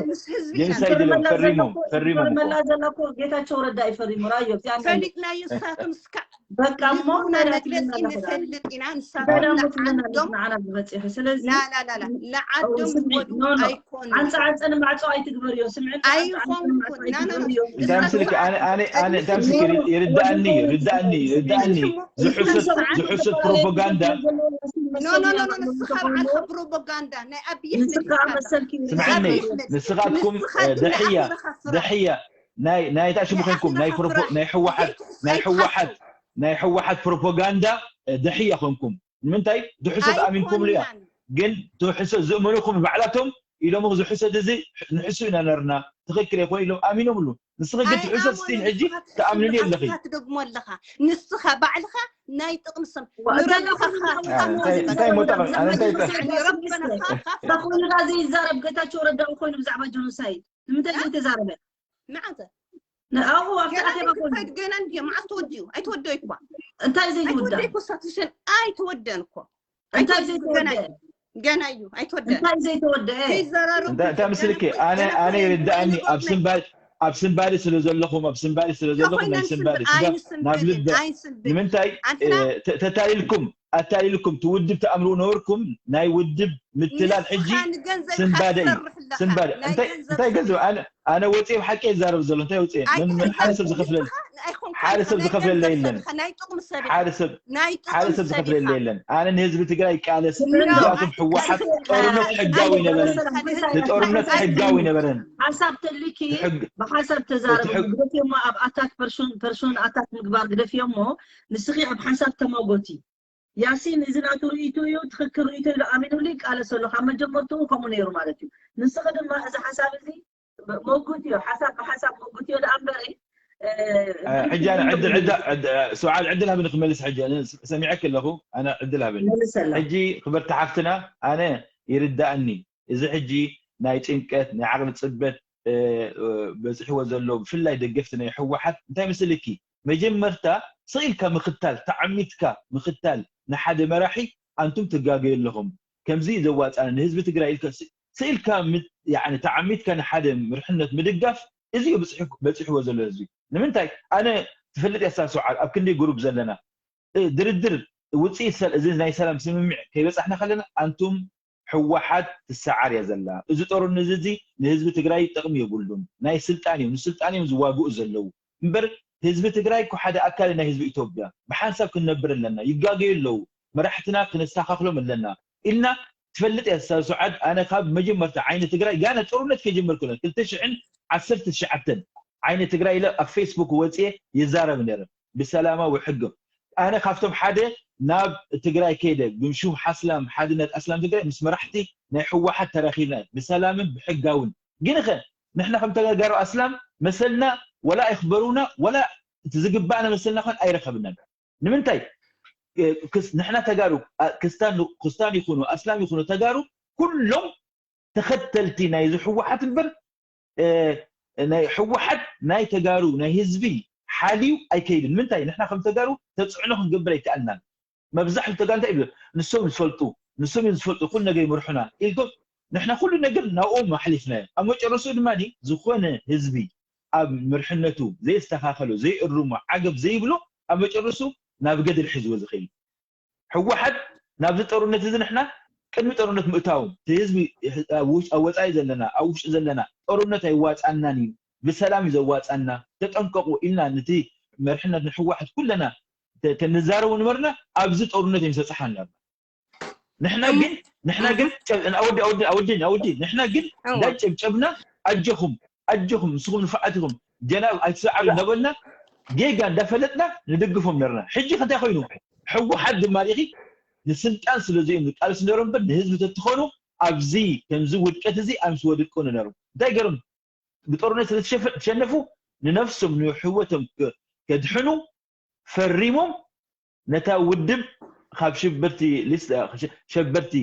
ጀኖሳይድ ኢሎም ፈሪሞም ፈሪሞም መላ ዘለኮ ጌታቸው ረዳ ይፈሪሙ ራዮ ፈሊጥናዮ። ንሳቶም እስካ በቃ እሞ መግለፂ ንፈልጥ ኢና። ንሳቶም ንዓዶም ዝበፅሑ ስለዚ ንዓዶም ዝጎድኡ ኣይኮኑ ዓንፃ ዓንፀ ንማዕፆ ኣይትግበርዮ። ስምዕን ኣይኾንኩን እንታይ ምስልኪ ኣነ ኣነ ኣነ እንታይ ምስልኪ ይርዳእኒ ይርዳእኒ ይርዳእኒ ዝሕሱት ዝሕሱት ፕሮፓጋንዳ ኖ ኖ ኖ ኖ ንስኻ ባዕልኻ ፕሮፓጋንዳ ናይ ኣብይ ኣሕመድ ንስኻ መሰልኪ ስምዕኒ ንስኻትኩም ደሕያ ደሕያ ናይ ናይ ታሽሙ ኮንኩም ናይ ፕሮፖ ናይ ህወሓት ናይ ህወሓት ናይ ህወሓት ፕሮፓጋንዳ ደሕያ ኮንኩም ንምንታይ ድሕሶት ኣሚንኩምሉ እያ ግን ድሕሶት ዝእመኑኩም ባዕላቶም ኢሎም እዚ ሕሰት እዚ ንሕሱ ኢና ነርና ትኽክል ኣይኮነ ኢሎም ኣሚኖምሉ ንስኺ ግን ትሕሰት ስቲል ሕጂ ትኣምንሉ ኣለኺ ትደግሞ ኣለኻ ንስኻ ባዕልኻ ናይ ጥቕሚ ሰብ እንታይ ሞጣ ኣነ እንታይ ረበናኻ ተኾይኑና ዘይዛረብ ጌታቸው ረዳ ኮይኑ ብዛዕባ ጀኖሳይድ ንምንታይ ዘይተዛረበ መዓዘ ኣብኡ ኣብቲ ኣኼባ ኮይኑ ገና እንዲ መዓስ ተወዲኡ ኣይተወደዩ እኳ እንታይ ዘይውዳ ኮንስቲቱሽን ኣይተወደን እኮ እንታይ ዘይተወደ ገና እዩ ኣይተወደን እንታይ ዘይተወደ ይዘራረቡ እንታይ ምስልኪ ኣነ ኣነ ይርዳእኒ ኣብ ስምባል ኣብ ስምባሊ ስለ ዘለኹም ኣብ ስምባሊ ስለ ዘለኹም ናይ ስምባሊ ናብ ልበ ንምንታይ ተታሊልኩም ኣታሊልኩም ትውድብ ተኣምርኡ ነበርኩም ናይ ውድብ ምትላል ሕጂ ስንባደ እዩ ስንባደ እንታይ ገንዘብ ኣነ ወፅየ ብሓቂ ይዛረብ ዘሎ እንታይ ወፅየ ሓደ ሰብ ዝኸፍለል ሓደ ሰብ ዝኸፍለለ የለን ሓደ ሰብ ሓደ ሰብ ዝኸፍለለ የለን ኣነ ንህዝቢ ትግራይ ይቃለስ እዚኣቶም ህወሓት ጦርነት ሕጋዊ ነበረን ንጦርነት ሕጋዊ ነበረን ሓሳብ ተልኪ ብሓሳብ ተዛረብ ግደፍዮሞ ኣብ ኣታክ ፐርሶን ፐርሶን ኣታክ ምግባር ግደፍዮሞ ንስኺ ኣብ ሓሳብ ተማጎቲ ያሲን እዚ ናቱ ርእይቶ እዩ ትኽክል ርእይቶ ኢሉ ኣሚኑሉ ይቃለስ ኣሎ ካብ መጀመርትኡ ከምኡ ነይሩ ማለት እዩ ንስኺ ድማ እዚ ሓሳብ እዚ ሞጉት እዩ ሓሳብ ብሓሳብ ሞጉት እዩ ደኣ እምበሪ ሕጂ ኣነ ዕድል ዕዳ ስብዓል ዕድል ሃብኒ ክመልስ ሕጂ ሰሚዐክ ኣለኹ ኣነ ዕድል ሃብኒ ሕጂ ክበርቲ ሓፍትና ኣነ ይርዳእኒ እዚ ሕጂ ናይ ጭንቀት ናይ ዓቕሊ ፅበት በፂሕዎ ዘሎ ብፍላይ ደገፍቲ ናይ ህወሓት እንታይ መስልኪ መጀመርታ ስኢልካ ምክታል ተዓሚትካ ምክታል ንሓደ መራሒ ኣንቱም ትጋገዩ ኣለኹም ከምዚ ዘዋፃና ንህዝቢ ትግራይ ኢልካ ስኢልካ ተዓሚትካ ንሓደ ምርሕነት ምድጋፍ እዚ እዩ በፂሕዎ ዘሎ ህዝቢ ንምንታይ ኣነ ትፈልጥ እያ ሳብ ሰውዓል ኣብ ክንደይ ግሩፕ ዘለና ድርድር ውፅኢት እዚ ናይ ሰላም ስምምዕ ከይበፃሕና ከለና ኣንቱም ህወሓት ትሰዓር እያ ዘላ እዚ ጦርነት እዚ ንህዝቢ ትግራይ ጥቕሚ የብሉን ናይ ስልጣን እዮም ንስልጣን እዮም ዝዋግኡ ዘለዉ እምበር ህዝቢ ትግራይ እኮ ሓደ ኣካል ናይ ህዝቢ ኢትዮጵያ ብሓንሳብ ክንነብር ኣለና ይጋገዩ ኣለዉ መራሕትና ክነስተኻኽሎም ኣለና ኢልና ትፈልጥ እያ ሳብ ሰውዓል ኣነ ካብ መጀመርታ ዓይኒ ትግራይ ጋና ጦርነት ከይጀመርኩ ክልተ ሽሕን ዓሰርተ ትሽዓተን ዓይኒ ትግራይ ኢለ ኣብ ፌስቡክ ወፅየ ይዛረብ ነረ ብሰላማዊ ሕጊ ኣነ ካብቶም ሓደ ናብ ትግራይ ከይደ ብምሹም ሓስላም ሓድነት ኣስላም ትግራይ ምስ መራሕቲ ናይ ህወሓት ተራኺብና ብሰላምን ብሕጋውን ግንኸ ንሕና ከም ተጋጋሩ ኣስላም መሰልና ወላ ኣይኽበሩና ወላ እቲ ዝግባእና መሰልና ኾን ኣይረኸብናን ንምንታይ ንሕና ተጋሩ ክስታን ይኹኑ ኣስላም ይኹኑ ተጋሩ ኩሎም ተኸተልቲ ናይዚ ህወሓት እምበር ናይ ህወሓት ናይ ተጋሩ ናይ ህዝቢ ሓልዩ ኣይከይድን ምንታይ ንሕና ከም ተጋሩ ተፅዕኖ ክንገብር ኣይከኣልናን መብዛሕቱ ተጋሩ እንታይ ይብሉ ንሶም ዝፈልጡ ንሶም እዮም ዝፈልጡ ኩሉ ነገር ይመርሑና ኢልኩም ንሕና ኩሉ ነገር ናብኦም ኣሕሊፍናዮ ኣብ መጨረሽኡ ድማ ዝኾነ ህዝቢ ኣብ ምርሕነቱ ዘየስተኻኸሎ፣ ዘይእርሞ፣ ዓገብ ዘይብሎ፣ ኣብ መጨረሱ ናብ ገደል ሒዝዎ ዝኸይድ። ህወሓት ናብዚ ጦርነት እዚ ንሕና ቅድሚ ጦርነት ምእታው፣ እቲ ህዝቢ ኣብ ውሽ-፣ ኣብ ወፃኢ ዘለና፣ ኣብ ውሽጢ ዘለና፣ ጦርነት ኣይዋፃናን እዩ፣ ብሰላም እዩ ዘዋፃና፣ ተጠንቀቑ ኢልና ነቲ መርሕነት ንህወሓት ኩለና ተ-፣ ተንዛረቡ ነበርና፣ ኣብዚ ጦርነት እዮም ሰፅሓን ነርና። ንሕና ግን፣ ንሕና ግን፣ ጨ-፣ ኣወዲ፣ ኣወዲ፣ ኣወዲ፣ ኣወዲ፣ ንሕና ግን እንዳጨብጨብና፣ ኣጀኹም፣ ኣጀኹም፣ ንስኹም ንፉዓት ኢኹም፣ ጀናብ ኣይትሰዓሩ እንዳበልና፣ ጌጋ እንዳፈለጥና ንድግፎም ነርና። ሕጂ ከ እንታይ ኮይኑ? ህወሓት ድማ ኢኺ ንስልጣን ስለ ዘይም ዝቃለስ ነሮም እምበር ንህዝቢ ተትኾኑ ኣብዚ ከምዚ ውድቀት እዚ ኣይምስ ወድቅኑ ነሮም። እንታይ ገርም? ብጦርነት ስለ ዝሸፈ-፣ ዝሸነፉ ንነፍሶም ንህይወቶም ከ-፣ ከድሕኑ ፈሪሞም ነታ ውድብ ካብ ሽበርቲ ሊስት፣ ሸበርቲ፣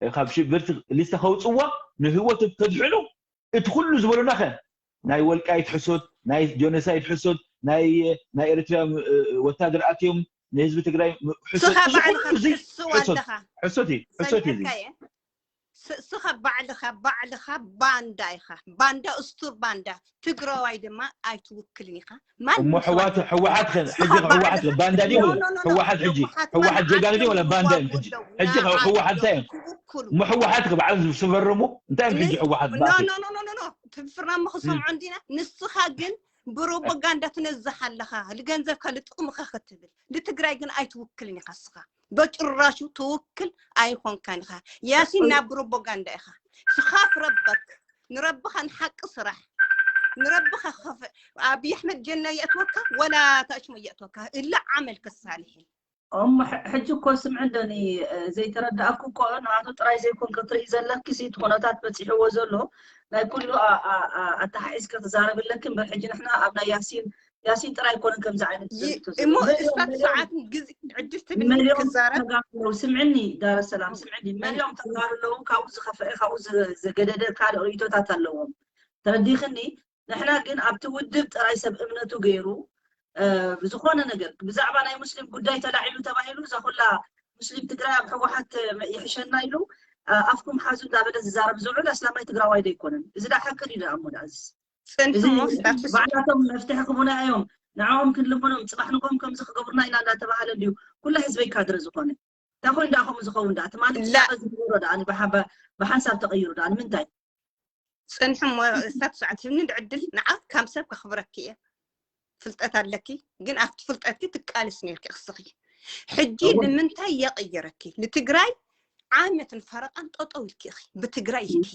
ካብ ሽበርቲ ሊስት ከውፅዋ ንህይወቶም ከድሕኑ እቲ ኩሉ ዝበሉናኸ ናይ ወልቃይት ሕሶት፣ ናይ ጆኖሳይድ ሕሶት፣ ናይ፣ ናይ ኤርትራ፣ እ፣ ወታደር ኣትዮም ንህዝቢ ትግራይ ም-፣ ሕሶት፣ ስኻ እዚ ባዕልኻ ኩሉ እዚ ትሕስው ሕሶት፣ ኣለኻ። ሕሶት እዩ፣ ሕሶት እዩ እዚ። ሰሚዐካ እየ። ስ-፣ ስኻ ባዕልኻ፣ ባዕልኻ ባንዳ ኢኻ። ባንዳ፣ እስቱር ባንዳ። ትግራዋይ ድማ ኣይትውክልን ኢኻ። ማንም እሞ ሰብ ህወሓት፣ ኣይትውክልን። ህወሓት ከ፣ ስኻ ሕጂ ከ ህወሓት ባዕልኻ ባንዳ ድዩ? ኖ፣ ኖ፣ ኖ፣ ኖ። ህወሓት ሕጂ፣ ህወሓት ህወሓት ማለት ጀጋኑ ድዩ ወላ ባንዳ እዮም ሕጂ? ኣለዎም። ሕጂ ከ ህወሓት እንታይ እዮም? ክውክሉ። እሞ ህወሓት ከ በዓል ዝፈረሙ እንታይ እዮም ሕጂ ን-፣ ህወሓት ኖ፣ ባእሲ? ኖ፣ ኖ፣ ኖ፣ ኖ፣ ኖ። ትፍርና እሞ እም። ክሰምዖ እንዲና። ንስኻ ግን ፕሮፓጋንዳ ትነዝሕ ኣለኻ። ንገንዘብካ ንጥቕምኻ ክትብል። ንትግራይ ግን ኣይትውክልን ኢኻ ስኻ። በጭራሹ ትውክል ኣይኾንካን ኢኻ። ያሲን ናብ ፕሮፓጋንዳ ኢኻ። ስኻፍ ረበክ። ንረብኻ ንሓቂ ስራሕ። ንረብኻ ከፍ-፣ ኣብይ ኣሕመድ ጀና የእትወካ ወላ ታሽሞ የእትወካ። እላ ዓመል ከሳልሕን። እሞ ሕ-፣ ሕጂ እኮ ስምዒ እንደኒ፣ እ፣ ዘይተረዳእኩ እኮ ንኣቶ ጥራይ ዘይኮን ክትርኢ ዘለኪ ሲ እቲ ኩነታት በፂሕዎ ዘሎ ናይ ኩሉ ኣ-፣ ኣ-፣ ኣ-፣ ኣተሓሒዝኪ ክዛረብ ኣለኪ እምበር ሕጂ ንሕና ኣብ ናይ ያሲን፣ ያሲን ጥራይ ኣይኮነን ከምዚ ዓይነት ይ-፣ ዘርግቶ ዘሎ። እሞ መሊኦም፣ እሳት መሊኦም፣ ሰዓት ግዜ ዕድል ትብኒ መሊኦም ክዛረብ? ተጋሩ ኣለዉ። ስምዕኒ ዳረ ሰላም፣ ስምዕኒ። መሊኦም ተጋሩ ኣለዉ። ካብኡ ዝኸፍአ፣ ካብኡ ዘ-፣ ዘገደደ ካልእ ርእይቶታት ኣለዎም። ተረዲኽኒ? ንሕና ግን ኣብቲ ውድብ ጥራይ ሰብ እምነቱ ገይሩ፣ እ፣ ብዝኾነ ነገር ብዛዕባ ናይ ሙስሊም ጉዳይ ተላዒሉ ተባሂሉ እዛ ኩላ ሙስሊም ትግራይ ኣብ ህወሓት ይሕሸና ኢሉ፣ እ፣ ኣፍኩም ሓዙ እንዳበለ ዝዛረብ ዝውዕል ኣስላማይ ትግራዋይ ዶ ኣይኮነን? እዚ ዳ ሓቂ ድዩ ዳ እሞ ዳ እዚስ? ጽንሑ እዚ እሞ ስታትስ ባዕላቶም መፍትሒ ክቡና እዮም። ንዕኦም ክንልምኖም ጽባሕ ንጎም ከምዚ ክገብሩና ኢና እንዳተባሃለ እንድዩ ኩላ ህዝበይ ካድረ ዝኾነ። እንታይ ኮይኑ ዳ ከምኡ ዝኸውን ዳ? ትማሊ ላ። ጽባቐ ዝነበሮ ዳ? ኣነ ብሓ-፣ ብሓንሳብ ተቐይሩ ዳ? ንምንታይ? ጽንሒ እሞ እሳት ሰዓት ህብኒ ዕድል ንዓኽ ከም ሰብ ከኽብረኪ እየ። ፍልጠት ኣለኪ፣ ግን ኣብቲ ፍልጠትኪ ትቃልስ ነርኪ ክስኺ። ሕጂ እወ። ንምንታይ የቐየረኪ? ንትግራይ ዓመትን ፈረቓን ጠጠው ኢልኪ ኢኺ። ብትግራይ ኢልኪ።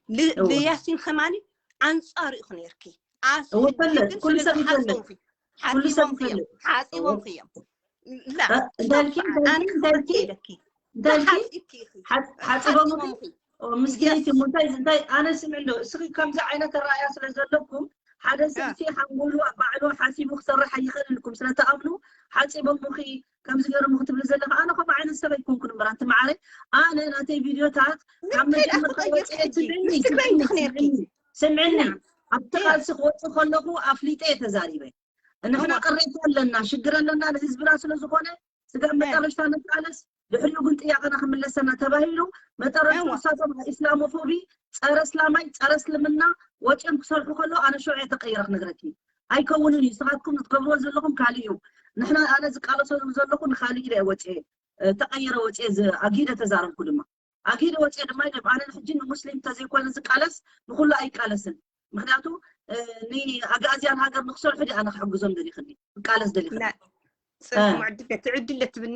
ል-፣ እወ። ልያሲን ከማኒ ኣንጻሩ ኢኹ ነርኪ። ኣስ-፣ እወ፣ ሕጂ ፈለጥ። ግን ኩሉ ስለ ሰብ ይፈልጥ። ዝሓጸውኺ። ኩሉ ሰብ ሓጺቦምኺ እዮም። ይፈልጥ። ሓጺቦምኺ እዮም። ላ፣ እ፣ ስታፍ እንዳልኪ፣ ሰዓት። እንዳልኪ፣ ኣነ እንዳልኪ፣ ክብረኪ ኢለኪ። እንዳልኪ፣ ሓጺእኪ። ሓጺ-፣ ሓጺቦምኺ። ሓጺቦምኺ። ኦ፣ ምስኪነይቲ የስ። እሞ እንታይ፣ እንታይ፣ ኣነ ስምዒ እንዶ፣ እስኺ ከምዚ ዓይነት ኣረኣእያ ስለ ዘለኩም፣ ሓደ እ። ሰብሲ ሓንጎሉ ኣብ ባዕሉ ሓሲቡ ክሰርሕ ኣይኽእልን ኢልኩም ስለ ትኣምኑ፣ ሓጺቦምኺ፣ ከምዚ ገይሮም ክትብሊ ዘለኺ፣ ኣነ ከምኡ ዓይነት ሰብ ኣይኮንኩን እምበር፣ ኣንቲ መዓረይ፣ ኣነ ናተይ ቪድዮታት ካብ እንታይ ደኣ መጀመርታ ክቕይር ወጽኤ ሕጂ? ትብልኒ፣ ምስ ትግራይ ትብልኒ፣ እንዲኽ ነርኪ። ትብልኒ፣ ስምዕኒ፣ ና። ኣብቲ እ። ቃልሲ ክወጽእ ከለኹ ኣፍሊጠ እየ ተዛሪበ። ንሕና እወ። ቅሬታ ኣለና፣ ሽግር ኣለና ንህዝብና ስለ ዝኾነ፣ ስጋብ እወ። መጨረሽታ ንቃለስ፣ ድሕሪኡ ግን ጥያቐና ክምለሰና ተባሂሉ፣ መጠረሽቱ እወ። ንሳቶም ኢስላሞፎቢ፣ ጸረ እስላማይ፣ ጸረ እስልምና ወጺኦም ክሰርሑ ከለዉ፣ ኣነ ሽዑ እየ ተቀይረ ክነግረኪ። ኣይከውንን እዩ፣ ንስኻትኩም ትገብርዎ ዘለኹም ካልእ እዩ። ንሕና፣ ኣነ ዝቃለሶ ዘለኹ ንኻልእ ኢለ እየ ወጺኤ፣ እ፣ ተቀይረ ወጺኤ፣ ዝ-፣ ኣጊደ ተዛረብኩ ድማ። ኣጊደ ወፂአ ድማ ኢሎም፣ ኣነ ሕጂ ንሙስሊም እንተዘይኮነ ዝቃለስ ንኩሉ ኣይቃለስን። ምክንያቱ፣ እ፣ ንኣግኣዝያን ሃገር ንክሰርሑ ድኣ ኣነ ክሕግዞም ደሊኽኒ፣ ክቃለስ ደሊኽኒ። ና-፣ እ። ጽንሒ ሙዕድል፣ እቲ ዕድል ትብኒ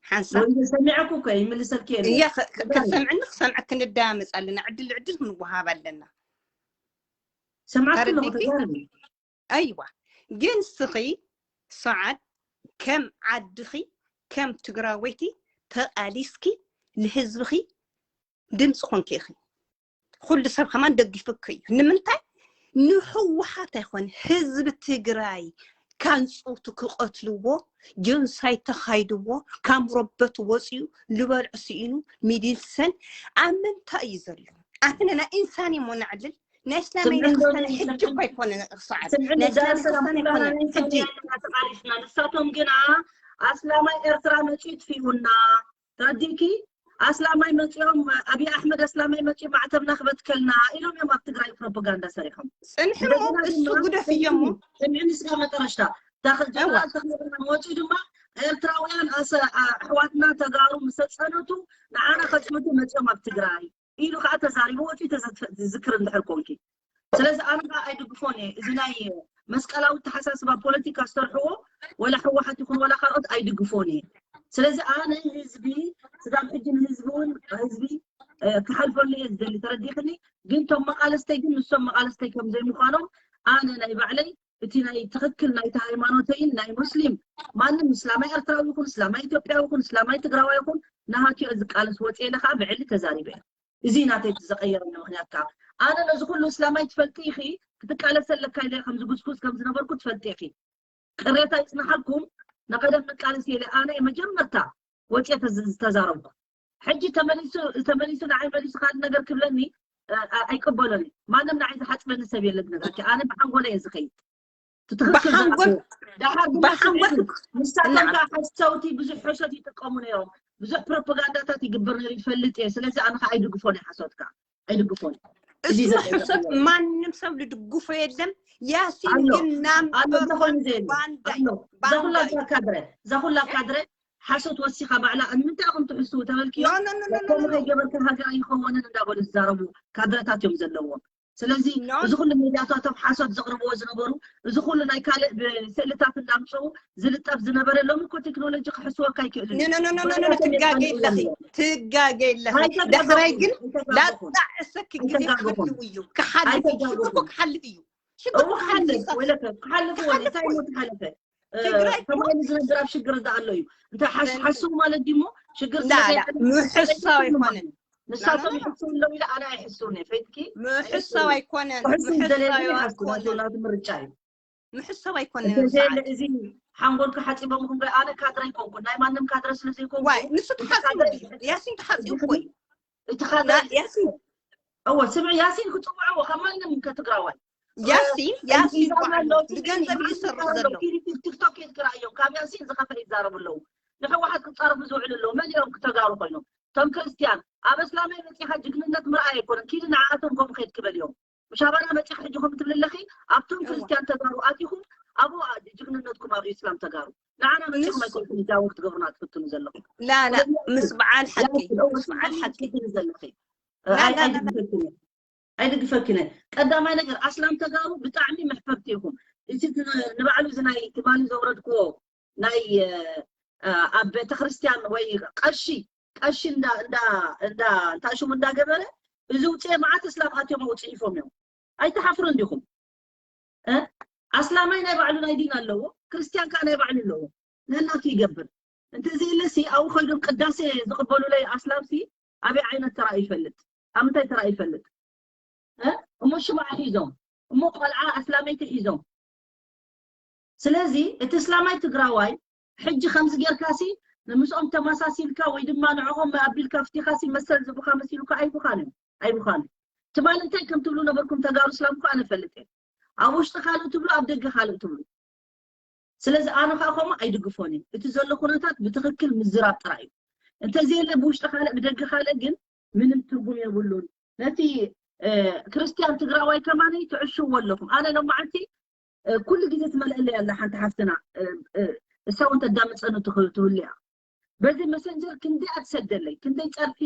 ሓንሳብ። ወይ ሰሚዐኩ እኮ ይምልሰልኪ የለ። እያ፣ ከ-፣ ከ-፣ እዛ ከሰምዕኒ ክሰምዐኪ ንዳመፅ ኣለና። ዕድል፣ ዕድል ክንወሃብ ኣለና። ሰምዓኪ ኣለኹ፣ ተረዲእኪ? ተዛረቢ። ኣይዋ፣ ግን ስኺ ሰዓት ከም ዓድኺ፣ ከም ትግራወይቲ ተቓሊስኪ ንህዝብኺ ድምፂ ኮንኪ ኢኺ። ኩሉ ሰብ ከማን ደጊፉኪ እዩ። ንምንታይ? ንህወሓት ኣይኮነ፣ ህዝቢ ትግራይ ካንፅውቱ ክቐትልዎ፣ ጀኖሳይድ ተኻይድዎ፣ ካብ ረበት ወፂኡ፣ ዝበልዖ ስኢኑ፣ ሚድልሰን ኣብ ምንታይ እዩ ዘሎ? ኣሕና ናይ ኢንሳን እሞ ነዕልል፣ ናይ እስላማይ ናይ ስምዕኒ ክርስቲያን ዶ-፣ ሕጂ እኮ ኣይኮነ ሰዓት። ስምዕኒ ናይ እስላማይ ዳርሰ ክርስቲያን ኩላና ኣይኮነ ናይ ሕጂ። ሰማያና ተቓሊስና። ንሳቶም ግና ኣስላማይ ኤርትራ መጺኡ ይጥፊኡና። ተረዲእኪ? ኣስላማይ መፂኦም፣ ኣብይ ኣሕመድ ኣስላማይ መፂኡ ማዕተብና ክበትከልና ኢሎም እዮም ኣብ ትግራይ ፕሮፓጋንዳ ሰሪሖም። ፅንሕሞ እንደገና እሱ ድማ ግደፍ እዮሞ ስምዒ ንስኻ መጨረሽታ እታ ከ- እዋ ጀነራል ተኽለብርሃን ወፂኡ ድማ ኤርትራውያን ኣሰ- ኣ- ኣሕዋትና ተጋሩ ምስ ተፀነቱ ንዓና ከፅንቱ መፂኦም ኣብ ትግራይ ኢሉ ከዓ ተዛሪቡ ወፂኡ ተዘትፈ- ዝዝክር እንድሕር ኮንኪ። ስለዚ ኣነ ከዓ ኣይድግፎን እየ እዚ ናይ መስቀላዊ ተሓሳስባ ፖለቲካ ዝሰርሕዎ፣ ወላ ህወሓት ይኹን ወላ ካልኦት ኣይድግፎን እየ። ስለዚ ኣነ ህዝቢ ስጋብ ሕጂ ንህዝቢ እውን ህዝቢ እ፣ ክሓልፈሉ እየ ዝደሊ፣ ተረዲኽኒ። ግን ቶም መቃለስተይ ግን ንሶም መቃለስተይ ከም ዘይምዃኖም ኣነ ናይ ባዕለይ እቲ ናይ ትኽክል ናይቲ ሃይማኖተይን ናይ ሙስሊም ማንም እስላማይ ኤርትራዊ ይኹን እስላማይ ኢትዮጵያዊ ይኹን እስላማይ ትግራዋይ ይኹን ንሃትዮ ዝቃለስ ወፅየ ኢለ ከዓ ብዕሊ ተዛሪበ እየ። እዚ ናተይ እቲ ዘቐየረኒ ምክንያት ከዓ ኣነ ነዚ ኩሉ እስላማይ ትፈልጢ ኢኺ ክትቃለሰ ኣለካ ኢለ ከምዚ ጉስጉስ ከም ዝነበርኩ ትፈልጢ ኢኺ። ቅሬታ ይፅንሓልኩም። ንቐደም ንቃለስ ኢለ ኣነ እየ መጀመርታ ወፅየ ተዝ- ዝተዛረብኩ። ሕጂ ተመሊሱ ተመሊሱ ንዓይ መሊሱ ካልእ ነገር ክብለኒ እ፣ እ፣ ኣይቅበሎን እየ። ማንም ንዓይ ዝሓፅበኒ ሰብ የለን። ነገርኪ ኣነ ብሓንጎለ እየ ዝኸይድ። እቲ ትኽክል ብሓንጎል ዝኣትዎ። ደሓር ድማ ብሓንጎል ስምዒ ንሳቶም ናም ከዓ ሓሰውቲ ብዙሕ ሕሶት ይጥቀሙ ነይሮም። ብዙሕ ፕሮፓጋንዳታት ይግበር ነይሩ ይፈልጥ እየ። ስለዚ ኣነ ከዓ ኣይድግፎን እየ ሓሶት ከዓ ኣይድግፎን። እዚ እሱ ዘርኢ ሕሶት ዘሎ ማንም ሰብ ዝድግፎ የለን። ያሲን ኣሎ ግን ኣሎ ናምበር ዝኾነ ዋን ዘየለ ባንዳ ኣሎ። እዛ ኩላ ባንዳ እዛ እዩ። ካድረ እዛ ኩላ ካድረ ሓሶት ወሲኻ ባዕላ ንምንታይ ኢኹም ትሕስዉ ተበልክዮ ኖ ኖ ኖ ኖ ኖ ከምኡ ኖ ከይገበርካ ሃገር ኣይኸወንን እንዳበሉ ዝዛረቡ ካድረታትም ዘለዎም። ስለዚ ኖ እዚ ኩሉ ሜዳታቶም ሓሶት ዘቕርብዎ ዝነበሩ እዚ ኩሉ ናይ ካልእ ብስእልታት እንዳምፅኡ ዝልጠፍ ዝነበረ ሎሚ እኮ ቴክኖሎጂ ክሕስወካ ኣይክእልን ኖ እዩ። ኖ ኖ ኖ ኖ ባዕላቶም እዮም ትጋገ ቀሪቦም ኣለኺ ዘለዉ። ትጋገ ኣለኺ። ዳሕራይ ኣይተጋገኹን ግን ኣይተጋገኹን ላጣዕሰኪ ግዜ ኣይተጋገኹን ክህልው እዩ። ክሓልፍ እዩ። ሽግር እኮ ኣይተጋገኹን። ክሓልፍ እዩ። ሽግር እው እኮ ክሓልፍ እዩ። ክሓልፍ ወይለከ ክሓልፍ ወለ ክሓልፍ እንታይ እዩ። ሞ ትሓለፈ እ፣ ትግራይ እኮ ከማይ ዝነብር ኣብ ሽግር ዝኣሎ እዩ። እንታይ ሓስ- ሓስቡ ማለት ድሞ ሽግር ላ ላ ስለዘይሓልፍ ምሕሳው ኣይሕስብን ኣይኮነን። ማለት ላ ላ ንሳቶም ላ ይሕስቡ ኣለዉ ኢለ ኣነ ኣይሕስብን እየ። ፈይትኪ ምሕሳው ኣይሕስብን። ኣይኮነን። ክሕስብ ዝደለየ ምሕሳው ግን ይሓስቡ ናቱ ኣይኮነን። ናቱ ምርጫ እዩ። ምሕሳው ኣይኮነን። እንተዘየለ ሰዓት እዚ ሓንጎልካ ሓፂቦም ይኹን ገ- ኣነ ካድረ ኣይኮንኩን ናይ ማንም ካድረ ስለ ዘይኮንኩ ዋይ ንሱ እቲ ተሓፂቡ ካድረ እዩ። ያሲን ተሓፂቡ እኮ ዝግኒ እዩ። እቲ ካድረ ና- ያሲን እወ ስምዒ ያሲን ክፅውዕዎ ካብ ማንም ከትግራዋይ ያሲን ያሲን ኢዛና በዓሉ ኣለዎ። ብገንዘብ እዩ ዝሰርሕ ዘሎ። ቲክቶክ የትክራ እዮም። ካብ ያሲን ዝኸፈ ይዛረቡ ኣለዉ። ንሕወሓት ክፃረፉ ዝውዕሉ ኣለዉ። መሊኦም ክተጋሩ ኮይኖም እቶም ክርስትያን ኣብ እስላማይ መፂኻ ጅግንነት ምርኣይ ኣይኮነን። ኪዲ ንዓኣቶም ከምኡ ከይድ ክበል እዮም። ምሽ ኣባና መፂኻ ሕጂ ከም ትብል ኣለኺ ኣብቶም እዋ ክርስትያን ተጋሩ ኣቲኹም ኣብኡ ጅግንነትኩም ኣብ እስላም ተጋሩ ንዓና መፂኹም ንሱ ኣይኮንኩም እዛ እውን ክትገብሩና ትፍትኑ ዘለኹም። ላ ላ ስለዚ ምስ በዓል ሓቂ ያሲን እወ ምስ በዓል ስምዒ ሓቂ ትፍትኑ ዘለኺ ላ ኣይ ላ ላ ላ ኣይድግፈክን እየ ኣይድግፈክን እየ። ቀዳማይ ነገር ኣስላም ተጋሩ ብጣዕሚ መሕፈርቲ ኢኹም። እዚ ን- ንባዕሉ እዚ ናይ ትማሊ ዘውረድክዎ ናይ እ፣ ኣብ ቤተክርስትያን ወይ ቀሺ ቀሺ እንዳ እንዳ እንዳ እንታይ ሽሙ እንዳገበረ እዚ ውፅኤ መዓት እስላም ኣትዮም ኣብኡ ፅሒፎም እዮም። ኣይትሓፍሩን ዲኹም? እ? ኣስላማይ ናይ ባዕሉ ናይ ዲን ኣለዎ፣ ክርስትያን ከዓ ናይ ባዕሉ ኣለዎ። ነናቱ ይገብር። እንተዘየለሲ ኣብኡ ኮይዶም ቅዳሴ ዝቕበሉለይ ኣስላምሲ ኣበይ ዓይነት ተራእዩ ይፈልጥ? ኣብ ምንታይ ተራእዩ ይፈልጥ? እ? እሞ ሽምዓ ሒዞም እሞ ቆልዓ ኣስላመይቲ ሒዞም። ስለዚ እቲ እስላማይ ትግራዋይ ሕጂ ከምዚ ጌርካሲ ንምስኦም ተመሳሲልካ ወይ ድማ ንዕኦም ኣቢልካ ኣፍቲኻሲ መሰል ዝቡካ መሲሉካ ኣይቡኻን እዩ ኣይቡኻን እዩ። ትማሊ እንታይ ከም ትብሉ ነበርኩም ተጋሩ እስላም እኮ ኣነ ፈልጥ እየ። ኣብ ውሽጢ ካልእ ትብሉ ኣብ ደገ ካልእ ትብሉ። ስለዚ ኣነ ከዓ ከምኡ ኣይድግፎን እየ። እቲ ዘሎ ኩነታት ብትኽክል ምዝራብ ጥራይ እዩ። እንተዘየለ ብውሽጢ ካልእ ብደገ ካልእ ግን ምንም ትርጉም የብሉን። ነቲ እ፣ ክርስትያን ትግራዋይ ከማነይ ትዕሽዎ ኣለኹም። ኣነ ሎማዓንቲ እ፣ ኩሉ ግዜ ትመልአለይ ኣላ ሓንቲ ሓፍትና እ፣ እ፣ እሳ እውን ተዳምፀኒ ትኽእል ትህሉ እያ። በዚ መሰንጀር ክንደይ ኣትሰደለይ ክንደይ ፀርፊ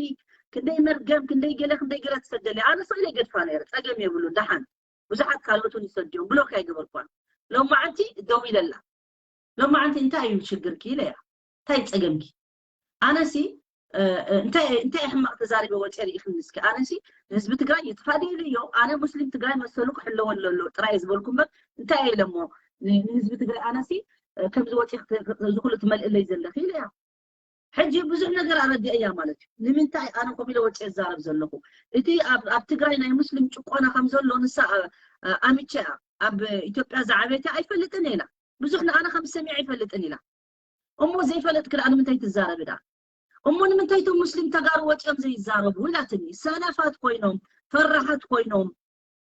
ክንደይ መርገም ክንደይ ገለ ክንደይ ገለ ትሰደለይ። ኣነ ስእለ ገድፋ ነይረ ፀገም የብሉ ደሓን ብዙሓት ካልኦት እውን ይሰድዮም ብሎክ ኣይገበርኳን። ሎማዓንቲ ደው ኢለላ ሎማዓንቲ እንታይ እዩ ሽግርኪ ኢለያ እንታይ ፀገምኪ ኣነሲ እንታይ እንታይ ሕማቅ ተዛሪበ ወፂአ ርኢኽኒ እስኪ ኣነሲ ንህዝቢ ትግራይ ይጥፋ ድልዮ ኣነ ሙስሊም ትግራይ መሰሉ ክሕለወሉ ኣሎ ጥራይ ዝበልኩ እምበር እንታይ ኢለ እሞ ንህዝቢ ትግራይ ኣነሲ ከምዚ ወፂ ዝኩሉ ትመልእለይ ዘለኺ ኢለያ ሕጂ ብዙሕ ነገር ኣረዲአ እያ ማለት እዩ ንምንታይ ኣነ ኮሚለ ወፂ እዛረብ ዘለኹ እቲ ኣብ ትግራይ ናይ ሙስሊም ጭቆና ከም ዘሎ ንሳ ኣሚቸ እያ ኣብ ኢትዮጵያ ዝዓበተ ኣይፈልጥን ኢላ ብዙሕ ንኣነ ከም ሰሚዐ ኣይፈልጥን ኢላ እሞ ዘይፈለጥክ ደኣ ንምንታይ ትዛረቢ ደኣ እሞ ንምንታይ እቶም ሙስሊም ተጋሩ ወፂኦም ዘይዛረቡ ኢላትኒ ሰነፋት ኮይኖም ፈራሓት ኮይኖም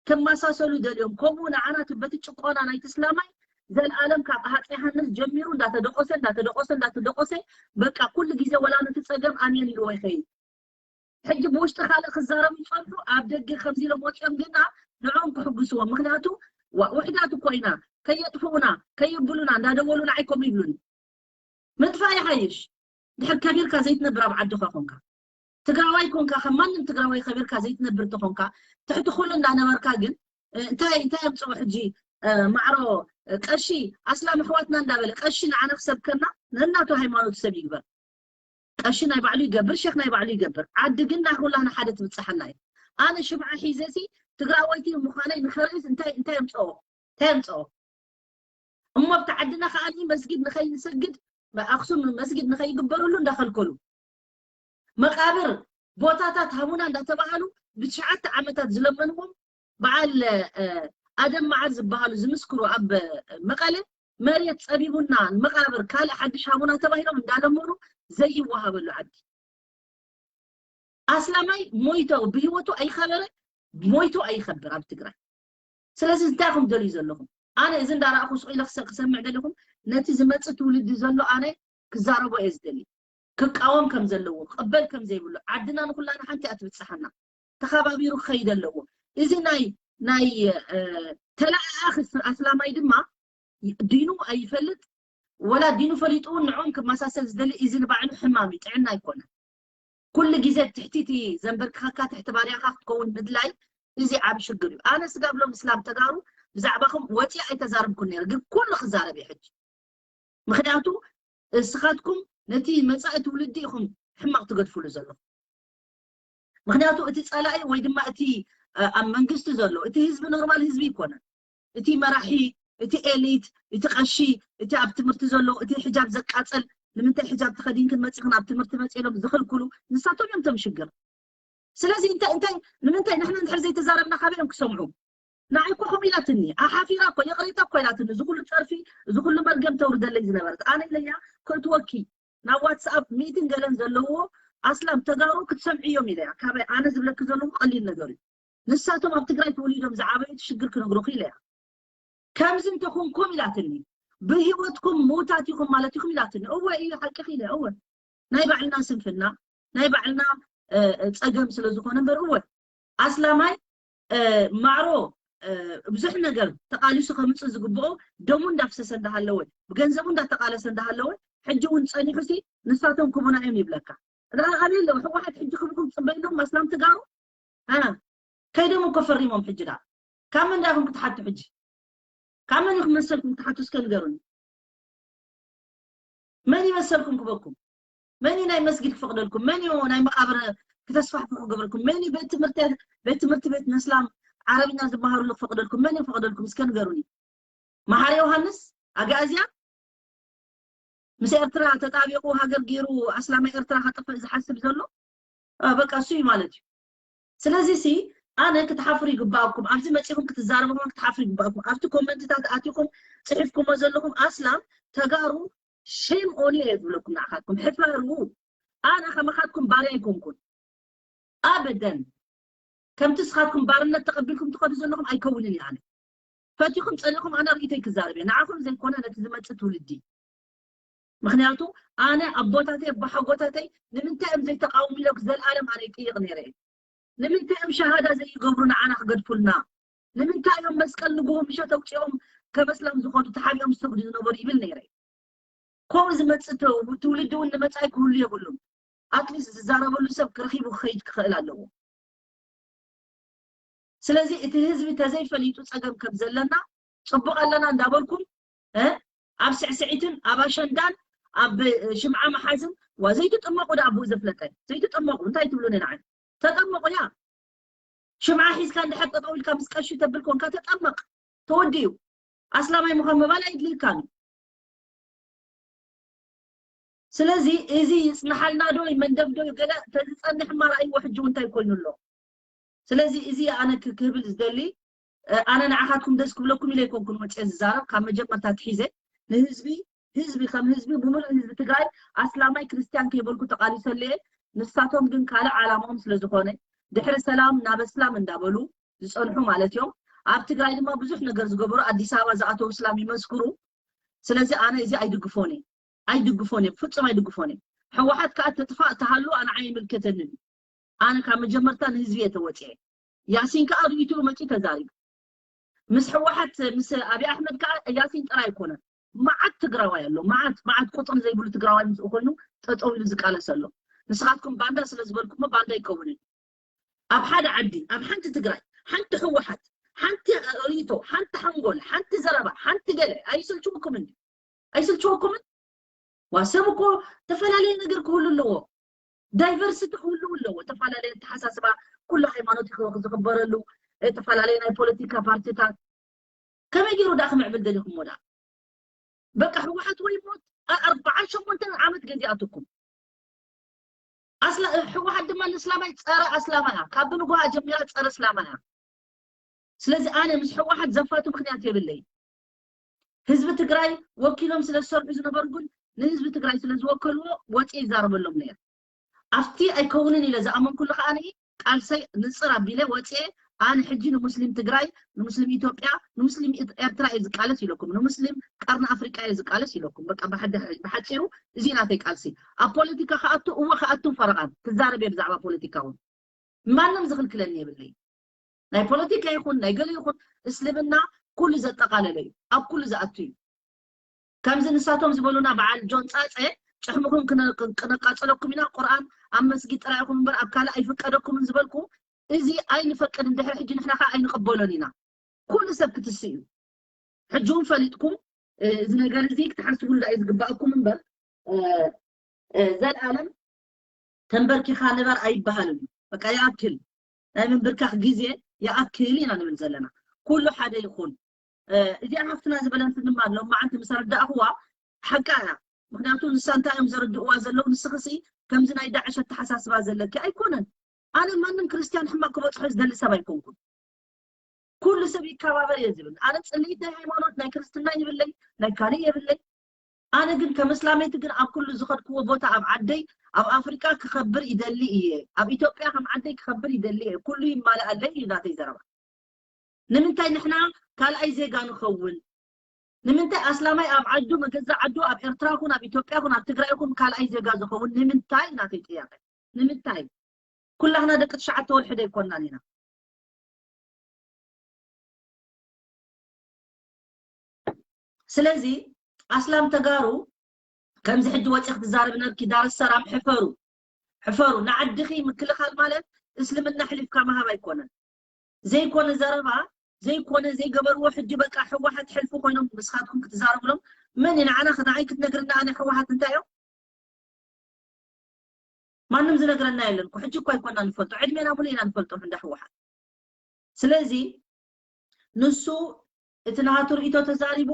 ከማሳሰሉ ደልዮም ከምኡ ንዓና በቲ ጭቆና ናይቲ እስላማይ ዘልኣለም ካብ ሃፀ ዮሃንስ ጀሚሩ እንዳተደቆሰ እንዳተደቆሰ እንዳተደቆሰ በቃ ኩሉ ግዜ ወላ ነቲ ፀገም ኣሜን ኢልዎ ይኸይድ ሕጂ ብውሽጢ ካልእ ክዛረቡ ይጸንሑ፣ ኣብ ደገ ከምዚ ኢሎም ወፂኦም ግና ንዕኦም ክሕግስዎም። ምክንያቱ ዋ- ውሕዳት እኮ ኢና፣ ከየጥፍኡና ከየብሉና እንዳደወሉ ንዓይ ከምኡ ይብሉኒ። ምጥፋእ ይሓይሽ። ድሕር ከቢርካ ዘይትነብር ኣብ ዓድኻ ኮንካ፣ ትግራዋይ ኮንካ፣ ከም ማንም ትግራዋይ ከቢርካ ዘይትነብር ተኾንካ፣ ትሕቲ ኩሉ እንዳነበርካ ግን እ፣ እንታይ እንታይ ኣምፅኦ ሕጂ? እ፣ ማዕሮ፣ እ፣ ቀሺ ኣስላም ኣሕዋትና እንዳበለ ቀሺ ንዓና ክሰብከና፣ ነናቱ ሃይማኖት ሰብ ይግበር። ቀሺ ናይ ባዕሉ ይገብር፣ ሸክ ናይ ባዕሉ ይገብር። ዓዲ ግን ናይ ኩላና ሓደ ትብፅሓና እዩ። ኣነ ሽምዓ ሒዘሲ ትግራወይቲ ምዃነይ ንኸርእስ እንታይ እንታይ ኣምፅኦ እንታይ ኣምፅኦ? እሞ ኣብቲ ዓድና ከኣ መስጊድ ንኸይንሰግድ፣ ኣክሱም መስጊድ ንኸይግበረሉ እንዳኸልከሉ፣ መቃብር ቦታታት ሃቡና እንዳተባሃሉ ብትሽዓተ ዓመታት ዝለመንዎም በዓል ኣደም መዓር ዝበሃሉ ዝምስክሩ ኣብ መቐለ፣ መሬት ጸቢቡና፣ መቃብር ካልእ ሓድሽ ሃቡና ተባሂሎም እንዳለመኑ ዘይወሃበሉ ዓዲ። ኣስላማይ ሞይቶ ብህይወቱ ኣይኸበረ፣ ሞይቶ ኣይኸብር ኣብ ትግራይ። ስለዚ እንታይ ኢኹም ደልዩ ዘለኹም? ኣነ እዚ እንዳረኣኹ ስቕ ኢለ ክሰ- ክሰምዕ ደሊኹም፣ ነቲ ዝመጽእ ትውልዲ ዘሎ ኣነ ክዛረቦ እየ ዝደሊ። ክቃወም ከም ዘለዎ፣ ክቕበል ከም ዘይብሉ፣ ዓድና ንኹላና ሓንቲ እያ ትብጽሓና። ተኸባቢሩ ክኸይድ ኣለዎ። እዚ ናይ ናይ እ፣ ተለኣኣኺ ስ- ኣስላማይ ድማ ዲኑ ኣይፈልጥ፣ ወላ ዲኑ ፈሊጡ እውን ንዕኦም ክመሳሰል ዝደሊ፣ እዚ ንባዕሉ ሕማም እዩ፣ ጥዕና ኣይኮነን። ኩሉ ግዜ ትሕቲ እቲ ዘንበርክኸካ ትሕቲ ባርያኻ ክትከውን ምድላይ፣ እዚ ዓቢ ሽግር እዩ። ኣነ ስጋብ ሎም እስላም ተጋሩ ብዛዕባኹም ወፂኣ ኣይተዛረብኩን ነይረ፣ ግን ኩሉ ክዛረብ እየ ሕጂ። ምክንያቱ እስኻትኩም ነቲ መፃኢ ትውልዲ ኢኹም ሕማቕ ትገድፍሉ ዘለኹም። ምክንያቱ እቲ ፀላኢ ወይ ድማ እቲ እ፣ ኣብ መንግስቲ ዘሎ እቲ ህዝቢ ኖርማል ህዝቢ ይኮነን። እቲ መራሒ፣ እቲ ኤሊት፣ እቲ ቀሺ፣ እቲ ኣብ ትምህርቲ ዘሎ፣ እቲ ሕጃብ ዘቃፀል፣ ንምንታይ ሕጃብ ተኸዲንክን መፂኽን ኣብ ትምህርቲ መፂ ኢሎም ዝኽልክሉ ንሳቶም እዮም ቶም ሽግር። ስለዚ እንታይ እንታይ ንምንታይ ንሕና እንድሕር ዘይተዛረብና ካበይ እዮም ክሰምዑ? ንዓይ እኮ ከምኡ ኢላትኒ፣ ኣሓፊራ እኮ፣ ይቕሬታ እኮ ኢላትኒ። እዚ ኩሉ ፀርፊ፣ እዚ ኩሉ መርገም ተውርደለይ ዝነበረት ኣነ ኢለያ። ከእትወኪ ናብ ዋትስኣፕ ሚትን ገለን ዘለዎ ኣስላም ተጋሩ ክትሰምዕዮም ኢለያ። ካበይ ኣነ ዝብለኪ ዘለኹ ቀሊል ነገር እዩ። ንሳቶም ኣብ ትግራይ ተወሊዶም ዝዓበዩ እቲ ሽግር ክነግሩኺ ኢለያ። ከምዚ እንተኹንኩም ኢላትኒ፣ ብህይወትኩም ምውታት ኢኹም ማለት ኢኹም ኢላትኒ። እወ እዩ ሓቅኺ ኢለ። እወ ናይ ባዕልና ስንፍና ናይ ባዕልና እ፣ ጸገም ስለ ዝኾነ እምበር እወ ኣስላማይ እ፣ ማዕሮ እ፣ ብዙሕ ነገር ተቃሊሱ ከምጽእ ዝግብኦ ደሙ እንዳፍሰሰ እንዳሃለወ ብገንዘቡ እንዳተቃለሰ እንዳሃለወ ሕጂ እውን ጸኒሑሲ ንሳቶም ክቡና እዮም ይብለካ። ዳ ኣበይ ኣለዉ ህወሓት ሕጂ ክብኩም ጽበይሎም ኣስላም ትጋሩ እ፣ ከይዶም እኮ ፈሪሞም ሕጂ ዳ ካብ መን ዳኹም ክትሓቱ ሕጂ ካብ መን ኢኹም መሰልኩም ክትሓቱ እስከ ንገሩኒ። መን ይመሰልኩም ክበኩም? መን እዩ ናይ መስጊድ ክፈቅደልኩም? መን እዩ ናይ መቃብር ክተስፋሕፍሑ ክገብረልኩም? መን እዩ ቤት ትምህርቲ ቤት ትምህርቲ ቤት ንእስላም ዓረብኛ ዝመሃሩሉ ክፈቅደልኩም? መን እዩ ክፈቅደልኩም? እስከ ንገሩኒ። መሓሪ ዮሃንስ ኣጋእዝያ ምስ ኤርትራ ተጣቢቑ ሃገር ገይሩ ኣስላማይ ኤርትራ ከጥፍእ ዝሓስብ ዘሎ እ፣ በቃ እሱ እዩ ማለት እዩ። ስለዚ ሲ ኣነ ክትሓፍሩ ይግባኣኩም። ኣብዚ መጺኹም ክትዛረቡ ክትሓፍሩ ይግባኣኩም። ኣብቲ ኮመንትታት ኣቲኹም ጽሒፍኩሞ ዘለኹም ኣስላም ተጋሩ ሼም ኦን እየ ዝብለኩም ንዓኻትኩም ሕፈሩ። ኣነ ከመኻትኩም ባርያ ኣይኮንኩን ኣበደን። ከምቲ ስኻትኩም ባርነት ተቐቢልኩም ትኸዱ ዘለኹም ኣይከውንን እዩ። ኣነ ፈቲኹም ጸሊኹም ኣነ ርእይተይ ክዛረብ እየ ንዓኹም ዘይኮነ ነቲ ዝመጽእ ትውልዲ። ምክንያቱ ኣነ ኣቦታተይ ኣቦሓጎታተይ ንምንታይ እዮም ዘይተቃውሙ ኢለ ዘለኣለም ኣነ ይጥይቕ ነይረ እየ። ንምንታይ እዮም ሸሃዳ ዘይገብሩ ንዓና ክገድፉልና? ንምንታይ እዮም መስቀል ንግሆ ምሸት ኣውፂኦም ከመስላም ዝኸዱ ተሓቢኦም ዝሰግዱ ዝነበሩ ይብል ነይረ። ከምኡ ዝመፅእ ትውልዲ እውን ንመፃኢ ክህሉ የብሉም። ኣትሊስት ዝዛረበሉ ሰብ ክረኪቡ ክኸይድ ክኽእል ኣለዎ። ስለዚ እቲ ህዝቢ ተዘይፈሊጡ ፀገም ከም ዘለና ፅቡቅ ኣለና እንዳበልኩም እ ኣብ ስዕስዒትን ኣብ ኣሸንዳን ኣብ ሽምዓ መሓዝን ዋ ዘይትጥመቁ ዳ ኣብኡ ዘፍለጠ ዘይትጥመቁ እንታይ ትብሉኒ ንዓይ ተጠመቁ ያ ሽምዓ ሒዝካ እንድሕር ጠጠው ኢልካ ምስ ቀሺ ተብል ኮንካ ተጠመቅ ተወዲኡ ኣስላማይ ምዃን ምባል ኣይድልይካን እዩ ስለዚ እዚ ይፅንሓልና ዶ መንደፍ ዶ ገለ ተዝፀንሕ እማ ረኣይዎ ሕጂ እውን እንታይ ኮይኑ ኣሎ ስለዚ እዚ ኣነ ክብል ዝደሊ ኣነ ንዓኻትኩም ደስ ክብለኩም ኢለ ኣይኮንኩን ወፅየ ዝዛረብ ካብ መጀመርታ ትሒዘ ንህዝቢ ህዝቢ ከም ህዝቢ ብምሉእ ህዝቢ ትግራይ ኣስላማይ ክርስትያን ከይበልኩ ተቃሊሰለየ ንሳቶም ግን ካልእ ዓላማኦም ስለዝኾነ ድሕሪ ሰላም ናብ ኣስላም እንዳበሉ ዝፀንሑ ማለት እዮም ኣብ ትግራይ ድማ ብዙሕ ነገር ዝገበሩ ኣዲስ ኣበባ ዝኣተው እስላም ይመስክሩ ስለዚ ኣነ እዚ ኣይድግፎን እየ ኣይድግፎን እየ ፍፁም ኣይድግፎን እየ ህወሓት ከዓ ተጥፋእ ተሃሉ ኣነ ኣይምልከተንን እዩ ኣነ ካብ መጀመርታ ንህዝቢ እየ ተወፅኤ። ያሲን ከዓ ርእይትኡ መፂኡ ተዛሪቡ። ምስ ህወሓት ምስ ኣብይ ኣሕመድ ከዓ ያሲን ጥራይ ኣይኮነን፣ መዓት ትግራዋይ ኣሎ፣ መዓት መዓት ቁፅሪ ዘይብሉ ትግራዋይ ምስኡ ኮይኑ ጠጠው ኢሉ ዝቃለስ ኣሎ። ንስኻትኩም ባንዳ ስለ ዝበልኩሞ ባንዳ ይከውንን። ኣብ ሓደ ዓዲ ኣብ ሓንቲ ትግራይ ሓንቲ ህወሓት ሓንቲ ርእይቶ ሓንቲ ሓንጎል ሓንቲ ዘረባ ሓንቲ ገለ ኣይስልችወኩም እንዲ ኣይስልችወኩምን? ዋ ሰብ እኮ ተፈላለየ ነገር ክህሉ ኣለዎ። ዳይቨርሲቲ ክህሉ ኣለዎ። ተፈላለየ ኣተሓሳስባ ኩሉ ሃይማኖት ይኸ- ዝኽበረሉ፣ እ፣ ተፈላለየ ናይ ፖለቲካ ፓርቲታት ከመይ ገይሩ ዳ ክምዕብል ደሊኹሞ ዳ? በቃ ህወሓት ወይ ሞት ኣ- ኣርባዓን ሸሞንተን ዓመት ገዚኣትኩም። ኣስላ ህወሓት ድማ ንእስላማይ ፀረ ኣስላማ እያ። ካብ ብንጉሃ ጀሚራ ፀረ እስላማ እያ። ስለዚ ኣነ ምስ ህወሓት ዘፋቱ ምክንያት የብለይ። ህዝቢ ትግራይ ወኪሎም ስለ ዝሰርሑ ዝነበሩ ግን ንህዝቢ ትግራይ ስለ ዝወከልዎ ወፂኤ ይዛረበሎም ነይረ። ኣብቲ ኣይከውንን ኢለ ዝኣመንኩሉ ከዓ ቃልሰይ ንፅር ኣቢለ ወፂኤ ኣነ ሕጂ ንሙስሊም ትግራይ ንሙስሊም ኢትዮጵያ ንሙስሊም ኤርትራ እየ ዝቃለስ ኢለኩም ንሙስሊም ቀርኒ ኣፍሪቃ እየ ዝቃለስ ኢለኩም በቃ ብሓደ ብሓፂሩ እዚ ናተይ ቃልሲ ኣብ ፖለቲካ ከኣቱ እወ ከኣቱ ፈረቓን ክዛረብ እየ ብዛዕባ ፖለቲካ እውን ማንም ዝኽልክለኒ የብለይ ናይ ፖለቲካ ይኹን ናይ ገለ ይኹን እስልምና ኩሉ ዘጠቓለለ እዩ ኣብ ኩሉ ዝኣቱ እዩ ከምዚ ንሳቶም ዝበሉና በዓል ጆን ፃፀ ጭሕምኹም ክነቃፀለኩም ኢና ቁርኣን ኣብ መስጊድ ጥራይ ኢኹም እምበር ኣብ ካልእ ኣይፍቀደኩምን ዝበልኩ እዚ ኣይንፈቅድን ድሕሪ ሕጂ ንሕና ከዓ ኣይንቕበሎን ኢና ኩሉ ሰብ ክትስ እዩ ሕጂ እውን ፈሊጥኩም እዚ ነገር እዚ ክትሓስቡሉ ዳኣ ዝግባኣኩም እምበር ዘልኣለም ተንበርኪኻ ንበር ኣይበሃልን እዩ በቃ ይኣክል ናይ ምንብርካኽ ግዜ ይኣክል ኢና ንብል ዘለና ኩሉ ሓደ ይኹን እዚኣ ሃፍትና ዝበለትኒ ድማ ሎማዓንቲ ምስ ኣረዳእኽዋ ሓቃ እያ ምክንያቱ ንሳ እንታይ እዮም ዘረድእዋ ዘለዉ ንስኽሲ ከምዚ ናይ ዳዕሽ ኣተሓሳስባ ዘለኪ ኣይኮነን ኣነ ማንም ክርስትያን ሕማቅ ክበፅሖ ዝደሊ ሰብ ኣይኮንኩን ኩሉ ሰብ ይከባበር እየ ዝብል ኣነ ፅልኢት ናይ ሃይማኖት ናይ ክርስትና ይብለይ ናይ ካልእ የብለይ ኣነ ግን ከም እስላመይቲ ግን ኣብ ኩሉ ዝኸድክዎ ቦታ ኣብ ዓደይ ኣብ ኣፍሪቃ ክኸብር ይደሊ እየ ኣብ ኢትዮጵያ ከም ዓደይ ክኸብር ይደሊ እየ ኩሉ ይማልኣለይ እዩ ናተይ ዘረባ ንምንታይ ንሕና ካልኣይ ዜጋ ንኸውን ንምንታይ ኣስላማይ ኣብ ዓዱ መገዛ ዓዱ ኣብ ኤርትራ ኩን ኣብ ኢትዮጵያ ኩን ኣብ ትግራይ ኩን ካልኣይ ዜጋ ዝኸውን ንምንታይ ናተይ ጥያቄ ንምንታይ ኩላህና ደቂ ትሽዓተ ወርሒ ዶ ኣይኮናን ኢና ስለዚ ኣስላም ተጋሩ ከምዚ ሕጂ ወፂ ክትዛረብ ነርኪ ዳር ሰላም ሕፈሩ ሕፈሩ ንዓድኺ ምክልኻል ማለት እስልምና ሕሊፍካ ምሃብ ኣይኮነን ዘይኮነ ዘረባ ዘይኮነ ዘይገበርዎ ሕጂ በቃ ሕወሓት ሕልፊ ኮይኖም ንስኻትኩም ክትዛረብሎም መን እዩ ንዓና ንዓይ ክትነግርና ኣነ ሕወሓት እንታይ እዮም ማንም ዝነግረና የለን እኮ ሕጂ እኮ ኣይኮና ንፈልጦ ዕድሜና ሙሉ ኢና ንፈልጦም እንዳ ህወሓት ስለዚ ንሱ እቲ ናቱ ርእቶ ተዛሪቡ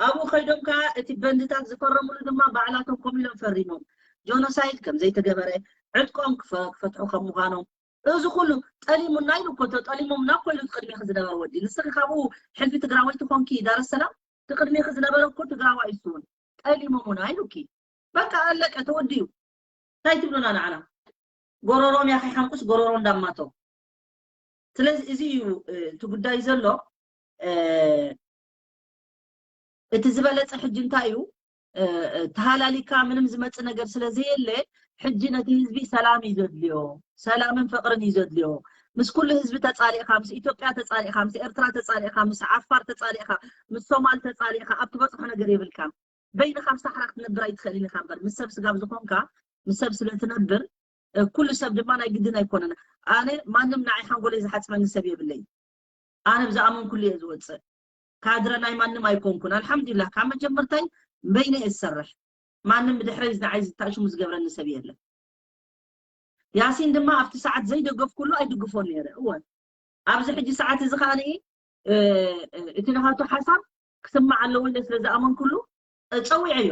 ኣብኡ ከይዶም ከዓ እቲ በንድታት ዝፈረሙሉ ድማ ባዕላቶም ኮም ኢሎም ፈሪሞም ጆኖሳይድ ከም ዘይተገበረ ዕጥቆም ክፈትሑ ከም ምዃኖም እዚ ኩሉ ጠሊሙና ኢሉ እኮ ተጠሊሞምና እኮ ኢሉ ቅድሜ ዝነበረ ወዲ ንስኺ ካብኡ ሕልፊ ትግራወይቲ ኮንኪ ዳረሰላም ትቅድሜኺ ዝነበረ እኮ ትግራዋይ እሱ እውን ጠሊሞሙና ኢሉኪ በቃ ኣለቀ ተወዲኡ እንታይ ትብሉና ንዓና ጎሮሮም ያኸ ሓንቁስ ጎሮሮ እንዳማቶ ስለዚ እዚ እዩ እቲ ጉዳይ ዘሎ እቲ ዝበለፀ ሕጂ እንታይ እዩ ተሃላሊካ ምንም ዝመፅ ነገር ስለ ዘየለ ሕጂ ነቲ ህዝቢ ሰላም እዩ ዘድልዮ ሰላምን ፍቅርን እዩ ዘድልዮ ምስ ኩሉ ህዝቢ ተፃሊእካ ምስ ኢትዮጵያ ተፃሊእካ ምስ ኤርትራ ተፃሊእካ ምስ ዓፋር ተፃሊእካ ምስ ሶማል ተፃሊእካ ኣብ ትበፅሖ ነገር የብልካን በይንኻ ኣብ ሳሕራ ክትነብር ኣይትኽእልን ኢኻ እምበር ምስ ሰብ ስጋብ ዝኾንካ ምስ ሰብ ስለ ትነብር ኩሉ ሰብ ድማ ናይ ግድን ኣይኮነን ኣነ ማንም ንዓይ ሓንጎለይ ዝሓፅበኒ ሰብ የብለይ ኣነ ብዝኣመንኩሉ እየ ዝወፅእ ካድረ ናይ ማንም ኣይኮንኩን ኣልሓምዱሊላህ ካብ መጀመርታይ በይነ እየ ዝሰርሕ ማንም ብድሕረይ ንዓይ ዝታእሽሙ ዝገብረኒ ሰብ የለን ያሲን ድማ ኣብቲ ሰዓት ዘይደገፍኩሉ ኣይድግፎን ነይረ እወ ኣብዚ ሕጂ ሰዓት እዚ ከዓ እቲ ናሃቱ ሓሳብ ክስማዕ ኣለዎ ኢለ ስለ ዝኣመንኩሉ ፀዊዐዮ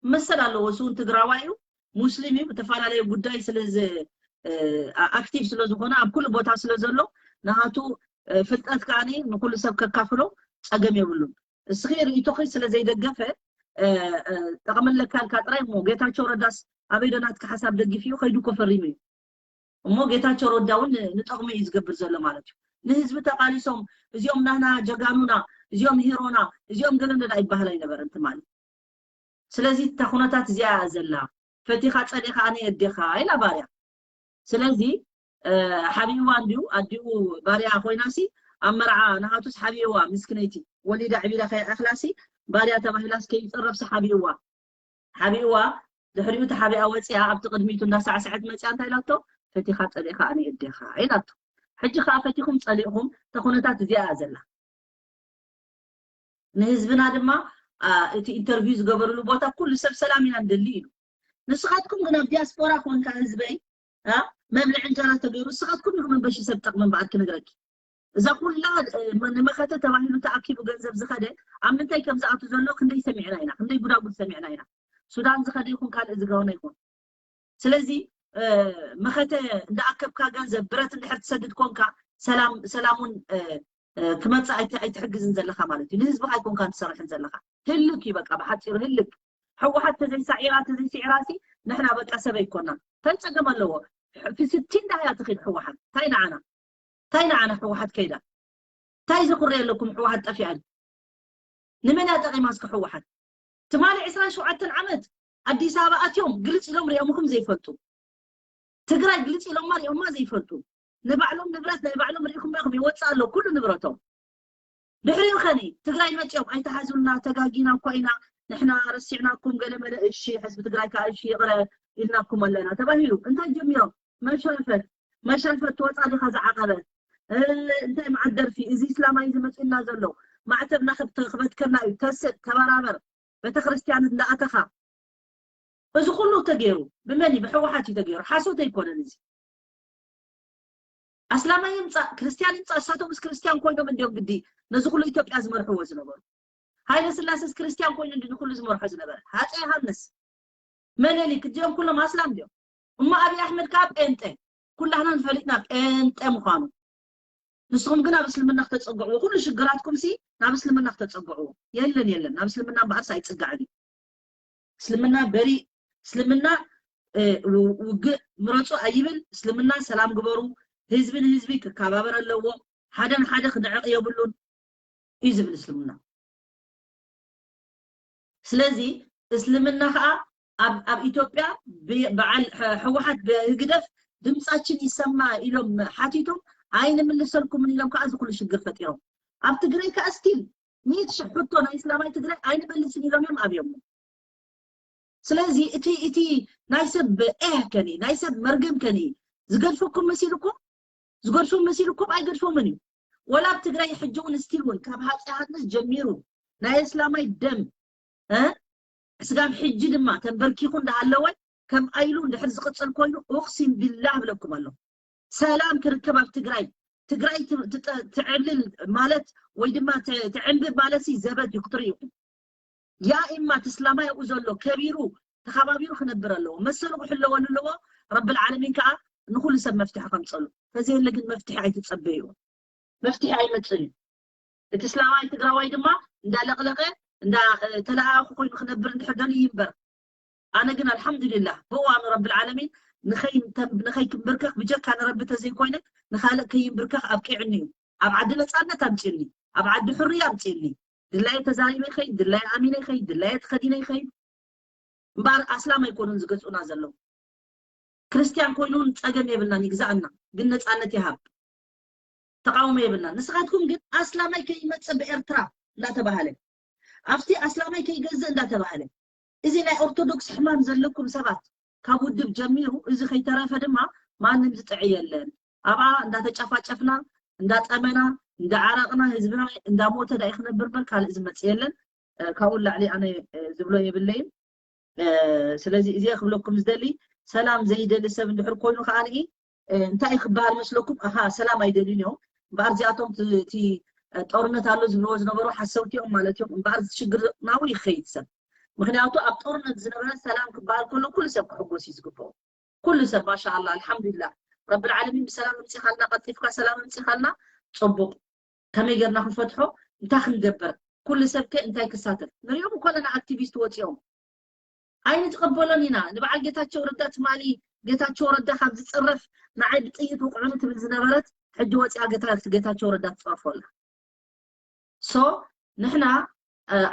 መሰል ኣለዎ እሱ እውን ትግራዋይ እዩ ሙስሊም እዩ ብተፈላለየ ጉዳይ ስለ ኣክቲቭ ስለ ዝኾነ ኣብ ኩሉ ቦታ ስለ ዘሎ ናሃቱ ፍልጠት ከዓ ንኩሉ ሰብ ከካፍሎ ፀገም የብሉን እስኺ ርእይቶኺ ስለ ዘይደገፈ ጠቕሚ ኣለካ ኢልካ ጥራይ እሞ ጌታቸው ረዳስ ኣበይ ዶ ናትካ ሓሳብ ደጊፍ እዩ ከይዱ እኮ ፈሪሙ እዩ እሞ ጌታቸው ረዳ እውን ንጠቕሚ እዩ ዝገብር ዘሎ ማለት እዩ ንህዝቢ ተቓሊሶም እዚኦም ናህና ጀጋኑና እዚኦም ሂሮና እዚኦም ገለ እንደዳ ይበሃል ኣይነበረን ትማሊ ስለዚ እታ ኩነታት እዚኣ እያ ዘላ ፈቲኻ ፀሊእኻ ኣነ የዴኻ ኢላ ባርያ ስለዚ ሓቢእዋ እንዲዩ ኣዲኡ ባርያ ኮይናሲ ኣብ መርዓ ንሃቱስ ሓቢእዋ ምስክነይቲ ወሊዳ ዕቢዳ ከይኣኽላሲ ባርያ ተባሂላስ ከይፀረፍሲ ሓቢእዋ ሓቢእዋ ድሕሪኡ ተሓቢኣ ወፂኣ ኣብቲ ቅድሚቱ እንዳሳዕሰዐት መፂኣ እንታይ ኢላቶ ፈቲኻ ፀሊእካ ኣነ የዴኻ ኢላቶ ሕጂ ከዓ ፈቲኹም ፀሊእኹም ተኩነታት እዚኣ እያ ዘላ ንህዝብና ድማ እቲ ኢንተርቪው ዝገበርሉ ቦታ ኩሉ ሰብ ሰላም ኢና ንደሊ ኢሉ ንስኻትኩም ግን ኣብ ዲያስፖራ ኮንካ ህዝበይ መብልዕ እንጀራ ተገይሩ ንስኻትኩም ኢኹም በሺ ሰብ ጠቕሚ እምበኣር ክነግረኪ እዛ ኩላ ንመኸተ ተባሂሉ ተኣኪቡ ገንዘብ ዝኸደ ኣብ ምንታይ ከም ዝኣቱ ዘሎ ክንደይ ሰሚዕና ኢና ክንደይ ጉዳጉድ ሰሚዕና ኢና ሱዳን ዝኸደ ይኹን ካልእ ዝገበነ ይኹን ስለዚ መኸተ እንዳኣከብካ ገንዘብ ብረት እንድሕር ትሰድድ ኮንካ ሰላም ሰላሙን ክመፅእ ኣይትሕግዝን ዘለካ ማለት እዩ ንህዝብካ ኣይኮንካን ትሰርሕን ዘለካ ህልክ እዩ በቃ ብሓፂሩ ህልክ ሕወሓት ተዘይሳዒራ ተዘይስዒራ ሲ ንሕና በቃ ሰብ ኣይኮና እንታይ ፀገም ኣለዎ ፍስቲ እንዳያ ትኺድ ሕወሓት እንታይ ንዓና እንታይ ንዓና ሕወሓት ከይዳ እንታይ ዘኩርያ ኣለኩም ሕወሓት ጠፊኣን ንመን እያ ጠቒማ እስከ ሕወሓት ትማሊ ዕስራን ሸውዓተን ዓመት ኣዲስ ኣበባ ኣትዮም ግልፅ ኢሎም ሪኦምኹም ዘይፈልጡ ትግራይ ግልፅ ኢሎማ ሪኦማ ዘይፈልጡ ንባዕሎም ንብረት ናይ ባዕሎም ሪኢኹም ኢኹም ይወፅእ ኣሎ ኩሉ ንብረቶም ድሕሪኡ ኸኒ ትግራይ መፂኦም ኣይተሓዙልና ተጋጊና እኳ ኢና ንሕና ረሲዕናኩም ገለመለ እሺ ሕዝቢ ትግራይ ከዓ እሺ ይቕረ ኢልናኩም ኣለና ተባሂሉ እንታይ ጀሚሮም መሽረፈት መሽረፈት ትወፃ ዲኻ ዝዓቐበት እንታይ መዓት ደርፊ እዚ እስላማይ ዝመፅና ዘሎ ማዕተብና ክበትከና እዩ ተስእ ተበራበር ቤተክርስትያን እንዳኣተኻ እዚ ኩሉ ተገይሩ ብመን እዩ ብሕወሓት እዩ ተገይሩ ሓሶት ኣይኮነን እዚ ኣስላማይ ይምፃእ ክርስትያን ይምፃእ እሳቶም ምስ ክርስትያን ኮይኖም እንዲዮም ግዲ ነዚ ኩሉ ኢትዮጵያ ዝመርሕዎ ዝነበሩ ሃይለ ስላሰስ ክርስትያን ኮይኑ እንዲ ንኩሉ ዝመርሖ ዝነበረ ሃፀ ዮሃንስ መለሊክ እዚኦም ኩሎም ኣስላም እንዲዮም እሞ ኣብይ ኣሕመድ ከዓ ጴንጠ ኩላህና ንፈሊጥና ጴንጠ ምዃኑ ንስኹም ግን ኣብ እስልምና ክተፀግዕዎ ኩሉ ሽግራትኩም ሲ ናብ እስልምና ክተፀግዕዎ የለን የለን ናብ እስልምና እምበኣርስ ኣይፅጋዕን እዩ እስልምና በሪእ እስልምና ውግእ ምረፁ ኣይብል እስልምና ሰላም ግበሩ ህዝቢ ንህዝቢ ክከባበር ኣለዎ ሓደ ንሓደ ክነዕቕ የብሉን እዩ ዝብል እስልምና ስለዚ እስልምና ከዓ ኣብ ኢትዮጵያ በዓል ህወሓት ብህግደፍ ድምፃችን ይሰማ ኢሎም ሓቲቶም ኣይንምልሰልኩምን ኢሎም ከዓ እዚ ኩሉ ሽግር ፈጢሮም ኣብ ትግራይ ከዓ ስቲል ሚእቲ ሽሕ ሕቶ ናይ እስላማይ ትግራይ ኣይንመልስን ኢሎም እዮም ኣብዮሞ ስለዚ እቲ እቲ ናይ ሰብ ኤህ ከኒ ናይ ሰብ መርገም ከኒ ዝገድፈኩም መሲልኩም ዝገድፎም መሲልኩም ኣይገድፎምን እዩ ወላ ኣብ ትግራይ ሕጂ እውን ስቲል እውን ካብ ሃፀ ዮሃንስ ጀሚሩ ናይ እስላማይ ደም ስጋብ ሕጂ ድማ ተንበርኪኹ እንዳሃለወ ከም ኣይሉ እንድሕር ዝቕፅል ኮይኑ ኡቅሲም ቢላህ ብለኩም ኣሎ ሰላም ክርከብ ኣብ ትግራይ ትግራይ ትዕልል ማለት ወይ ድማ ትዕንብብ ማለት ሲ ዘበት እዩ ክትርኢኹም ያ ኢማ ትስላማይ ኣብኡ ዘሎ ከቢሩ ተኸባቢሩ ክነብር ኣለዎ መሰሉ ክሕለወሉ ኣለዎ ረብል ዓለሚን ከዓ ንኩሉ ሰብ መፍትሒ ከምፀሉ ተዘየለ ግን መፍትሒ ኣይትፀበዩ መፍትሒ ኣይመፅን እዩ እቲ ስላማይ ትግራዋይ ድማ እንዳለቕለቐ እንዳተለኣኣኹ ኮይኑ ክነብር እንድሕር ደልዩ ይንበር ኣነ ግን ኣልሓምዱሊላህ ብእዋኑ ረብል ዓለሚን ንኸይ ክንብርከኽ ብጀካ ንረቢ ተዘይኮይነ ንኻልእ ከይንብርከኽ ኣብቂዕኒ እዩ ኣብ ዓዲ ነፃነት ኣምፅኒ ኣብ ዓዲ ሕሩይ ኣምፅኒ ድላየ ተዛሪበ ይኸይድ ድላየ ኣሚነ ይኸይድ ድላየ ተኸዲነ ይኸይድ እምበኣር ኣስላም ኣይኮኑን ዝገዝኡና ዘለዉ ክርስትያን ኮይኑን ፀገም የብልናን ይግዛእና ግን ነፃነት ይሃብ ተቃውሞ የብልናን ንስኻትኩም ግን ኣስላማይ ከይመፅእ ብኤርትራ እንዳተባሃለ ኣብቲ ኣስላማይ ከይገዝእ እንዳተባሃለ እዚ ናይ ኦርቶዶክስ ሕማም ዘለኩም ሰባት ካብ ውድብ ጀሚሩ እዚ ከይተረፈ ድማ ማንም ዝጥዒ የለን ኣብኣ እንዳተጫፋጨፍና እንዳጠመና እንዳዓረቕና ህዝብና እንዳሞተ ዳኢ ክነብር በር ካልእ ዝመፅእ የለን ካብኡ ላዕሊ ኣነ ዝብሎ የብለይን ስለዚ እዚ ክብለኩም ዝደሊ ሰላም ዘይደሊ ሰብ እንድሕር ኮይኑ ከዓ እንታይ ክበሃል መስለኩም ኣሃ ሰላም ኣይደልዩን እዮም እምበኣር እዚኣቶም እቲ ጦርነት ኣሎ ዝብልዎ ዝነበሩ ሓሰውቲ እዮም ማለት እዮም እምበኣር ሽግር ናብኡ ይኸይድ ሰብ ምክንያቱ ኣብ ጦርነት ዝነበረ ሰላም ክበሃል ከሎ ኩሉ ሰብ ክሕጎስ እዩ ዝግብኦ ኩሉ ሰብ ማሻኣላ ኣልሓምዱሊላ ረብል ዓለሚን ብሰላም ኣምፂኻልና ቀልጢፍካ ሰላም ኣምፂኻልና ፅቡቅ ከመይ ጌርና ክንፈትሖ እንታይ ክንገብር ኩሉ ሰብ ከ እንታይ ክሳተፍ ንሪኦም እኮ ኣለና ኣክቲቪስት ወፂኦም ኣይንትቐበሎን ኢና ንበዓል ጌታቸው ረዳ ትማሊ ጌታቸው ረዳ ካብ ዝፅረፍ ንዓይ ብጥይት ውቕዑኒ ትብል ዝነበረት ሕጂ ወፂኣ ጌታቸው ረዳ ትፀርፎ ኣላ ሶ ንሕና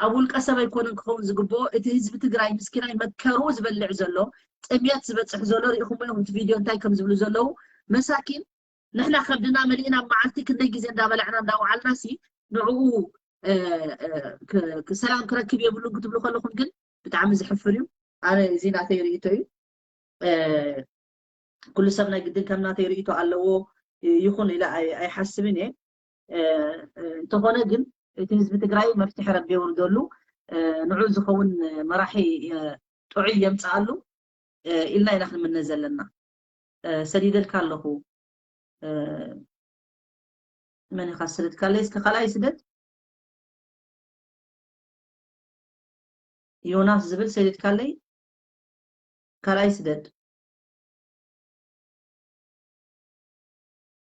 ኣብ ውልቀ ሰብ ኣይኮነን ክኸውን ዝግብኦ እቲ ህዝቢ ትግራይ ምስኪናይ መከሩ ዝበልዕ ዘሎ ጥምየት ዝበፅሕ ዘሎ ሪኢኹሞ እዮም እቲ ቪድዮ እንታይ ከም ዝብሉ ዘለዉ መሳኪን ንሕና ከብድና መሊእና መዓልቲ ክንደይ ግዜ እንዳበላዕና እንዳወዓልና ሲ ንዕኡ ሰላም ክረክብ የብሉን ክትብሉ ከለኹም ግን ብጣዕሚ ዝሕፍር እዩ። ኣነ እዚ ናተይ ርእይቶ እዩ። ኩሉ ሰብ ናይ ግድን ከም ናተይ ርእይቶ ኣለዎ ይኹን ኢለ ኣይሓስብን እየ። እንተኾነ ግን እቲ ህዝቢ ትግራይ መፍትሒ ረቢ የውርደሉ፣ ንዑ ዝኸውን መራሒ ጥዑይ የምፅኣሉ ኢልና ኢና ክንምነ ዘለና። ሰዲደልካ ኣለኹ። መን ኢኻ ዝሰደድካለይ? እስከ ካልኣይ ስደድ። ዮናስ ዝብል ሰዲድካለይ? ካልኣይ ስደድ።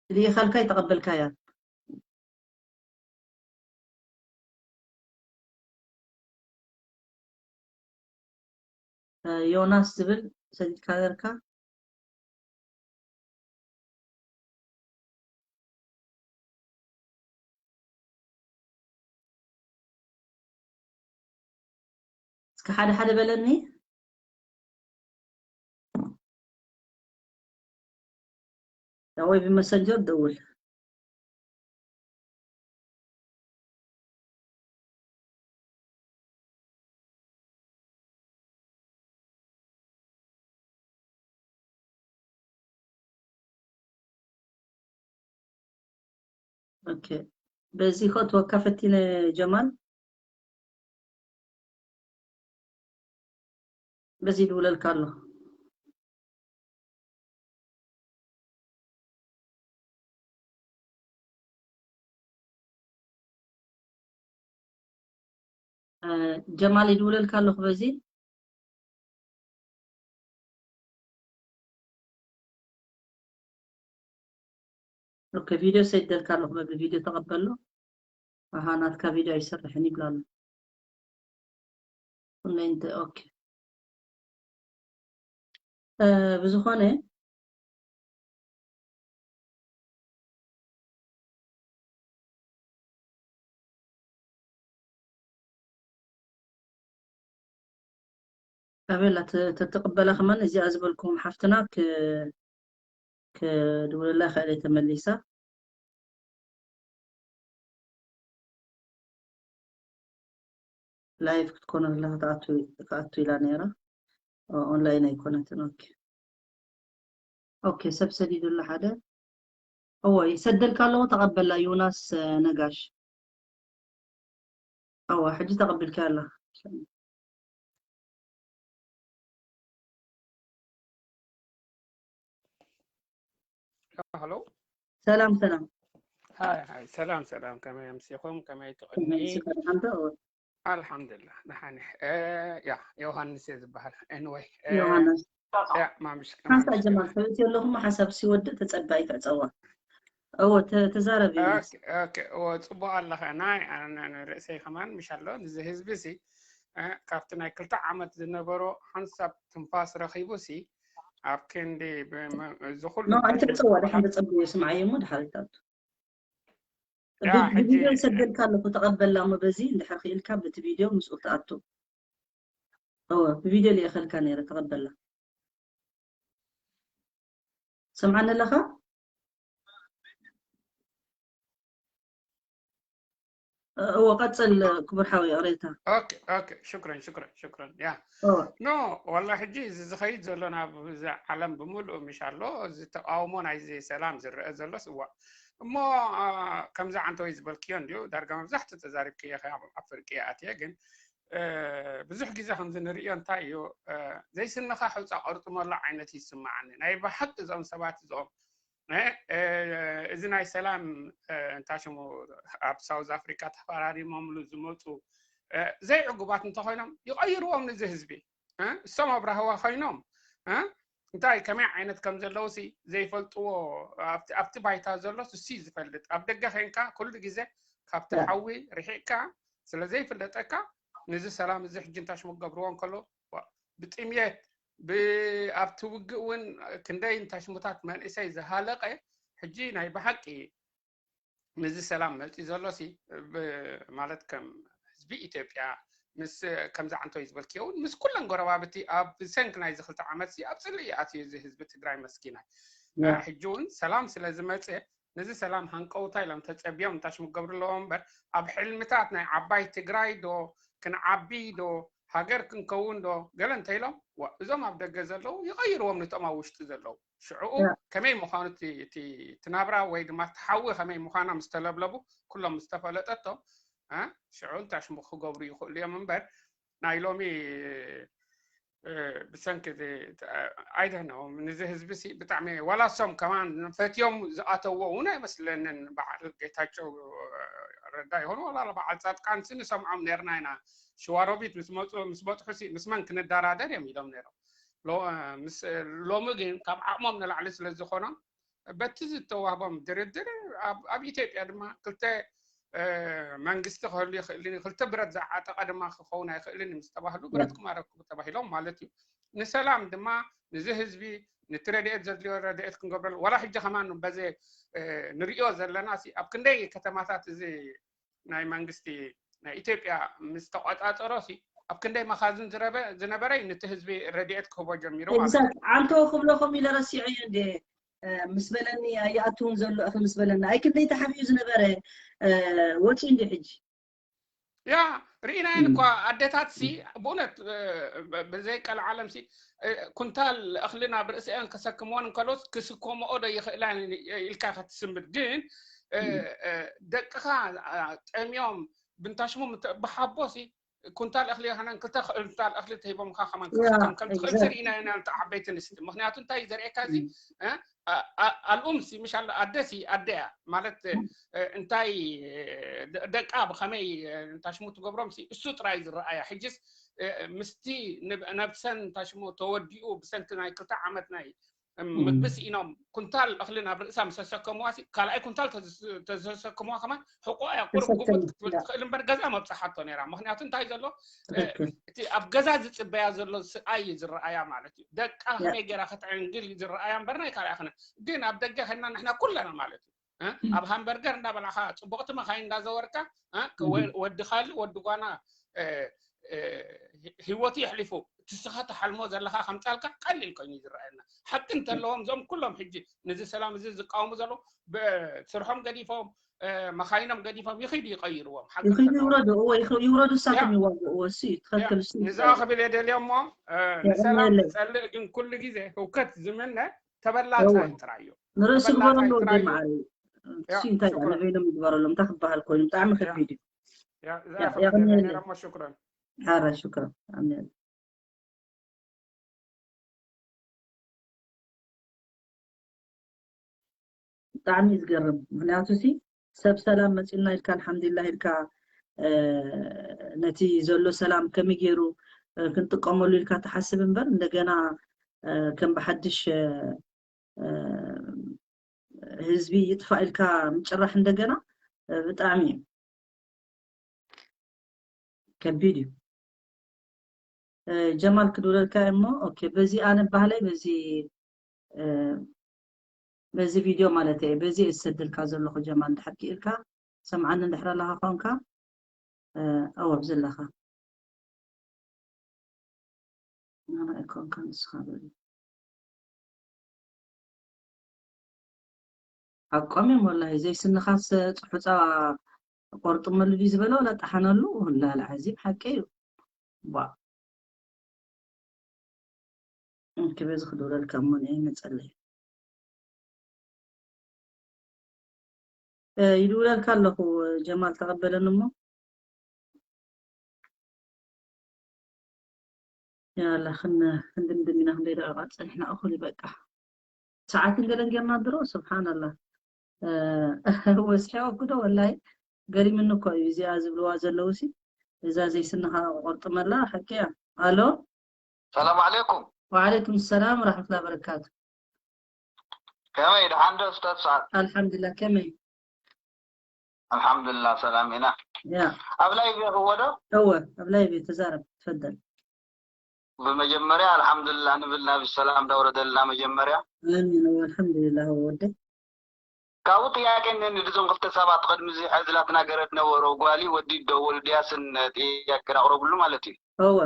ልኢኸልካ ይተቐበልካያ። ዮናስ ዝብል ሰዲድካ ነርካ። እስከ ሓደ ሓደ በለኒ። ወይ ብመሰንጀር ደውል። ኦኬ፣ በዚ ኸእትወካ ፈቲነ ጀማል። በዚ ይድውለልካ ኣሎ። ጀማል ይድውለልካ ኣለኹ በዚ። ኦኬ፣ ቪድዮ ሰይደልካ ኣለኹ በዚ ቪድዮ ተቐበሎ። ኣሃ፣ ናትካ ቪድዮ ኣይሰርሕን ይብላ ኣሎ። ኩነንተ፣ ኦኬ። ብዝኾነ ኣቤላ ተትቕበላ ከማን እዚኣ ዝበልኩም ሓፍትና ክድውለላ ይኽእል እየ ተመሊሳ። ላይቭ ክትኮነ ከላ ክትኣቱ ኢላ ነይራ። ኦንላይን ኣይኮነትን። ኦኬ፣ ኦኬ፣ ሰብ ሰዲዱላ ሓደ። እዎ፣ ይሰደልካ ኣለዎ፣ ተቐበላ። ዮናስ ነጋሽ። እዎ፣ ሕጂ ተቐቢልካ ኣላ። ሃሎ፣ ሰላም ሰላም። ሃይ ሃይ፣ ሰላም ሰላም፣ ከመይ ኣምሲኹም? ከመይ ትቕኒ? ስኻ ደሓንዶ? ኣልሓምዱሊላህ ደሓን እየ። ያ ዮሃንስ እየ ዝበሃል። ኤንወይ ዮሃንስ ያ ማምሽ ሓንሳ ጀማል ሰበይቲ ኣለኹም ሓሳብ ሲወድእ ተጸባይ ትዕጸዋ። እዎ ተዛረብ። እዎ ጽቡቕ ኣለኸ። ናይ ርእሰይ ከማን ምሽ ኣሎ። ንዚ ህዝቢ ሲ ካብቲ ናይ ክልተ ዓመት ዝነበሮ ሓንሳብ ትንፋስ ረኺቡ ሲ ኣብ ክንዲ ዝኹሉ ኣይትዕጸዋ። ደሓን ተጸብዮ ስምዓዮ እሞ ድሓር ይታቱ። ብቪድዮ ይሰደልካ ኣለኹ ተቐበላ እሞ በዚ እንድሕር ክኢልካ በቲ ቪድዮ ምስኡ ትኣቱ። እወ ብቪድዮ ልእኸልካ ነይረ ተቐበላ። ሰምዓኒ ኣለኻ? እወ ቀጽል ክቡር ሓወይ ቅሬታ። ኦኬ ኦኬ ሽክረን ሽክረን ሽክረን ያ ኖ ዋላ ሕጂ እዚ ዝኸይድ ዘሎ ናብ ዓለም ብምሉእ ምሽ ኣሎ። እዚ ተቃውሞ ናይዚ ሰላም ዝረአ ዘሎ ስዋ እሞ ከምዚ ዓንተወይ ዝበልክዮ እንዲዩ ዳርጋ መብዛሕትኡ ተዛሪብክዮ ኢኺ ኣብ ኣፍርቂ ኣትየ ግን ብዙሕ ግዜ ከምዚ ንርእዮ እንታይ እዩ ዘይስንኻ ሕውፃ ቆርጥመሉ ዓይነት ይስማዓኒ ናይ ብሓቂ እዞም ሰባት እዚኦም እዚ ናይ ሰላም እንታይ ሽሙ ኣብ ሳውዝ ኣፍሪካ ተፈራሪሞምሉ ዝመፁ ዘይዕጉባት እንተኮይኖም ይቀይርዎም ንዚ ህዝቢ እሶም ኣብ ራህዋ ኮይኖም እንታይ ከመይ ዓይነት ከም ዘለውሲ ዘይፈልጥዎ ኣብቲ ባይታ ዘሎ እሱ ዝፈልጥ ኣብ ደገ ኮይንካ ኩሉ ግዜ ካብቲ ሓዊ ርሒቅካ ስለዘይፍለጠካ ንዚ ሰላም እዚ ሕጂ እንታይ ሽሙ ክገብርዎ እንከሎ ብጥምየት ኣብቲ ውግእ እውን ክንደይ እንታይ ሽሙታት መንእሰይ ዝሃለቀ ሕጂ ናይ ብሓቂ ምዚ ሰላም መፂ ዘሎ ሲ ማለት ከም ህዝቢ ኢትዮጵያ ምስ ከምዚ ዓንቶይ ዝበልክዮ እውን ምስ ኩለን ጎረባብቲ ኣብ ሰንክ ናይ ዝክልተ ዓመት ሲ ኣብ ፅልኢ ኣትዩ እዚ ህዝቢ ትግራይ መስኪናይ ሕጂ እውን ሰላም ስለ ዝመፀ ነዚ ሰላም ሃንቀውታ ኢሎም ተፀቢዮም እንታሽሙ ክገብሩ ኣለዎም እምበር ኣብ ሕልምታት ናይ ዓባይ ትግራይ ዶ ክንዓቢ ዶ ሃገር ክንከውን ዶ ገለ እንተኢሎም እዞም ኣብ ደገ ዘለዉ ይቐይርዎም ነቶም ኣብ ውሽጢ ዘለዉ ሽዕኡ ከመይ ምዃኑ እቲ ናብራ ወይ ድማ እቲ ሓዊ ከመይ ምዃና ምስ ተለብለቡ ኩሎም ምስ ተፈለጠቶም ሽዑ እንታይ ሽሙ ክገብሩ ይኽእሉ እዮም እምበር ናይ ሎሚ ብሰንኪ ኣይደነዎም ንዚ ህዝቢ ሲ ብጣዕሚ ዋላ ሶም ከማን ፈትዮም ዝኣተዎ እውን ኣይመስለንን በዓል ጌታቸው ረዳ ይሆኑ ዋላ በዓል ፃጥቃን ሲ ንሰምዖም ነርና ኢና ሽዋሮቢት ምስ መፁ ምስ በፅሑ ሲ ምስ መን ክንደራደር እዮም ኢሎም ነይሮም ሎሚ ግን ካብ ዓቕሞም ንላዕሊ ስለ ዝኾኖም በቲ ዝተዋህቦም ድርድር ኣብ ኢትዮጵያ ድማ ክልተ መንግስቲ ክህሉ ይኽእል እዩ ክልተ ብረት ዝዓጠቐ ድማ ክኸውን ኣይኽእልን ምስ ተባህሉ ብረትኩም ኣረክቡ ተባሂሎም ማለት እዩ ንሰላም ድማ ንዚ ህዝቢ ነቲ ረድኤት ዘድልዮ ረድኤት ክንገብረሉ ዋላ ሕጂ ከማን በዚ ንሪኦ ዘለና ኣብ ክንደይ ከተማታት እዚ ናይ መንግስቲ ናይ ኢትዮጵያ ምስ ተቆፃፀሮ ኣብ ክንደይ መኻዝን ዝነበረ ነቲ ህዝቢ ረድኤት ክህቦ ጀሚሩ ማለት እዩ። ዓንተው ክብሎ ከምኡ ኢለ ረሲዐዮ እንደ ምስ በለኒ ኣይኣትውን ዘሎ እኺ ምስ በለኒ ኣይ ክንደይ ተሓቢኡ ዝነበረ ወፂኡ እንዲ ሕጂ ያ ርኢናየን እኳ ኣደታት ሲ ብእውነት ብዘይ ቀልዓለም ሲ ኩንታል እኽሊ ናብ ርእሲአን ከሰክምወን እንከሎስ ክስከምኦ ዶ ይኽእላ ኢልካ ከትስምድ ግን ደቅኻ ጠምዮም ብንታሽሙ ብሓቦ ሲ ኩንታል እኽሊ ይኸነን ክልተ ኩንታል እኽሊ ተሂቦምካ ከማን ክሰከም ከም ትኽእል ሲ ርኢናየን ዓበይቲ ንስቲ ምክንያቱ እንታይ ዘርእየካ እዚ ኣልኡም ሲ ምሽ ኣሎ ኣደ ሲ ኣደ እያ ማለት እንታይ ደቃ ብኸመይ እንታይ ሽሙ ትገብሮም ሲ እሱ ጥራይ ዝረኣያ ሕጅስ ምስቲ ነብሰን እንታይ ሽሙ ተወዲኡ ብሰንኪ ናይ ክልተ ዓመት ናይ ምግቢ ስኢኖም ኩንታል እኽሊ ናብ ርእሳ ምስ ተሰከምዋ ሲ ካልኣይ ኩንታል ተዘሰከምዋ ከማን ሕቆ እያ ቁርብ ጉብጥ ክትብል ትኽእል እምበር ገዛ መብፅሓቶ ነይራ ምክንያቱ እንታይ ዘሎ እቲ ኣብ ገዛ ዝፅበያ ዘሎ ስኣይ እዩ ዝረኣያ ማለት እዩ ደቃ ከመይ ገይራ ከተዕንግል እዩ ዝረኣያ እምበር ናይ ካልኣ ክነ ግን ኣብ ደገ ከና ንሕና ኩለና ማለት እዩ ኣብ ሃምበርገር እንዳበላኻ ፅቡቕቲ መኻይን እንዳዘወርካ ወዲ ካልእ ወዲ ጓና ህይወቱ የሕሊፉ እቲ ስኻ ትሓልሞ ዘለኻ ከምፃልካ ቀሊል ኮይኑ ዝረኣየና ሓቂ እንተለዎም እዞም ኩሎም ሕጂ ነዚ ሰላም እዚ ዝቃወሙ ዘለዉ ስርሖም ገዲፎም መኻይኖም ገዲፎም ይኺዱ ይቀይርዎም ይውረዱ እዎ ይውረዱ እሳቶም ይዋግእዎ እሱ እዩ ትኽክል እሱ ንዛ ክብል የደልዮ እሞ ንሰላም ዝፀልእ ግን ኩሉ ግዜ ህውከት ዝምነ ተበላፃይ ጥራይ እዩ ንርእሱ ግበረሉ ወደ መዓሪ እሱ እንታይ ንበይኖም ይግበረሎም እንታይ ክበሃል ኮይኑ ብጣዕሚ ከቢድ እዩ ያቀንየለይ ሐረ ሽክረን ኣሜን ብጣዕሚ እዩ ዝገርም ምክንያቱ ሲ ሰብ ሰላም መፂኡና ኢልካ ኣልሓምዱሊላህ ኢልካ ነቲ ዘሎ ሰላም ከመይ ገይሩ ክንጥቀመሉ ኢልካ ትሓስብ እምበር እንደገና ከም ብሓድሽ ህዝቢ ይጥፋእ ኢልካ ምጭራሕ እንደገና ብጣዕሚ እዩ ከቢድ እዩ ጀማል ክድውለልካ እሞ ኦኬ በዚ ኣነ ባህለይ በዚ በዚ ቪድዮ ማለት እየ በዚ እየ ዝሰደልካ ዘለኹ ጀማል እንድሕር ክኢልካ ሰምዓኒ እንድሕር ኣለኻ ኮንካ ኣወ ኣብዚ ኣለኻ ኣነ ኣይኮንካ ንስኻ በሉ ሓቆም እዮም ወላሂ ዘይስንኻስ ፁሑፃ ቆርጥመሉ ድዩ ዝበለ ወላ ጠሓነሉ ወላ ልዓዚም ሓቂ እዩ ባ እንኪ በዚ ክድውለልካ እሞ ንኤ መፀለይ ይድውለልካ ኣለኹ ጀማል ተቐበለኒ እሞ ያላ ክንድምድም ኢና ክንደይ ደቂቃ ፀኒሕና እኹል ይበቃ ሰዓትን ገለን ጌርና ድሮ ስብሓንላ ወስሐ ወግዶ ወላይ ገሪምኒ እኮ እዩ እዚኣ ዝብልዋ ዘለዉ ሲ እዛ ዘይስንኻ ቆርጥመላ ሓቂ እያ ኣሎ ሰላም ዓለይኩም ወዓለይኩም ሰላም ወራሕመቱላ በረካቱ ከመይ ደሓን ዶ ስተት ሰዓት ኣልሓምዱላ ከመይ ኣልሓምዱላ ሰላም ኢና ኣብ ላይቭ የኽዎ ዶ እወ ኣብ ላይቭ ተዛረብ ትፈደል ብመጀመርያ ኣልሓምዱላ ንብል ናብ ሰላም ዳውረደልና መጀመርያ ኣሚን ኣልሓምዱላ ወደ ካብኡ ጥያቄ እነኒ ድዞም ክልተ ሰባት ቅድሚ እዚ ሕዚ ላትናገረ ዝነበሩ ጓሊ ወዲ ደወሉ ድያስን ጥያቄ ኣቅረብሉ ማለት እዩ እወ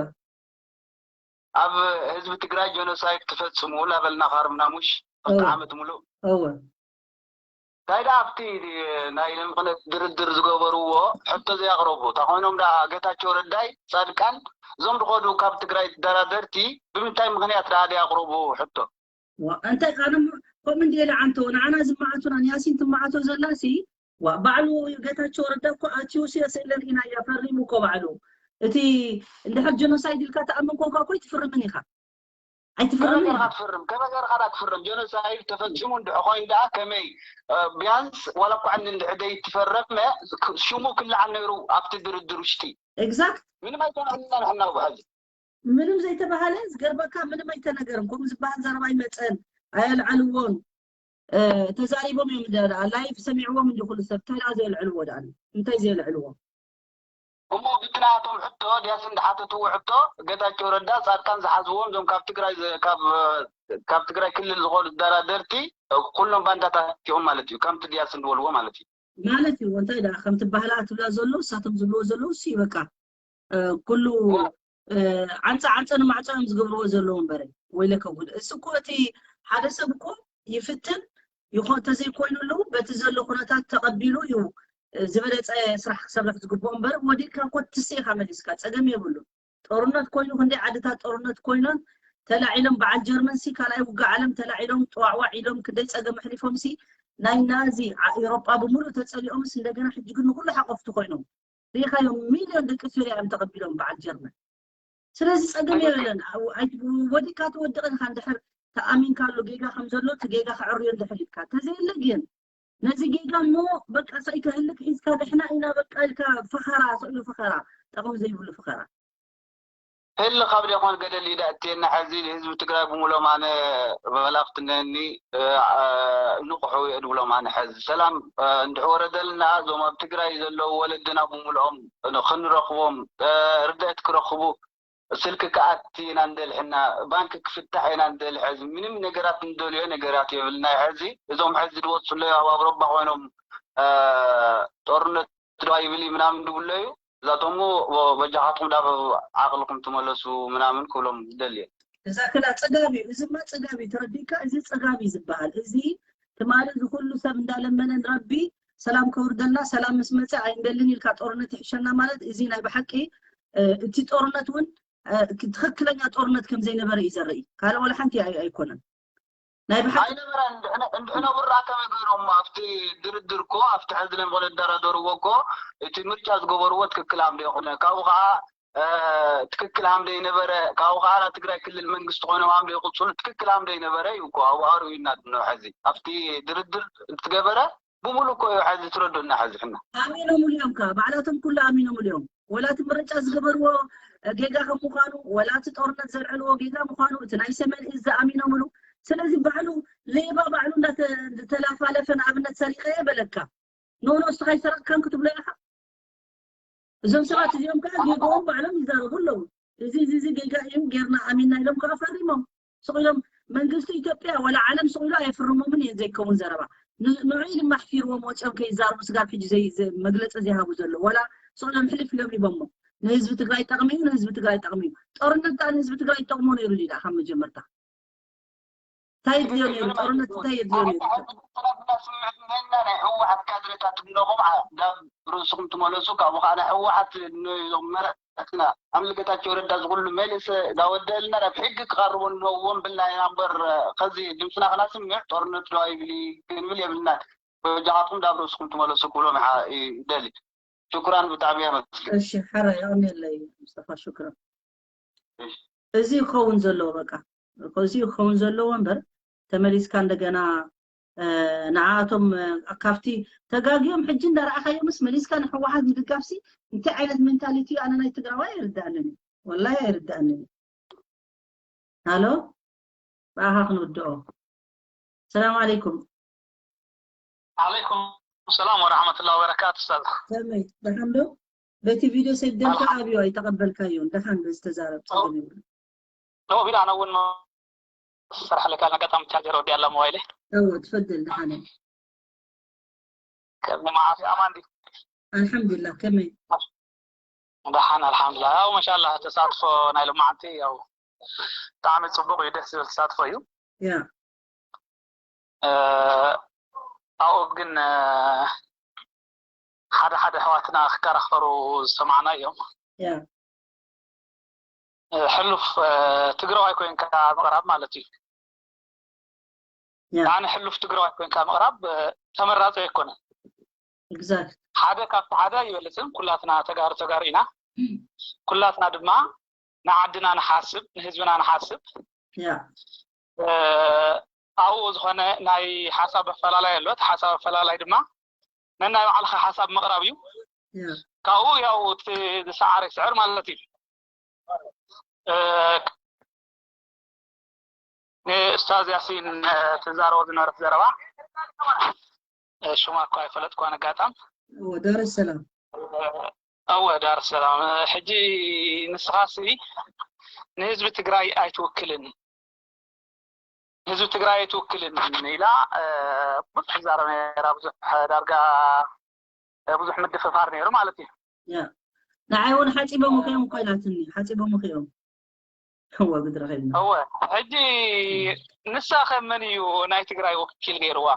ኣብ ህዝቢ ትግራይ ጀኖሳይድ ትፈጽሙ ላበልና ካርምና ሙሽ ክልተ ዓመት ሙሉእ። እወ። እንታይ ደኣ ኣብቲ ናይ ለምቕነት ድርድር ዝገበርዎ ሕቶ ዘይ ኣቕረቡ? እታ ኮይኖም ደኣ ጌታቸው ረዳይ፣ ጻድቃን፣ እዞም ዝኸዱ ካብ ትግራይ ተደራደርቲ ብምንታይ ምኽንያት ደኣ ደይ ኣቕረቡ ሕቶ? ዋ፣ እንታይ ኣነ ሞ-፣ ከምኡ እንዲ ኢለ ዓንቶ፣ ንዓና ዝመዓቱና ንያሲን ትመዓቶ ዘላሲ፣ ዋ፣ ባዕሉ ጌታቸው ረዳ እኮ ኣትዩ ሲ-፣ ስእለን ኢና እያ ፈሪሙ እኮ ባዕሉ። እቲ እንድሕር ጀኖሳይድ ኢልካ ተኣምን ኮንካ እኮ ኣይትፍርምን ኢኻ። ኣይትፍርምን ከመይ ጌርካ ኢኻ። ትፍርም? ከመይ ጌርካ ዳ ትፍርም? ጀኖሳይድ ተፈጺሙ እንድሕ ኮይኑ ደኣ ከመይ፣ እ፣ ቢያንስ ዋላ እኳ ዕኒ እንድሕ ደይ ትፈረመ፣ ክ-፣ ሽሙ ክለዓል ነይሩ ኣብቲ ድርድር ውሽጢ። ኤግዛክት። ምንም ኣይተነዕልና ንሕና ብሓዚ። ምንም ዘይተባሃለ፣ ዝገርመካ ምንም ኣይተነገርም። ከምኡ ዝበሃል ዘረባ ኣይመጸን፣ ኣየልዓልዎን። እ፣ ተዛሪቦም እዮም፣ ደ-፣ ላይቭ ሰሚዕዎም እንዲ ኩሉ ሰብ፣ እንታይ ደኣ ዘየልዕልዎ ደኣ ኣሎ? እንታይ ዘየልዕልዎ? እሞ ብቲ ናቶም ሕቶ፣ ድያስ እንድሓተትዎ ሕቶ፣ ጌታቸው ረዳ፣ ጻድቃን ዝሓዝዎም፣ እዞም ካብ ትግራይ ዘ-፣ ካብ፣ ካብ ትግራይ ክልል ዝኾኑ ተደራደርቲ፣ ኩሎም ባንዳታት እዮም ማለት እዩ፣ ከምቲ ድያስ እንድበልዎ ማለት እዩ። ማለት እዩ፣ እንታይ ደኣ ከምቲ ባህላ ትብላ ዘሎ፣ እሳቶም ዝብልዎ ዘለዉ፣ እሱ እዩ በቃ። እ፣ ኩሉ፣ እዎ። እ፣ ዓንጻ ዓንጸ ንማዕጾ እዮም ዝገብርዎ ዘለዉ እምበረ፣ ወይለከ ጉድ። እሱ እኮ እቲ ሓደ ሰብ እኮ ይፍትን ይኾ-፣ ተዘይኮይኑ ኣለዉ፣ በቲ ዘሎ ኩነታት ተቐቢሉ እዩ፣ እ፣ ዝበለጸ ስራሕ ክሰርሕ ዝግብኦ እምበር፣ ወዲቕካ እኮ ትስእ ኢኻ መሊስካ፣ ጸገም የብሉን። ጦርነት ኮይኑ፣ ክንደይ ዓድታት ጦርነት ኮይኖን ተላዒሎም፣ በዓል ጀርመን ሲ ካልኣይ ውግእ ዓለም ተላዒሎም፣ ጠዋዕዋዕ ኢሎም፣ ክንደይ ጸገም ኣሕሊፎም ሲ፣ ናይ ናዚ ዓ-፣ ኤውሮጳ ብምሉእ ተጸሊኦምስ፣ እንደገና ሕጂ ግን ንኹሉ ሓቆፍቲ ኮይኖም። ሪኢኻዮም፣ ሚልዮን ደቂ ሶርያ እዮም ተቐቢሎም በዓል ጀርመን። ስለዚ ጸገም ኣይወድቅን። የለን። ኣው-፣ ኣይ-፣ ወዲቕካ ትወድቕ ኢኻ እንድሕር ተኣሚንካሉ ጌጋ ከም ዘሎ፣ እቲ ጌጋ ከዕርዮ እንድሕር ኢልካ። እንተዘየለ ግን፣ ነዚ ጌጋ እሞ በቃ ሳይ ከህልክ ሒዝካ ንሕና ኢና በቃ ኢልካ ፈኸራ፣ ስእሉ ፈኸራ፣ ጠቕሚ ዘይብሉ ፈኸራ። ህልኽ ኣብ ደኾን ገደል ኢዳ እትየና። ሕዚ ንህዝቢ ትግራይ ብምሎም ኣነ መላኽቲ እነኒ፣ እ፣ እ፣ ንቑሑ እየ ድብሎም ኣነ። ሕዚ ሰላም፣ እ፣ እንድሕ ወረደልና እዞም ኣብ ትግራይ ዘለዉ ወለድና ብምልኦም ን-፣ ክንረኽቦም፣ እ፣ ርድእት ክረኽቡ ስልኪ ክኣቲ ኢና እንደልሕና፣ ባንክ ክፍታሕ ኢና እንደልሕ። ሕዚ ምንም ነገራት እንደልዮ ነገራት የብልና። ሕዚ እዞም ሕዚ ድወፁ ኣለዉ ኣብ ኣውሮፓ ኮይኖም፣ እ፣ ጦርነት ዶ ኣይብል እዩ ምናምን ድብለዩ። እዛቶም በጃኻትኩም ዳብ ዓቕልኩም ትመለሱ ምናምን ክብሎም ዝደሊ እየ። እዛ ክላ ጸጋብ እዩ። እዚማ ጸጋብ እዩ። ተረዲእካ? እዚ ጸጋብ እዩ ዝበሃል። እዚ ትማሊ እዚ ኩሉ ሰብ እንዳለመነ ንረቢ ሰላም ከውርደልና፣ ሰላም ምስ መጸ ኣይንደልን ኢልካ ጦርነት ይሕሸና ማለት እዚ ናይ ብሓቂ፣ እ፣ እቲ ጦርነት እውን፣ እ፣ ትኽክለኛ ጦርነት ከም ዘይነበረ እዩ ዘርኢ። ካልእ ዋላ ሓንቲ ኣይ-፣ ኣይኮነን። ናይ ብሓቂ ኣይነበረን። እንድሕነ-፣ እንድሕነ ብራ ከመይ ገይሮም ኣብቲ ድርድር እኮ ኣብቲ ሕዚ ለምበለ ዝደራደርዎ እኮ እቲ ምርጫ ዝገበርዎ ትክክል ኣም ዘይኮነ፣ ካብኡ ከዓ፣ እ፣ ትክክል ኣም ዘይነበረ፣ ካብኡ ከዓ ናይ ትግራይ ክልል መንግስቲ ኮይኖም ኣም ዘይቅፅሉ ትክክል ኣም ዘይነበረ እዩ እኮ ኣብኡ ኣርእዩና ድኖ። ሕዚ ኣብቲ ድርድር እንትገበረ ብምሉ እኮ እዩ ሕዚ ትረድኡና። ሕዚ ሕና ኣሚኖምሉ እዮም ከ ባዕላቶም ኩሉ ኣሚኖምሉ እዮም። ወላ እቲ ምርጫ ዝገበርዎ ጌጋ ከም ምዃኑ፣ ወላ እቲ ጦርነት ዘልዐልዎ ጌጋ ምዃኑ፣ እቲ ናይ ሰሜን እዝ ዝኣሚኖምሉ። ስለዚ ባዕሉ ሌባ ባዕሉ እንዳተ-፣ ተላፋለፈ ንኣብነት ሰሪቐ እየ በለካ። ኖ፣ ኖ፣ እስኻ ኣይሰረቕካን ክትብሎ ኢኻ። እዞም ሰባት እዚኦም ከኣ ጌግኦም ባዕሎም ይዛረቡ ኣለዉ። እዚ፣ እዚ፣ እዚ ጌጋ እዩ፣ ጌርና ኣሚንና ኢሎም ከኣ ፈሪሞም። ስቕ ኢሎም መንግስቲ ኢትዮጵያ ወላ ዓለም ስቕ ኢሉ ኣየፍርሞምን እየን ዘይከውን ዘረባ። ን-፣ ንዑ ኢሉ ኣሕፊርዎም ወፂኦም ከይዛረቡ ስጋብ ሕጂ ዘይ-፣ ዘ-፣ መግለፂ ዘይሃቡ ዘለዉ። ወላ ስቕ ኢሎም ሕልፍ ኢሎም ሂቦሞ። ንህዝቢ ትግራይ ጠቕሚ እዩ፣ ንህዝቢ ትግራይ ጠቕሚ እዩ። ጦርነት ደኣ ንህዝቢ ትግራይ ይጠቕሞ ነይሩ ድዩ ደኣ ካብ መጀመርታ? እንታይ የድልዮ ነይሩ? ጦርነት እንታይ የድልዮ ነይሩ? ስምዕት እንተና ስምዕት እንተና ናይ ህወሓት ካድረታት እንድኹም ዓ-፣ ናብ ርእስኹም ትመለሱ። ካብኡ ከዓ ናይ ህወሓት ን-፣ መረፅና ኣምልገታቸው ረዳ ዝኩሉ መልእሰ ዳወደልና ናብ ሕጊ ክቐርቡ ንወንብልና ኢና እምበር ከዚ ድምፅና ክናስምዕ ጦርነት ዶ ኣይብል ክንብል የብልናን። በጃኻትኩም ናብ ርእስኹም ትመለሱ ክብሎም ይሓ-፣ ይደሊ። ሽኩራን ብጣዕሚ የመስግን። እሺ፣ ሕራይ፣ የቐንየለይ ሙስጠፋ፣ ሽኩራን። እሺ። እዚ ክኸውን ዘለዎ በቃ፣ እዚ ክኸውን ዘለዎ እምበር፣ ተመሊስካ እንደገና፣ እ፣ ንዓኣቶም፣ እ፣ ካብቲ ተጋግዮም ሕጂ እንዳረኣኻዮምስ መሊስካ ንሕወሓት ምድጋፍሲ እንታይ ዓይነት ሜንታሊቲ እዩ? ኣነ ናይ ትግራዋይ ኣይርድኣንን እዩ። ወላሂ ኣይርድኣንን እዩ። ሃሎ? ብኣኻ ክንውድኦ። ሰላም ዓለይኩም። ዓለይኩም ሰላም ወረሕመቱላሂ ወበረካቱ፣ ኡስታዝ። ከመይ? ደሓን ዶ? በቲ ቪድዮ ሰዲደልካ ኣልሓም-፣ ኣብዮ ኣይተቐበልካዮን። ደሓን በዚ ተዛረብ፣ ጸገም የብሉን። ኖ፣ ቢዳ፣ ኣነ እውን መ-፣ ስራሕ ለካ፣ ኣጋጣሚ ቻርጀር ወዲኣ ኣላ ሞባይለይ። እወ፣ ትፈደል፣ ደሓን እየ። ከመይ መዓስ ኣማን ድዩ? ኣልሓምዱሊላህ፣ ከመይ? ደሓን፣ ኣልሓምዱሊላህ። ያው፣ ማሻኣላህ፣ ተሳትፎ ናይ ሎማዓንቲ፣ ያው፣ ብጣዕሚ ጽቡቕ እዩ፣ ደስ ዝብል ተሳትፎ እዩ። ያ። ኣብኡ ግን ሓደ ሓደ ኣሕዋትና ክከራኸሩ ዝሰማዕና እዮም። ሕሉፍ ትግራዋይ ኮይንካ ምቕራብ ማለት እዩ። ዳኒ ሕሉፍ ትግራዋይ ኮይንካ ምቕራብ ተመራፂ ኣይኮነን። Exactly። ሓደ ካብቲ ሓደ ይበልፅን። ኩላትና ተጋሩ ተጋሩ ኢና። ኩላትና ድማ ንዓድና ንሓስብ፣ ንህዝብና ንሓስብ። Yeah። ኣብኡ ዝኾነ ናይ ሓሳብ ኣፈላላይ ኣሎ። እቲ ሓሳብ ኣፈላላይ ድማ ነናይ ባዕልኻ ሓሳብ ምቕራብ እዩ። Yeah። ካብኡ ያው እቲ ዝሰዓረ ይስዕር ማለት እዩ። ንኡስታዝ ያሲን ትዛረቦ ዝነበረት ዘረባ ሽማ እኳ ኣይፈለጥኳን ኣጋጣም። ዳር ሰላም። እወ ዳር ሰላም። ሕጂ ንስኻሲ ንህዝቢ ትግራይ ኣይትውክልን፣ ህዝቢ ትግራይ ኣይትውክልን ኢላ ብዙሕ ትዛረብ ነይራ። ብዙሕ ዳርጋ ብዙሕ ምድፍፋር ነይሩ ማለት እዩ። ንዓይ እውን ሓፂቦም ከዮም ኮይናትኒ ሓፂቦም ከዮም እወ ግድረኸልና እወ ሕጂ ንሳ ከ መን እዩ ናይ ትግራይ ወኪል ገይርዋ?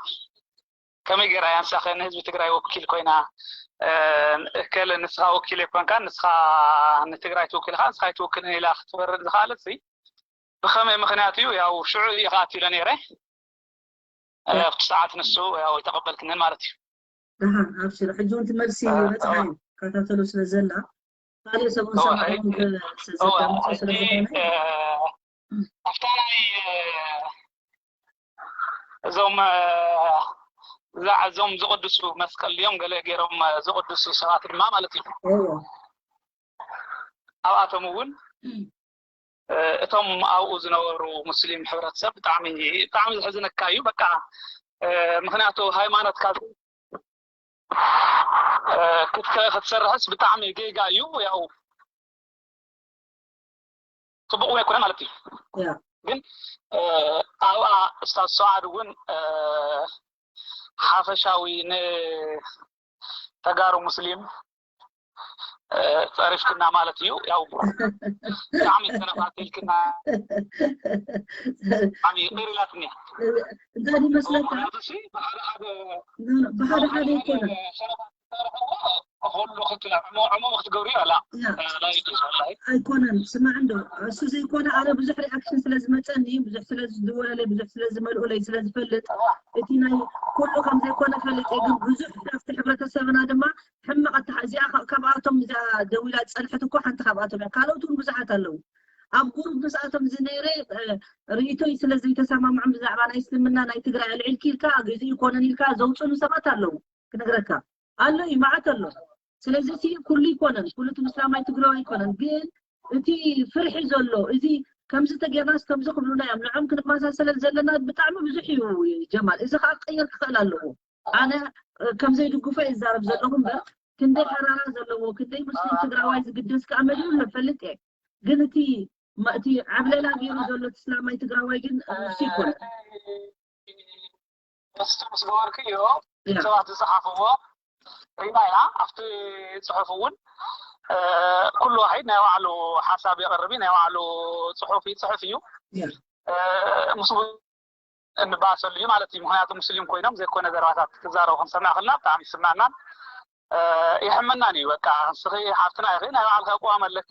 ከመይ ገይራ እያ ንሳ ከ ንህዝቢ ትግራይ ወኪል ኮይና እከለ ንስኻ ወኪል ኣይኮንካ ንስኻ ንትግራይ ትውክል ኢኻ ንስኻ ኣይትውክልን ኢላ ክትፈርድ ዝኸኣለት ሲ ብኸመይ ምኽንያት እዩ? ያው ሽዑ ኢኻ ኣትለ ነይረ ኣብቲ ሰዓት ንሱ ያው ይተቐበልክንን ማለት እዩ። ደሓን ኣብሽር ሕጂ እውን ትመልሲ በፅሓ እዩ ከታተሎ ስለ ዘላ ካልእ ሰብ እውን ሰማዕዎም ስለዘዳምፆ ስለዝኾነ ኣብታ ናይ እዞም እዛ እዞም ዝቅድሱ መስቀል ድዮም ገለ ገይሮም ዝቅድሱ ሰባት ድማ ማለት እዩ። ኣብኣቶም እውን እቶም ኣብኡ ዝነበሩ ሙስሊም ሕብረተሰብ ብጣዕሚ ብጣዕሚ ዝሕዝነካ እዩ። በቃ ምክንያቱ ሃይማኖትካ ክትሰርሕስ ብጣዕሚ ጌጋ እዩ። ያው ፅቡቅ እውን ኣይኮነን ማለት እዩ። ግን ኣብኣ እስታዝ ሰዓድ እውን ሓፈሻዊ ንተጋሩ ሙስሊም ፀሪፍክና ማለት እዩ። ያው ብጣዕሚ ተነፋቲልክና ብጣዕሚ ቅር ኢላትኒ እንታይ ይመስለካ? ብሓደ ሓደ ይኮነ ኩሉ ክትዕሙም ክትገብሩ ኣላ ኣይኮነን። ስማዕ እንዶ እሱ ዘይኮነ ኣነ ብዙሕ ሪኣክሽን ስለ ዝመፀኒ ብዙሕ ስለ ዝድወለለይ ብዙሕ ስለ ዝመልኡለይ ስለ ዝፈልጥ እቲ ናይ ኩሉ ከም ዘይኮነ ፈሊጠ ግን ብዙሕ ካብቲ ሕብረተሰብና ድማ ሕማቕ ኣተሓ እዚኣ ካብኣቶም እዚኣ ደዊላ ዝፀንሐት እኮ ሓንቲ ካብኣቶም እያ። ካልኦት እውን ብዙሓት ኣለዉ። ኣብ ጉሩብ ምስኣቶም ዝነይረ ርእይቶይ ስለ ዘይተሰማምዖም ብዛዕባ ናይ እስልምና ናይ ትግራይ ኣልዒልኪ ኢልካ ግዚ ይኮነን ኢልካ ዘውፅኑ ሰባት ኣለዉ። ክነግረካ ኣሎ እዩ መዓት ኣሎ። ስለዚ እቲ ኩሉ ይኮነን ኩሉ እቲ ምስላማይ ትግራዊ ኣይኮነን ግን እቲ ፍርሒ ዘሎ እዚ ከምዚ ተጌርናስ ከምዚ ክብሉና እዮም ንዖም ክንመሳሰለል ዘለና ብጣዕሚ ብዙሕ እዩ። ጀማል እዚ ከዓ ክቀየር ክኽእል ኣለዎ። ኣነ ከምዘይድግፎ ይዛረብ ዘለኹ እምበር ክንደይ ሕራራ ዘለዎ ክንደይ ሙስሊም ትግራዋይ ዝግደስ ከዓ መሊኡ ኣሎ ፈልጥ እየ። ግን እቲ እቲ ዓብለላ ገይሩ ዘሎ እቲ እስላማይ ትግራዋይ ግን ንሱ ይኮነ ፖስት ምስ ገበርክዮ ሰባት ዝፀሓፍዎ ሪና ኢና። ኣብቲ ፅሑፍ እውን ኩሉ ዋሒድ ናይ ባዕሉ ሓሳብ የቕርብ ናይ ባዕሉ ፅሑፍ ይፅሕፍ እዩ። ምስ እንባእሰሉ እዩ ማለት እዩ። ምክንያቱ ሙስሊም ኮይኖም ዘይኮነ ዘረባታት ክዛረቡ ክንሰምዕ ከለና ብጣዕሚ ይስምዐናን የሕመናን እዩ። በቃ ንስኺ ሓፍትና ኢኺ ናይ ባዕልኺ ኣቋም ኣለኪ።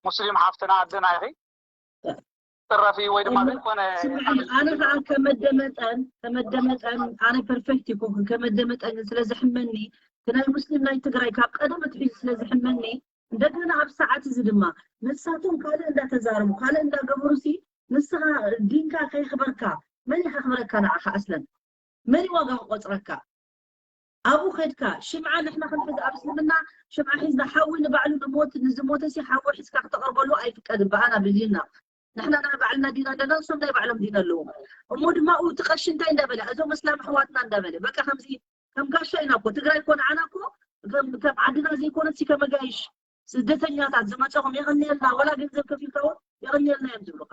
ሙስሊም ሓፍትና ኣደና ኢኺ። ጥረፊ ወይ ድማ ዘይኮነ ኣነ ከዓ ከመደመጠን ከመደመጠን ኣነ ፐርፌክት ይኮንኩ ከመደመጠን ግን ስለዝሕመኒ እቲ ናይ ሙስሊም ናይ ትግራይ ካብ ቀደም ኣትሒዙ ስለዝሕመኒ እንደገና ኣብ ሰዓት እዚ ድማ ንሳቶም ካልእ እንዳተዛረቡ ካልእ እንዳገበሩ ሲ ንስኻ ዲንካ ከይኽበርካ መን ይኸኽብረካ ንዓኻ ኣስለን መን ዋጋ ክቆፅረካ ኣብኡ ከድካ ሽምዓ ንሕና ክንሕዝ ኣብ እስልምና ሽምዓ ሒዝና ሓዊ ንባዕሉ ንሞት ንዝሞተ ሲ ሓዊ ሒዝካ ክተቕርበሉ ኣይፍቀድን ብኣና ብዲንና ንሕና ናይ ባዕልና ዲና ኣለና እሶም ናይ ባዕሎም ዲና ኣለዎም እሞ ድማ እቲ ቀሺ እንታይ እንዳበለ እዞም እስላም ኣሕዋትና እንዳበለ በቃ ከምዚ ከም ጋሻ ኢና እኮ ትግራይ እኮ ንዓና እኮ ከም ዓድና ዘይኮነት ሲ ከመጋይሽ ስደተኛታት ዝመፀኹም የቐንየልና ወላ ገንዘብ ከፊልካዎ የቐንየልና እዮም ዝብሉካ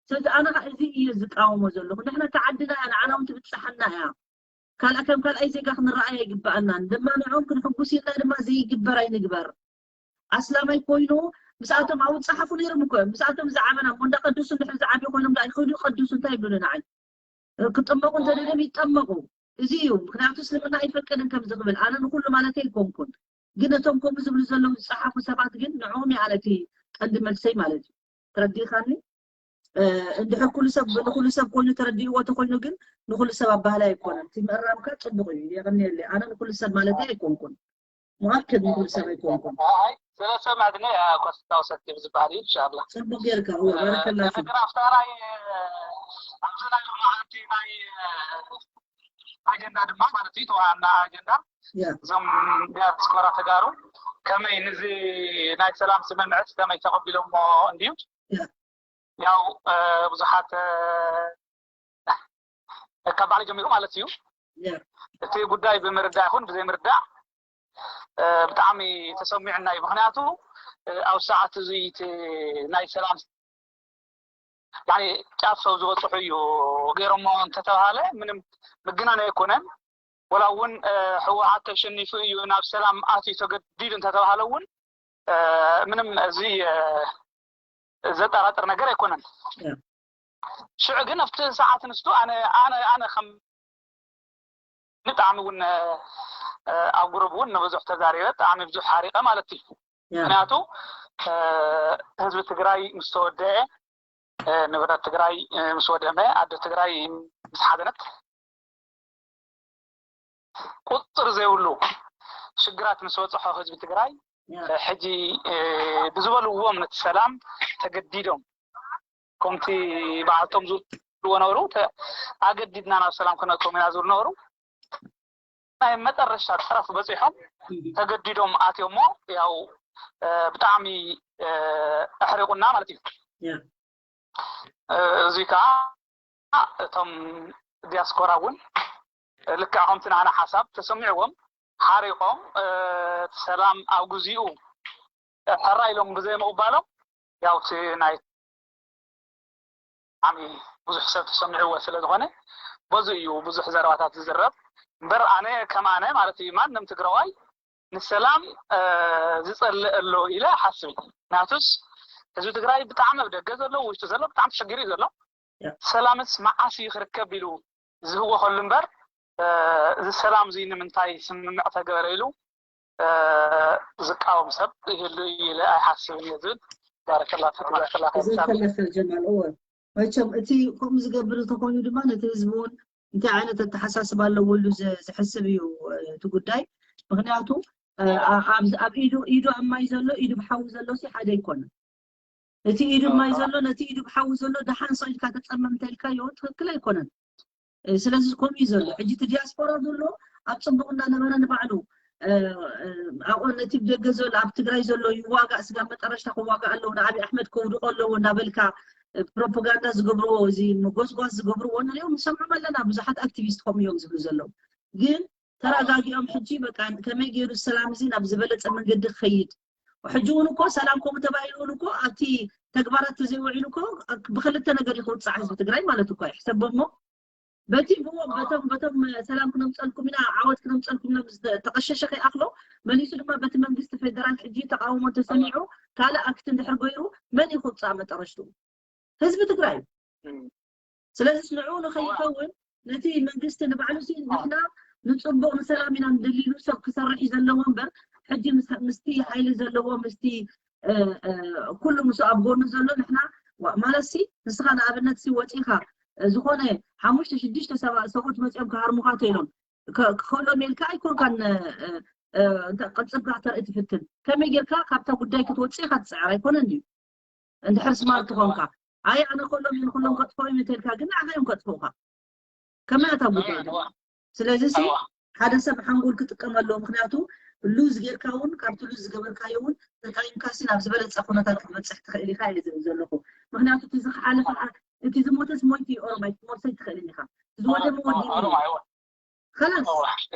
ስለዚ ኣነ ከዓ እዚ እየ ዝቃወሞ ዘለኹ ንሕና ተዓድና እያ ንዓና እውን ትብፅሓና እያ ካልኣ ከም ካልኣይ ዜጋ ክንረኣይ ኣይግበኣናን ድማ ንዕኦም ክንሕጉስ ኢልና ድማ ዘይግበር ኣይንግበር ኣስላማይ ኮይኑ ምስኣቶም ኣብኡ ዝፀሓፉ ነይሮም እኮ እዮም ምስኣቶም ዝዓበና እሞ እንዳቀድሱ እንድሕር ዝዓብዩ ኮይኖም ዳ ይኸዱ ይቀድሱ እንታይ ይብሉኒ ንዓይ ክጥመቑ እንተደልዮም ይጠመቑ። እዚ እዩ። ምክንያቱ እስልምና ኣይፈቅድን ከምዚ ክብል። ኣነ ንኹሉ ማለት ኣይኮንኩን፣ ግን እቶም ከምኡ ዝብሉ ዘለዉ ዝፀሓፉ ሰባት ግን ንዕኦም እየ ኣነ እቲ ቀንዲ መልሰይ ማለት እዩ። ተረዲእካኒ? እንድሕር ኩሉ ሰብ ንኩሉ ሰብ ኮይኑ ተረዲእዎ ተኮይኑ ግን ንኩሉ ሰብ ኣባህላይ ኣይኮነን። እቲ ምእራምካ ፅቡቅ እዩ፣ የቀንየለይ። ኣነ ንኩሉ ሰብ ማለት ኣይኮንኩን፣ ሙኣክድ ንኩሉ ሰብ ኣይኮንኩን። ስለሰማዕትኒ ኮስታው ሰክብ ዝበሃል እዩ። እንሻላ ፅቡቅ ጌርካ። እወ፣ ባረከላ ፊክ። ግን ኣብታ ናይ ኣብዚ ናይ ሎማዓንቲ ናይ ኣጀንዳ ድማ ማለት እዩ፣ ተዋና ኣጀንዳ ያ እዞም ዲያስፖራ ተጋሩ ከመይ ንዚ ናይ ሰላም ስምምዕት ከመይ ተቐቢሎሞ እንድዩ። ያ ያው ብዙሓት ካብ ባዕሉ ጀሚሩ ማለት እዩ። ያ እቲ ጉዳይ ብምርዳእ ይኹን ብዘይምርዳእ ብጣዕሚ ተሰሚዑና እዩ። ምክንያቱ ኣብ ሰዓት እዚ እቲ ናይ ሰላም ጫፍ ሰብ ዝበፅሑ እዩ ገይሮሞ እንተተባሃለ ምንም ምግናን ኣይኮነን። ወላ እውን ህወሓት ተሸኒፉ እዩ ናብ ሰላም ኣትዩ ተገዲዱ እንተተባሃለ እውን ምንም እዚ ዘጠራጥር ነገር ኣይኮነን። ሽዑ ግን ኣብቲ ሰዓት ንስቱ ኣነ ኣነ ኣነ ከም ብጣዕሚ እውን ኣብ ጉሩብ እውን ንብዙሕ ተዛሪበ፣ ብጣዕሚ ብዙሕ ሓሪቀ ማለት እዩ። ምክንያቱ ህዝቢ ትግራይ ምስ ተወደአ፣ ንብረት ትግራይ ምስ ወደመ፣ ኣደ ትግራይ ምስ ሓዘነት፣ ቁፅር ዘይብሉ ሽግራት ምስ በፅሖ ህዝቢ ትግራይ ሕጂ ብዝበልዎም ነቲ ሰላም ተገዲዶም ከምቲ በዓልቶም ዝብልዎ ነበሩ፣ ኣገዲድና ናብ ሰላም ክነእቶም ኢና ዝብሉ ነበሩ። ናይ መጠረሻ ጠረፍ በፂሖም ተገዲዶም ኣትዮሞ። ያው ብጣዕሚ ኣሕሪቁና ማለት እዩ። እዚ ከዓ እቶም ዲያስፖራ እውን ልክዕ ከምቲ ናና ሓሳብ ተሰሚዕዎም ሓሪቆም እቲ ሰላም ኣብ ግዚኡ ሕራ ኢሎም ብዘይምቕባሎም ያው እቲ ናይ ብጣዕሚ ብዙሕ ሰብ ተሰሚዕዎ ስለ ዝኾነ በዚ እዩ ብዙሕ ዘረባታት ዝዝረብ። እምበር ኣነ ከም ኣነ ማለት እዩ ማንም ትግራዋይ ንሰላም ዝፀልእ ኣሎ ኢለ ሓስብ። ምክንያቱስ ህዝቢ ትግራይ ብጣዕሚ ኣብ ደገ ዘሎ ውሽጢ ዘሎ ብጣዕሚ ተሸጊሩ እዩ ዘሎ። ሰላምስ መዓስ እዩ ክርከብ ኢሉ ዝህወኸሉ እምበር እዚ ሰላም እዚ ንምንታይ ስምምዕ ተገበረ ኢሉ ዝቃወም ሰብ ይህሉ እዩ ኢለ ኣይሓስብን እየ ዝብል። ባረከላ ፊክ፣ ባረከላ ፊክ። ዘይከለፈ ጀማል እወ መቸም እቲ ከምኡ ዝገብር እንተኮይኑ ድማ ነቲ ህዝቢ እውን እንታይ ዓይነት ኣተሓሳስባ ኣለዎ ኢሉ ዝ- ዝሕስብ እዩ እቲ ጉዳይ። ምክንያቱ ኣብ ኢዱ ኢዱ ኣብ ማይ ዘሎ ኢዱ ብሓዊ ዘሎ ሲ ሓደ ኣይኮነን። እቲ ኢዱ ማይ ዘሎ ነቲ ኢዱ ብሓዊ ዘሎ ደሓን ሰው ኢልካ ተፀመም እንተኢልካዮ ትክክል ኣይኮነን። ስለዚ ከምኡ እዩ ዘሎ ሕጂ እቲ ዲያስፖራ ዘሎ ኣብ ፅቡቅ እንዳነበረ ንባዕሉ ኣብኡ ነቲ ብደገ ዘሎ ኣብ ትግራይ ዘሎ ይዋጋእ ስጋ መጠረሽታ ክዋጋእ ኣለዎ ንኣብይ ኣሕመድ ከውድቆ ኣለዎ እንዳበልካ ፕሮፓጋንዳ ዝገብርዎ እዚ መጎዝጓዝ ዝገብርዎ ንሪኦም ንሰምዖም ኣለና። ብዙሓት ኣክቲቪስት ከምኡ እዮም ዝብሉ ዘለዉ። ግን ተረጋጊኦም ሕጂ በቃ ከመይ ገይሩ ሰላም እዚ ናብ ዝበለፀ መንገዲ ክኸይድ ሕጂ እውን እኮ ሰላም ከምኡ ተባሂሉ እውን እኮ ኣብቲ ተግባራት ተዘይውዒሉ እኮ ብክልተ ነገር እዩ ክውፃዕ ህዝቢ ትግራይ ማለት እኮ እዩ ሕሰቦ እሞ በቲ ብዎም በቶም በቶም ሰላም ክነምፀልኩም ኢና ዓወት ክነምፀልኩም ኢሎም ዝተቀሸሸ ከይኣክሎ መሊሱ ድማ በቲ መንግስቲ ፌደራል ሕጂ ተቃውሞ ተሰሚዑ ካልእ ኣክት እንድሕር ገይሩ መን እዩ ክውፃእ መጠረሽትኡ ህዝቢ ትግራይ እዩ። ስለዚስ ንዕኡ ንኸይኸውን ነቲ መንግስቲ ንባዕሉ ሲ ንሕና ንፅቡቅ ንሰላም ኢና ንደሊሉ ሰብ ክሰርሕ እዩ ዘለዎ እምበር ሕጂ ምስቲ ሓይሊ ዘለዎ ምስቲ ኩሉ ምስ ኣብ ጎኑ ዘሎ ንሕና ማለት ሲ ንስኻ ንኣብነት ሲ ወፂኻ ዝኾነ ሓሙሽተ ሽዱሽተ ሰብኡት መፂኦም ክሃርሙኻ ተይሎም ክኸሎም ኢልካ ኣይኮንካን ቅልፅምካ ክተርኢ ትፍትን ከመይ ጌርካ ካብታ ጉዳይ ክትወፅእ ኢኻ ትፅዕር ኣይኮነን እዩ እንድሕር ስማርት ኮንካ ኣይ ኣነ ከሎም እዮም ኩሎም ከጥፈው እዮም ተልካ ግን ንዓኻ እዮም ከጥፈውካ ከመይ ኣታ ጉዳይ ስለዚ ሲ ሓደ ሰብ ሓንጎል ክጥቀም ኣለዎ ምክንያቱ ሉዝ ጌርካ እውን ካብቲ ሉዝ ዝገበርካዮ እውን ተቃይምካ ሲ ናብ ዝበለፀ ኩነታት ክትበፅሕ ትኽእል ኢኻ እየ ዝብል ዘለኹ ምክንያቱ እቲ ዝሓለፈ እቲ ዝሞተስ ሞይቲ ኦሮማይ ክትመልሶ ኣይትኽእልን ኢኻ ዝወደመ ወዲኡ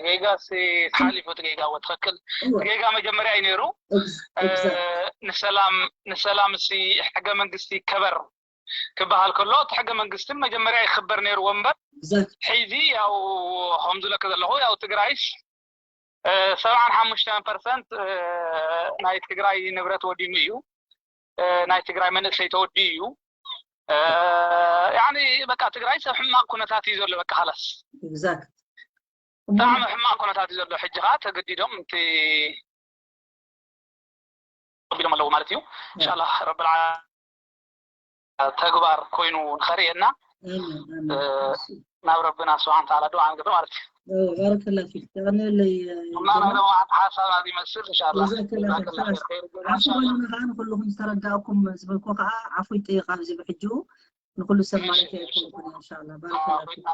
ጌጋ ተሓሊፉ እቲ ጌጋ ወ ትኽክል ጌጋ መጀመርያ እዩ ነይሩ ንሰላም ንሰላም እሲ ሕገ መንግስቲ ይከበር ክበሃል ከሎ እቲ ሕገ መንግስትን መጀመርያ ይክበር ነይርዎ እምበር ሕዚ ያው ከምዝለክ ዘለኹ ያው ትግራይስ ሰብዓን ሓሙሽተን ፐርሰንት ናይ ትግራይ ንብረት ወዲሙ እዩ ናይ ትግራይ መንእሰይ ተወዲኡ እዩ በቃ ትግራይ ሰብ ሕማቕ ኩነታት እዩ ዘሎ። በቃ ኻላስ exact ብጣዕሚ ሕማቕ ኩነታት እዩ ዘሎ። ሕጂ ኸዓ ተገዲዶም እቲ ተቐቢሎም ኣለዉ ማለት እዩ። ኢንሻላህ ረብል ዓ- ተግባር ኮይኑ ንኸርእየና ናብ ረብና ስብሓን ተዓላ ዱዓ ንገብር ማለት እዩ። ባረከላ ፊክ ተቐንየለይ። እና ናይ ሎማዓንቲ ሓሳብ ኣብዚ ይመስል። ኢንሻላህ ጀዛከላ ኸይር። ዓፉ በሉና ከዓ ንኩልኹም ዝተረዳእኩም ዝበልኩ ከዓ ዓፉ ይጠይቕ ኣብዚ ብሕጅኡ ንኩሉ ሰብ ማለት ኣይኮንኩን። ኢንሻላህ ባረከላ ፊክ።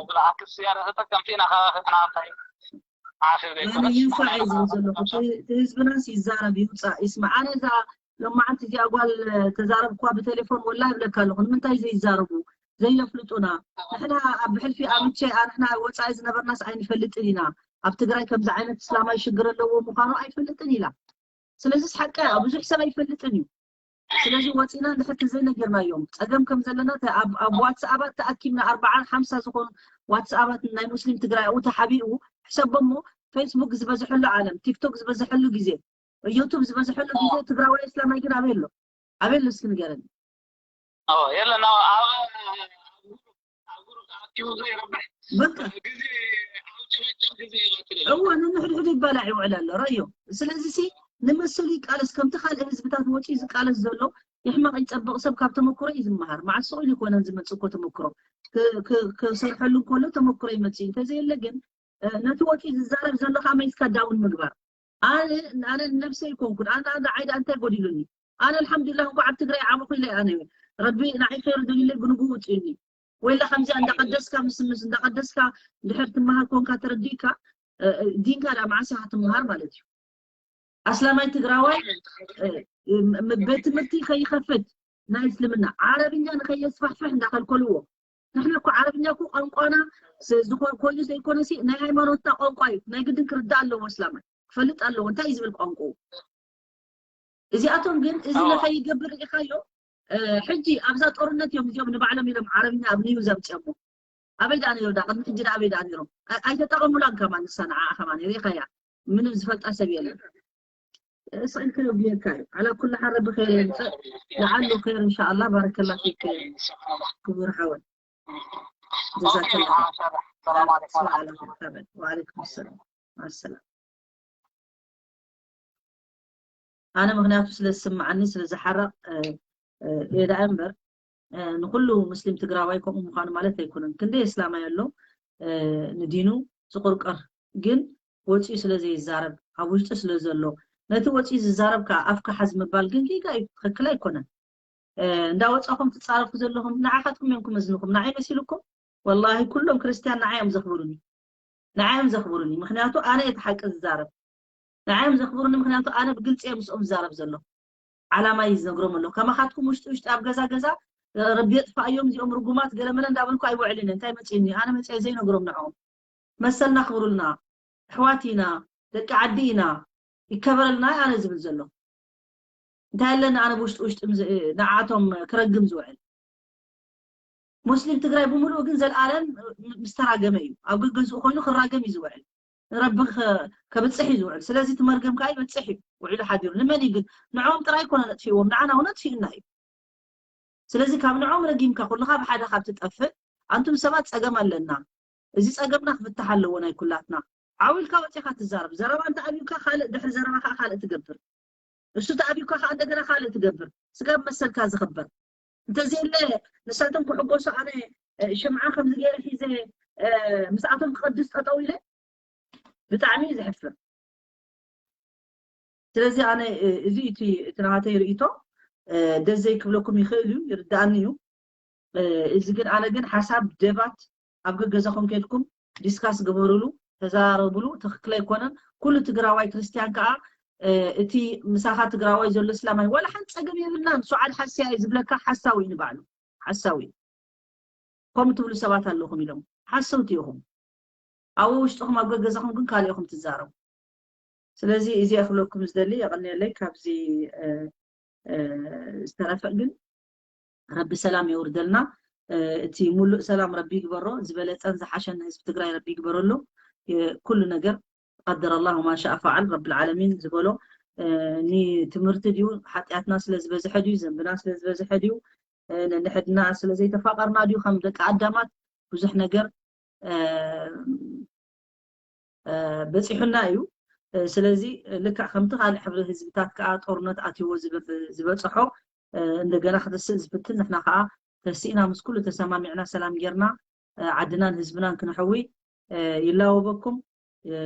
ብልዓክስ ያለ ተጠቀምቲ ኢና ካባኽና እንታይ ዓፍብ ኣነ ይንፋዕ እዩ ዝብል ዘለኹ። እቲ ህዝብናስ ይዛረብ ይውፃእ ይስማዕ። ኣነ እዛ ሎማዓንቲ እዚኣ ጓል ተዛረብኳ ብቴሌፎን ወላ ይብለካ ኣለኹ። ንምንታይ ዘይዛረቡ ዘየፍልጡና? ንሕና ኣብ ብሕልፊ ኣምቼ ኣንሕና ወፃኢ ዝነበርናስ ኣይንፈልጥን ኢና። ኣብ ትግራይ ከምዚ ዓይነት እስላማይ ሽግር ኣለዎ ምዃኑ ኣይፈልጥን ኢላ። ስለዚስ ሓቂ እያ፣ ብዙሕ ሰብ ኣይፈልጥን እዩ። ስለዚ ወፂና እንድሕር ተዘይነጊርናዮም ፀገም ከም ዘለና ተ- ኣብ ኣብ ዋትስኣባት ተኣኪብና ኣርባዓን ሓምሳ ዝኾኑ ዋትስኣባት ናይ ሙስሊም ትግራይ ኣብኡ ተሓቢኡ ሕሰቦ እሞ ፌስቡክ ዝበዝሐሉ ዓለም ቲክቶክ ዝበዝሐሉ ግዜ ዩቱብ ዝበዝሐሉ ግዜ ትግራዋይ እስላማይ ግን ኣበይ ኣሎ ኣበይ ኣሎ እስኪ ንገረኒ የለን ኣብ ኣብ ግሩፕ ተኣኪቡ ዘይረብሕ በቃ ግዜ ኣብ ጭቕጭቕ ግዜ ይቐትል እወ ንንሕድሕዱ ይባላዕ ይውዕል ኣሎ ረዮ ስለዚ ሲ ንመሰሉ ይቃለስ ከምቲ ካልእ ህዝብታት ወፂኡ ዝቃለስ ዘሎ ይሕመቕ ይፀብቕ ሰብ ካብ ተመክሮ እዩ ዝመሃር መዓስ ስቕ ኢሉ ይኮነን ዝመፅእ እኮ ተመክሮ ክ- ክ- ክሰርሐሉ እንከሎ ተመክሮ ይመፅእ እዩ እንተዘየለ ግን እ፣ ነቲ ወፂኡ ዝዛረብ ዘሎ ከመይ እስካ ዳውን ምግባር ኣነ ኣነ ንነብሰይ ይኮንኩን ኣነ ንዓይ ደኣ እንታይ ጎዲሉኒ ኣነ ኣልሓምዱሊላህ እንኳዕ ኣብ ትግራይ ዓበኹ ኢለ ኣነ ረቢ ንዓይ ከይሩ ደሊለይ ብንግኡ ውፅኡኒ ወላ ከምዚኣ እንዳቀደስካ ምስ ምስ እንዳቀደስካ ድሕር ትመሃር ኮንካ ተረዲእካ እ፣ እ፣ ዲንካ ደኣ መዓስ ኢኻ ትመሃር ማለት እዩ ኣስላማይ ትግራዋይ እ፣ እ፣ ም- ቤት ትምህርቲ ከይኸፍት ናይ እስልምና ዓረብኛ ንከየስፋሕፍሕ እንዳኸልከልዎ ንሕና እኮ ዓረብኛ እኮ ቋንቋና ስ- ዝኾ- ኮይኑ ዘይኮነሲ ናይ ሃይማኖትና ቋንቋ እዩ ናይ ግድን ክርዳእ ኣለዎ እስላማይ ክፈልጥ ኣለዎ እንታይ እዩ ዝብል ቋንቋኡ እዚኣቶም ግን እዚ እዋ። ንኸይገብር ርኢኻዮ እ፣ ሕጂ ኣብዛ ጦርነት እዮም እዚኦም ንባዕሎም ኢሎም ዓረብኛ ኣብ ኒውዝ ኣምፅኦሞ ኣበይ ደኣ ነይሩ ዳ ቅድሚ ሕጂ ደኣ ኣበይ ደኣ ነይሮም ኣይ- ኣይተጠቐሙላን ከማን ንሳ ንዓኣ ከማን ርኢኻያ ምንም ዝፈልጣ ሰብ የለን ስእልክ ብየካ እዩ على كل حال ربي خير يمسك لعله خير إن شاء الله بارك الله فيك ክቡር ሓወይ جزاك الله خير ሰላም ዓለይኩም سلام عليكم وعليكم السلام مع السلامة ኣነ ምክንያቱ ስለ ዝስምዓኒ ስለ ዝሓረቕ እየ ደኣ እምበር ንኩሉ ሙስሊም ትግራዋይ ከምኡ ምዃኑ ማለት ኣይኮነን ክንደይ እስላማይ ኣሎ ንዲኑ ዝቁርቀር ግን ወፂኡ ስለ ዘይዛረብ ኣብ ውሽጢ ስለ ዘሎ ነቲ ወፂኡ ዝዛረብ ከዓ ኣፍካ ሓዝ ምባል ግን ጌጋ እዩ ትክክል ኣይኮነን እንዳወፃኹም ትፃረፉ ዘለኹም ንዓኻትኩም እዮም ክመዝንኹም ንዓይ መሲልኩም ወላሂ ኩሎም ክርስትያን ንዓይ እዮም ዘኽብሩኒ ንዓይ እዮም ዘኽብሩኒ ምክንያቱ ኣነ እቲ ሓቂ ዝዛረብ ንዓይ እዮም ዘኽብሩኒ ምክንያቱ ኣነ ብግልፂ እዮም ምስኦም ዝዛረብ ዘሎ ዓላማ እዩ ዝነግሮም ኣሎ ከማኻትኩም ውሽጢ ውሽጢ ኣብ ገዛ ገዛ ረቢ የጥፋእዮም እዚኦም ርጉማት ገለመለ እንዳበልኩ ኣይውዕልን እንታይ መፅእኒ ኣነ መፅአ ዘይነግሮም ንዕኦም መሰልና ክብሩልና ኣሕዋት ኢና ደቂ ዓዲ ኢና ይከበረልና ኣነ ዝብል ዘሎ እንታይ ኣለኒ ኣነ ብውሽጢ ውሽጢ ንዓቶም ክረግም ዝውዕል ሙስሊም ትግራይ ብምሉኡ ግን ዘልኣለም ምስ ተራገመ እዩ ኣብ ገገዝኡ ኮይኑ ክራገም እዩ ዝውዕል ንረቢ ከብፅሕ እዩ ዝውዕል ስለዚ እቲ መርገም ከዓ ይበፅሕ እዩ ውዒሉ ሓዲሩ ንመን እዩ ግን ንዕኦም ጥራይ ኮነ ነጥፊእዎም ንዓና እውን ኣጥፊኡና እዩ ስለዚ ካብ ንዕኦም ረጊምካ ኩልካ ብሓደ ካብ ትጠፍእ ኣንቱም ሰባት ፀገም ኣለና እዚ ፀገምና ክፍታሕ ኣለዎ ናይ ኩላትና ዓው ኢልካ ወፂኻ ትዛረብ ዘረባ እንተ ኣብዩካ ካልእ ድሕሪ ዘረባ ከዓ ካልእ ትገብር እሱ ተኣብዩካ ከዓ እንደገና ካልእ ትገብር ስጋብ መሰልካ ዝኽበር እንተዘየለ ንሳቶም ክሕጎሱ ኣነ ሽምዓ ከምዚ ገይረ ሒዘ ምስኣቶም ክቐድስ ጠጠው ኢለ ብጣዕሚ እዩ ዘሕፍር ስለዚ ኣነ እዚ እቲ እቲ ናተይ ርእቶ ደስ ዘይክብለኩም ይኽእል እዩ ይርዳእኒ እዩ እዚ ግን ኣነ ግን ሓሳብ ደባት ኣብ ገገዛኹም ከድኩም ዲስካስ ግበሩሉ ተዘራረቡሉ ትኽክል ኣይኮነን ኩሉ ትግራዋይ ክርስትያን ከዓ እቲ ምሳኻ ትግራዋይ ዘሎ እስላማይ ዋላ ሓንቲ ፀገም የብልናን ሱዓድ ሓስያ እዩ ዝብለካ ሓሳዊ እዩ ንባዕሉ ሓሳዊ እዩ ከምኡ ትብሉ ሰባት ኣለኹም ኢሎም ሓሰውቲ ኢኹም ኣብ ውሽጥኹም ኣብ ገገዛኹም ግን ካልእ ኢኹም ትዛረቡ ስለዚ እዚ ክብለኩም ዝደሊ የቐንየለይ ካብዚ ዝተረፈ ግን ረቢ ሰላም የውርደልና እቲ ሙሉእ ሰላም ረቢ ይግበሮ ዝበለፀን ዝሓሸን ህዝቢ ትግራይ ረቢ ይግበረሉ ኩሉ ነገር قدر الله وما شاء فعل رب العالمين ዝበሎ ንትምህርቲ ድዩ ሓጢኣትና ስለ ዝበዝሐ ድዩ ዘንብና ስለ ዝበዝሐ ድዩ ነንሕድና ስለ ዘይተፋቐርና ድዩ ከም ደቂ ኣዳማት ብዙሕ ነገር በፂሑና እዩ። ስለዚ ልክዕ ከምቲ ካልእ ሕብሪ ህዝብታት ከዓ ጦርነት ኣትይዎ ዝበፅሖ እንደገና ክትስእ ዝፍትን ንሕና ከዓ ተስኢና ምስ ኩሉ ተሰማሚዕና ሰላም ጌርና ዓድናን ህዝብናን ክንሕዊ ይላወበኩም።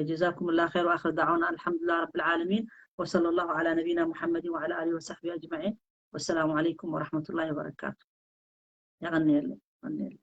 جزاكم الله خير وآخر دعوانا الحمد لله رب العالمين وصلى الله على نبينا محمد وعلى آله وصحبه أجمعين والسلام عليكم ورحمة الله وبركاته. يغني يغني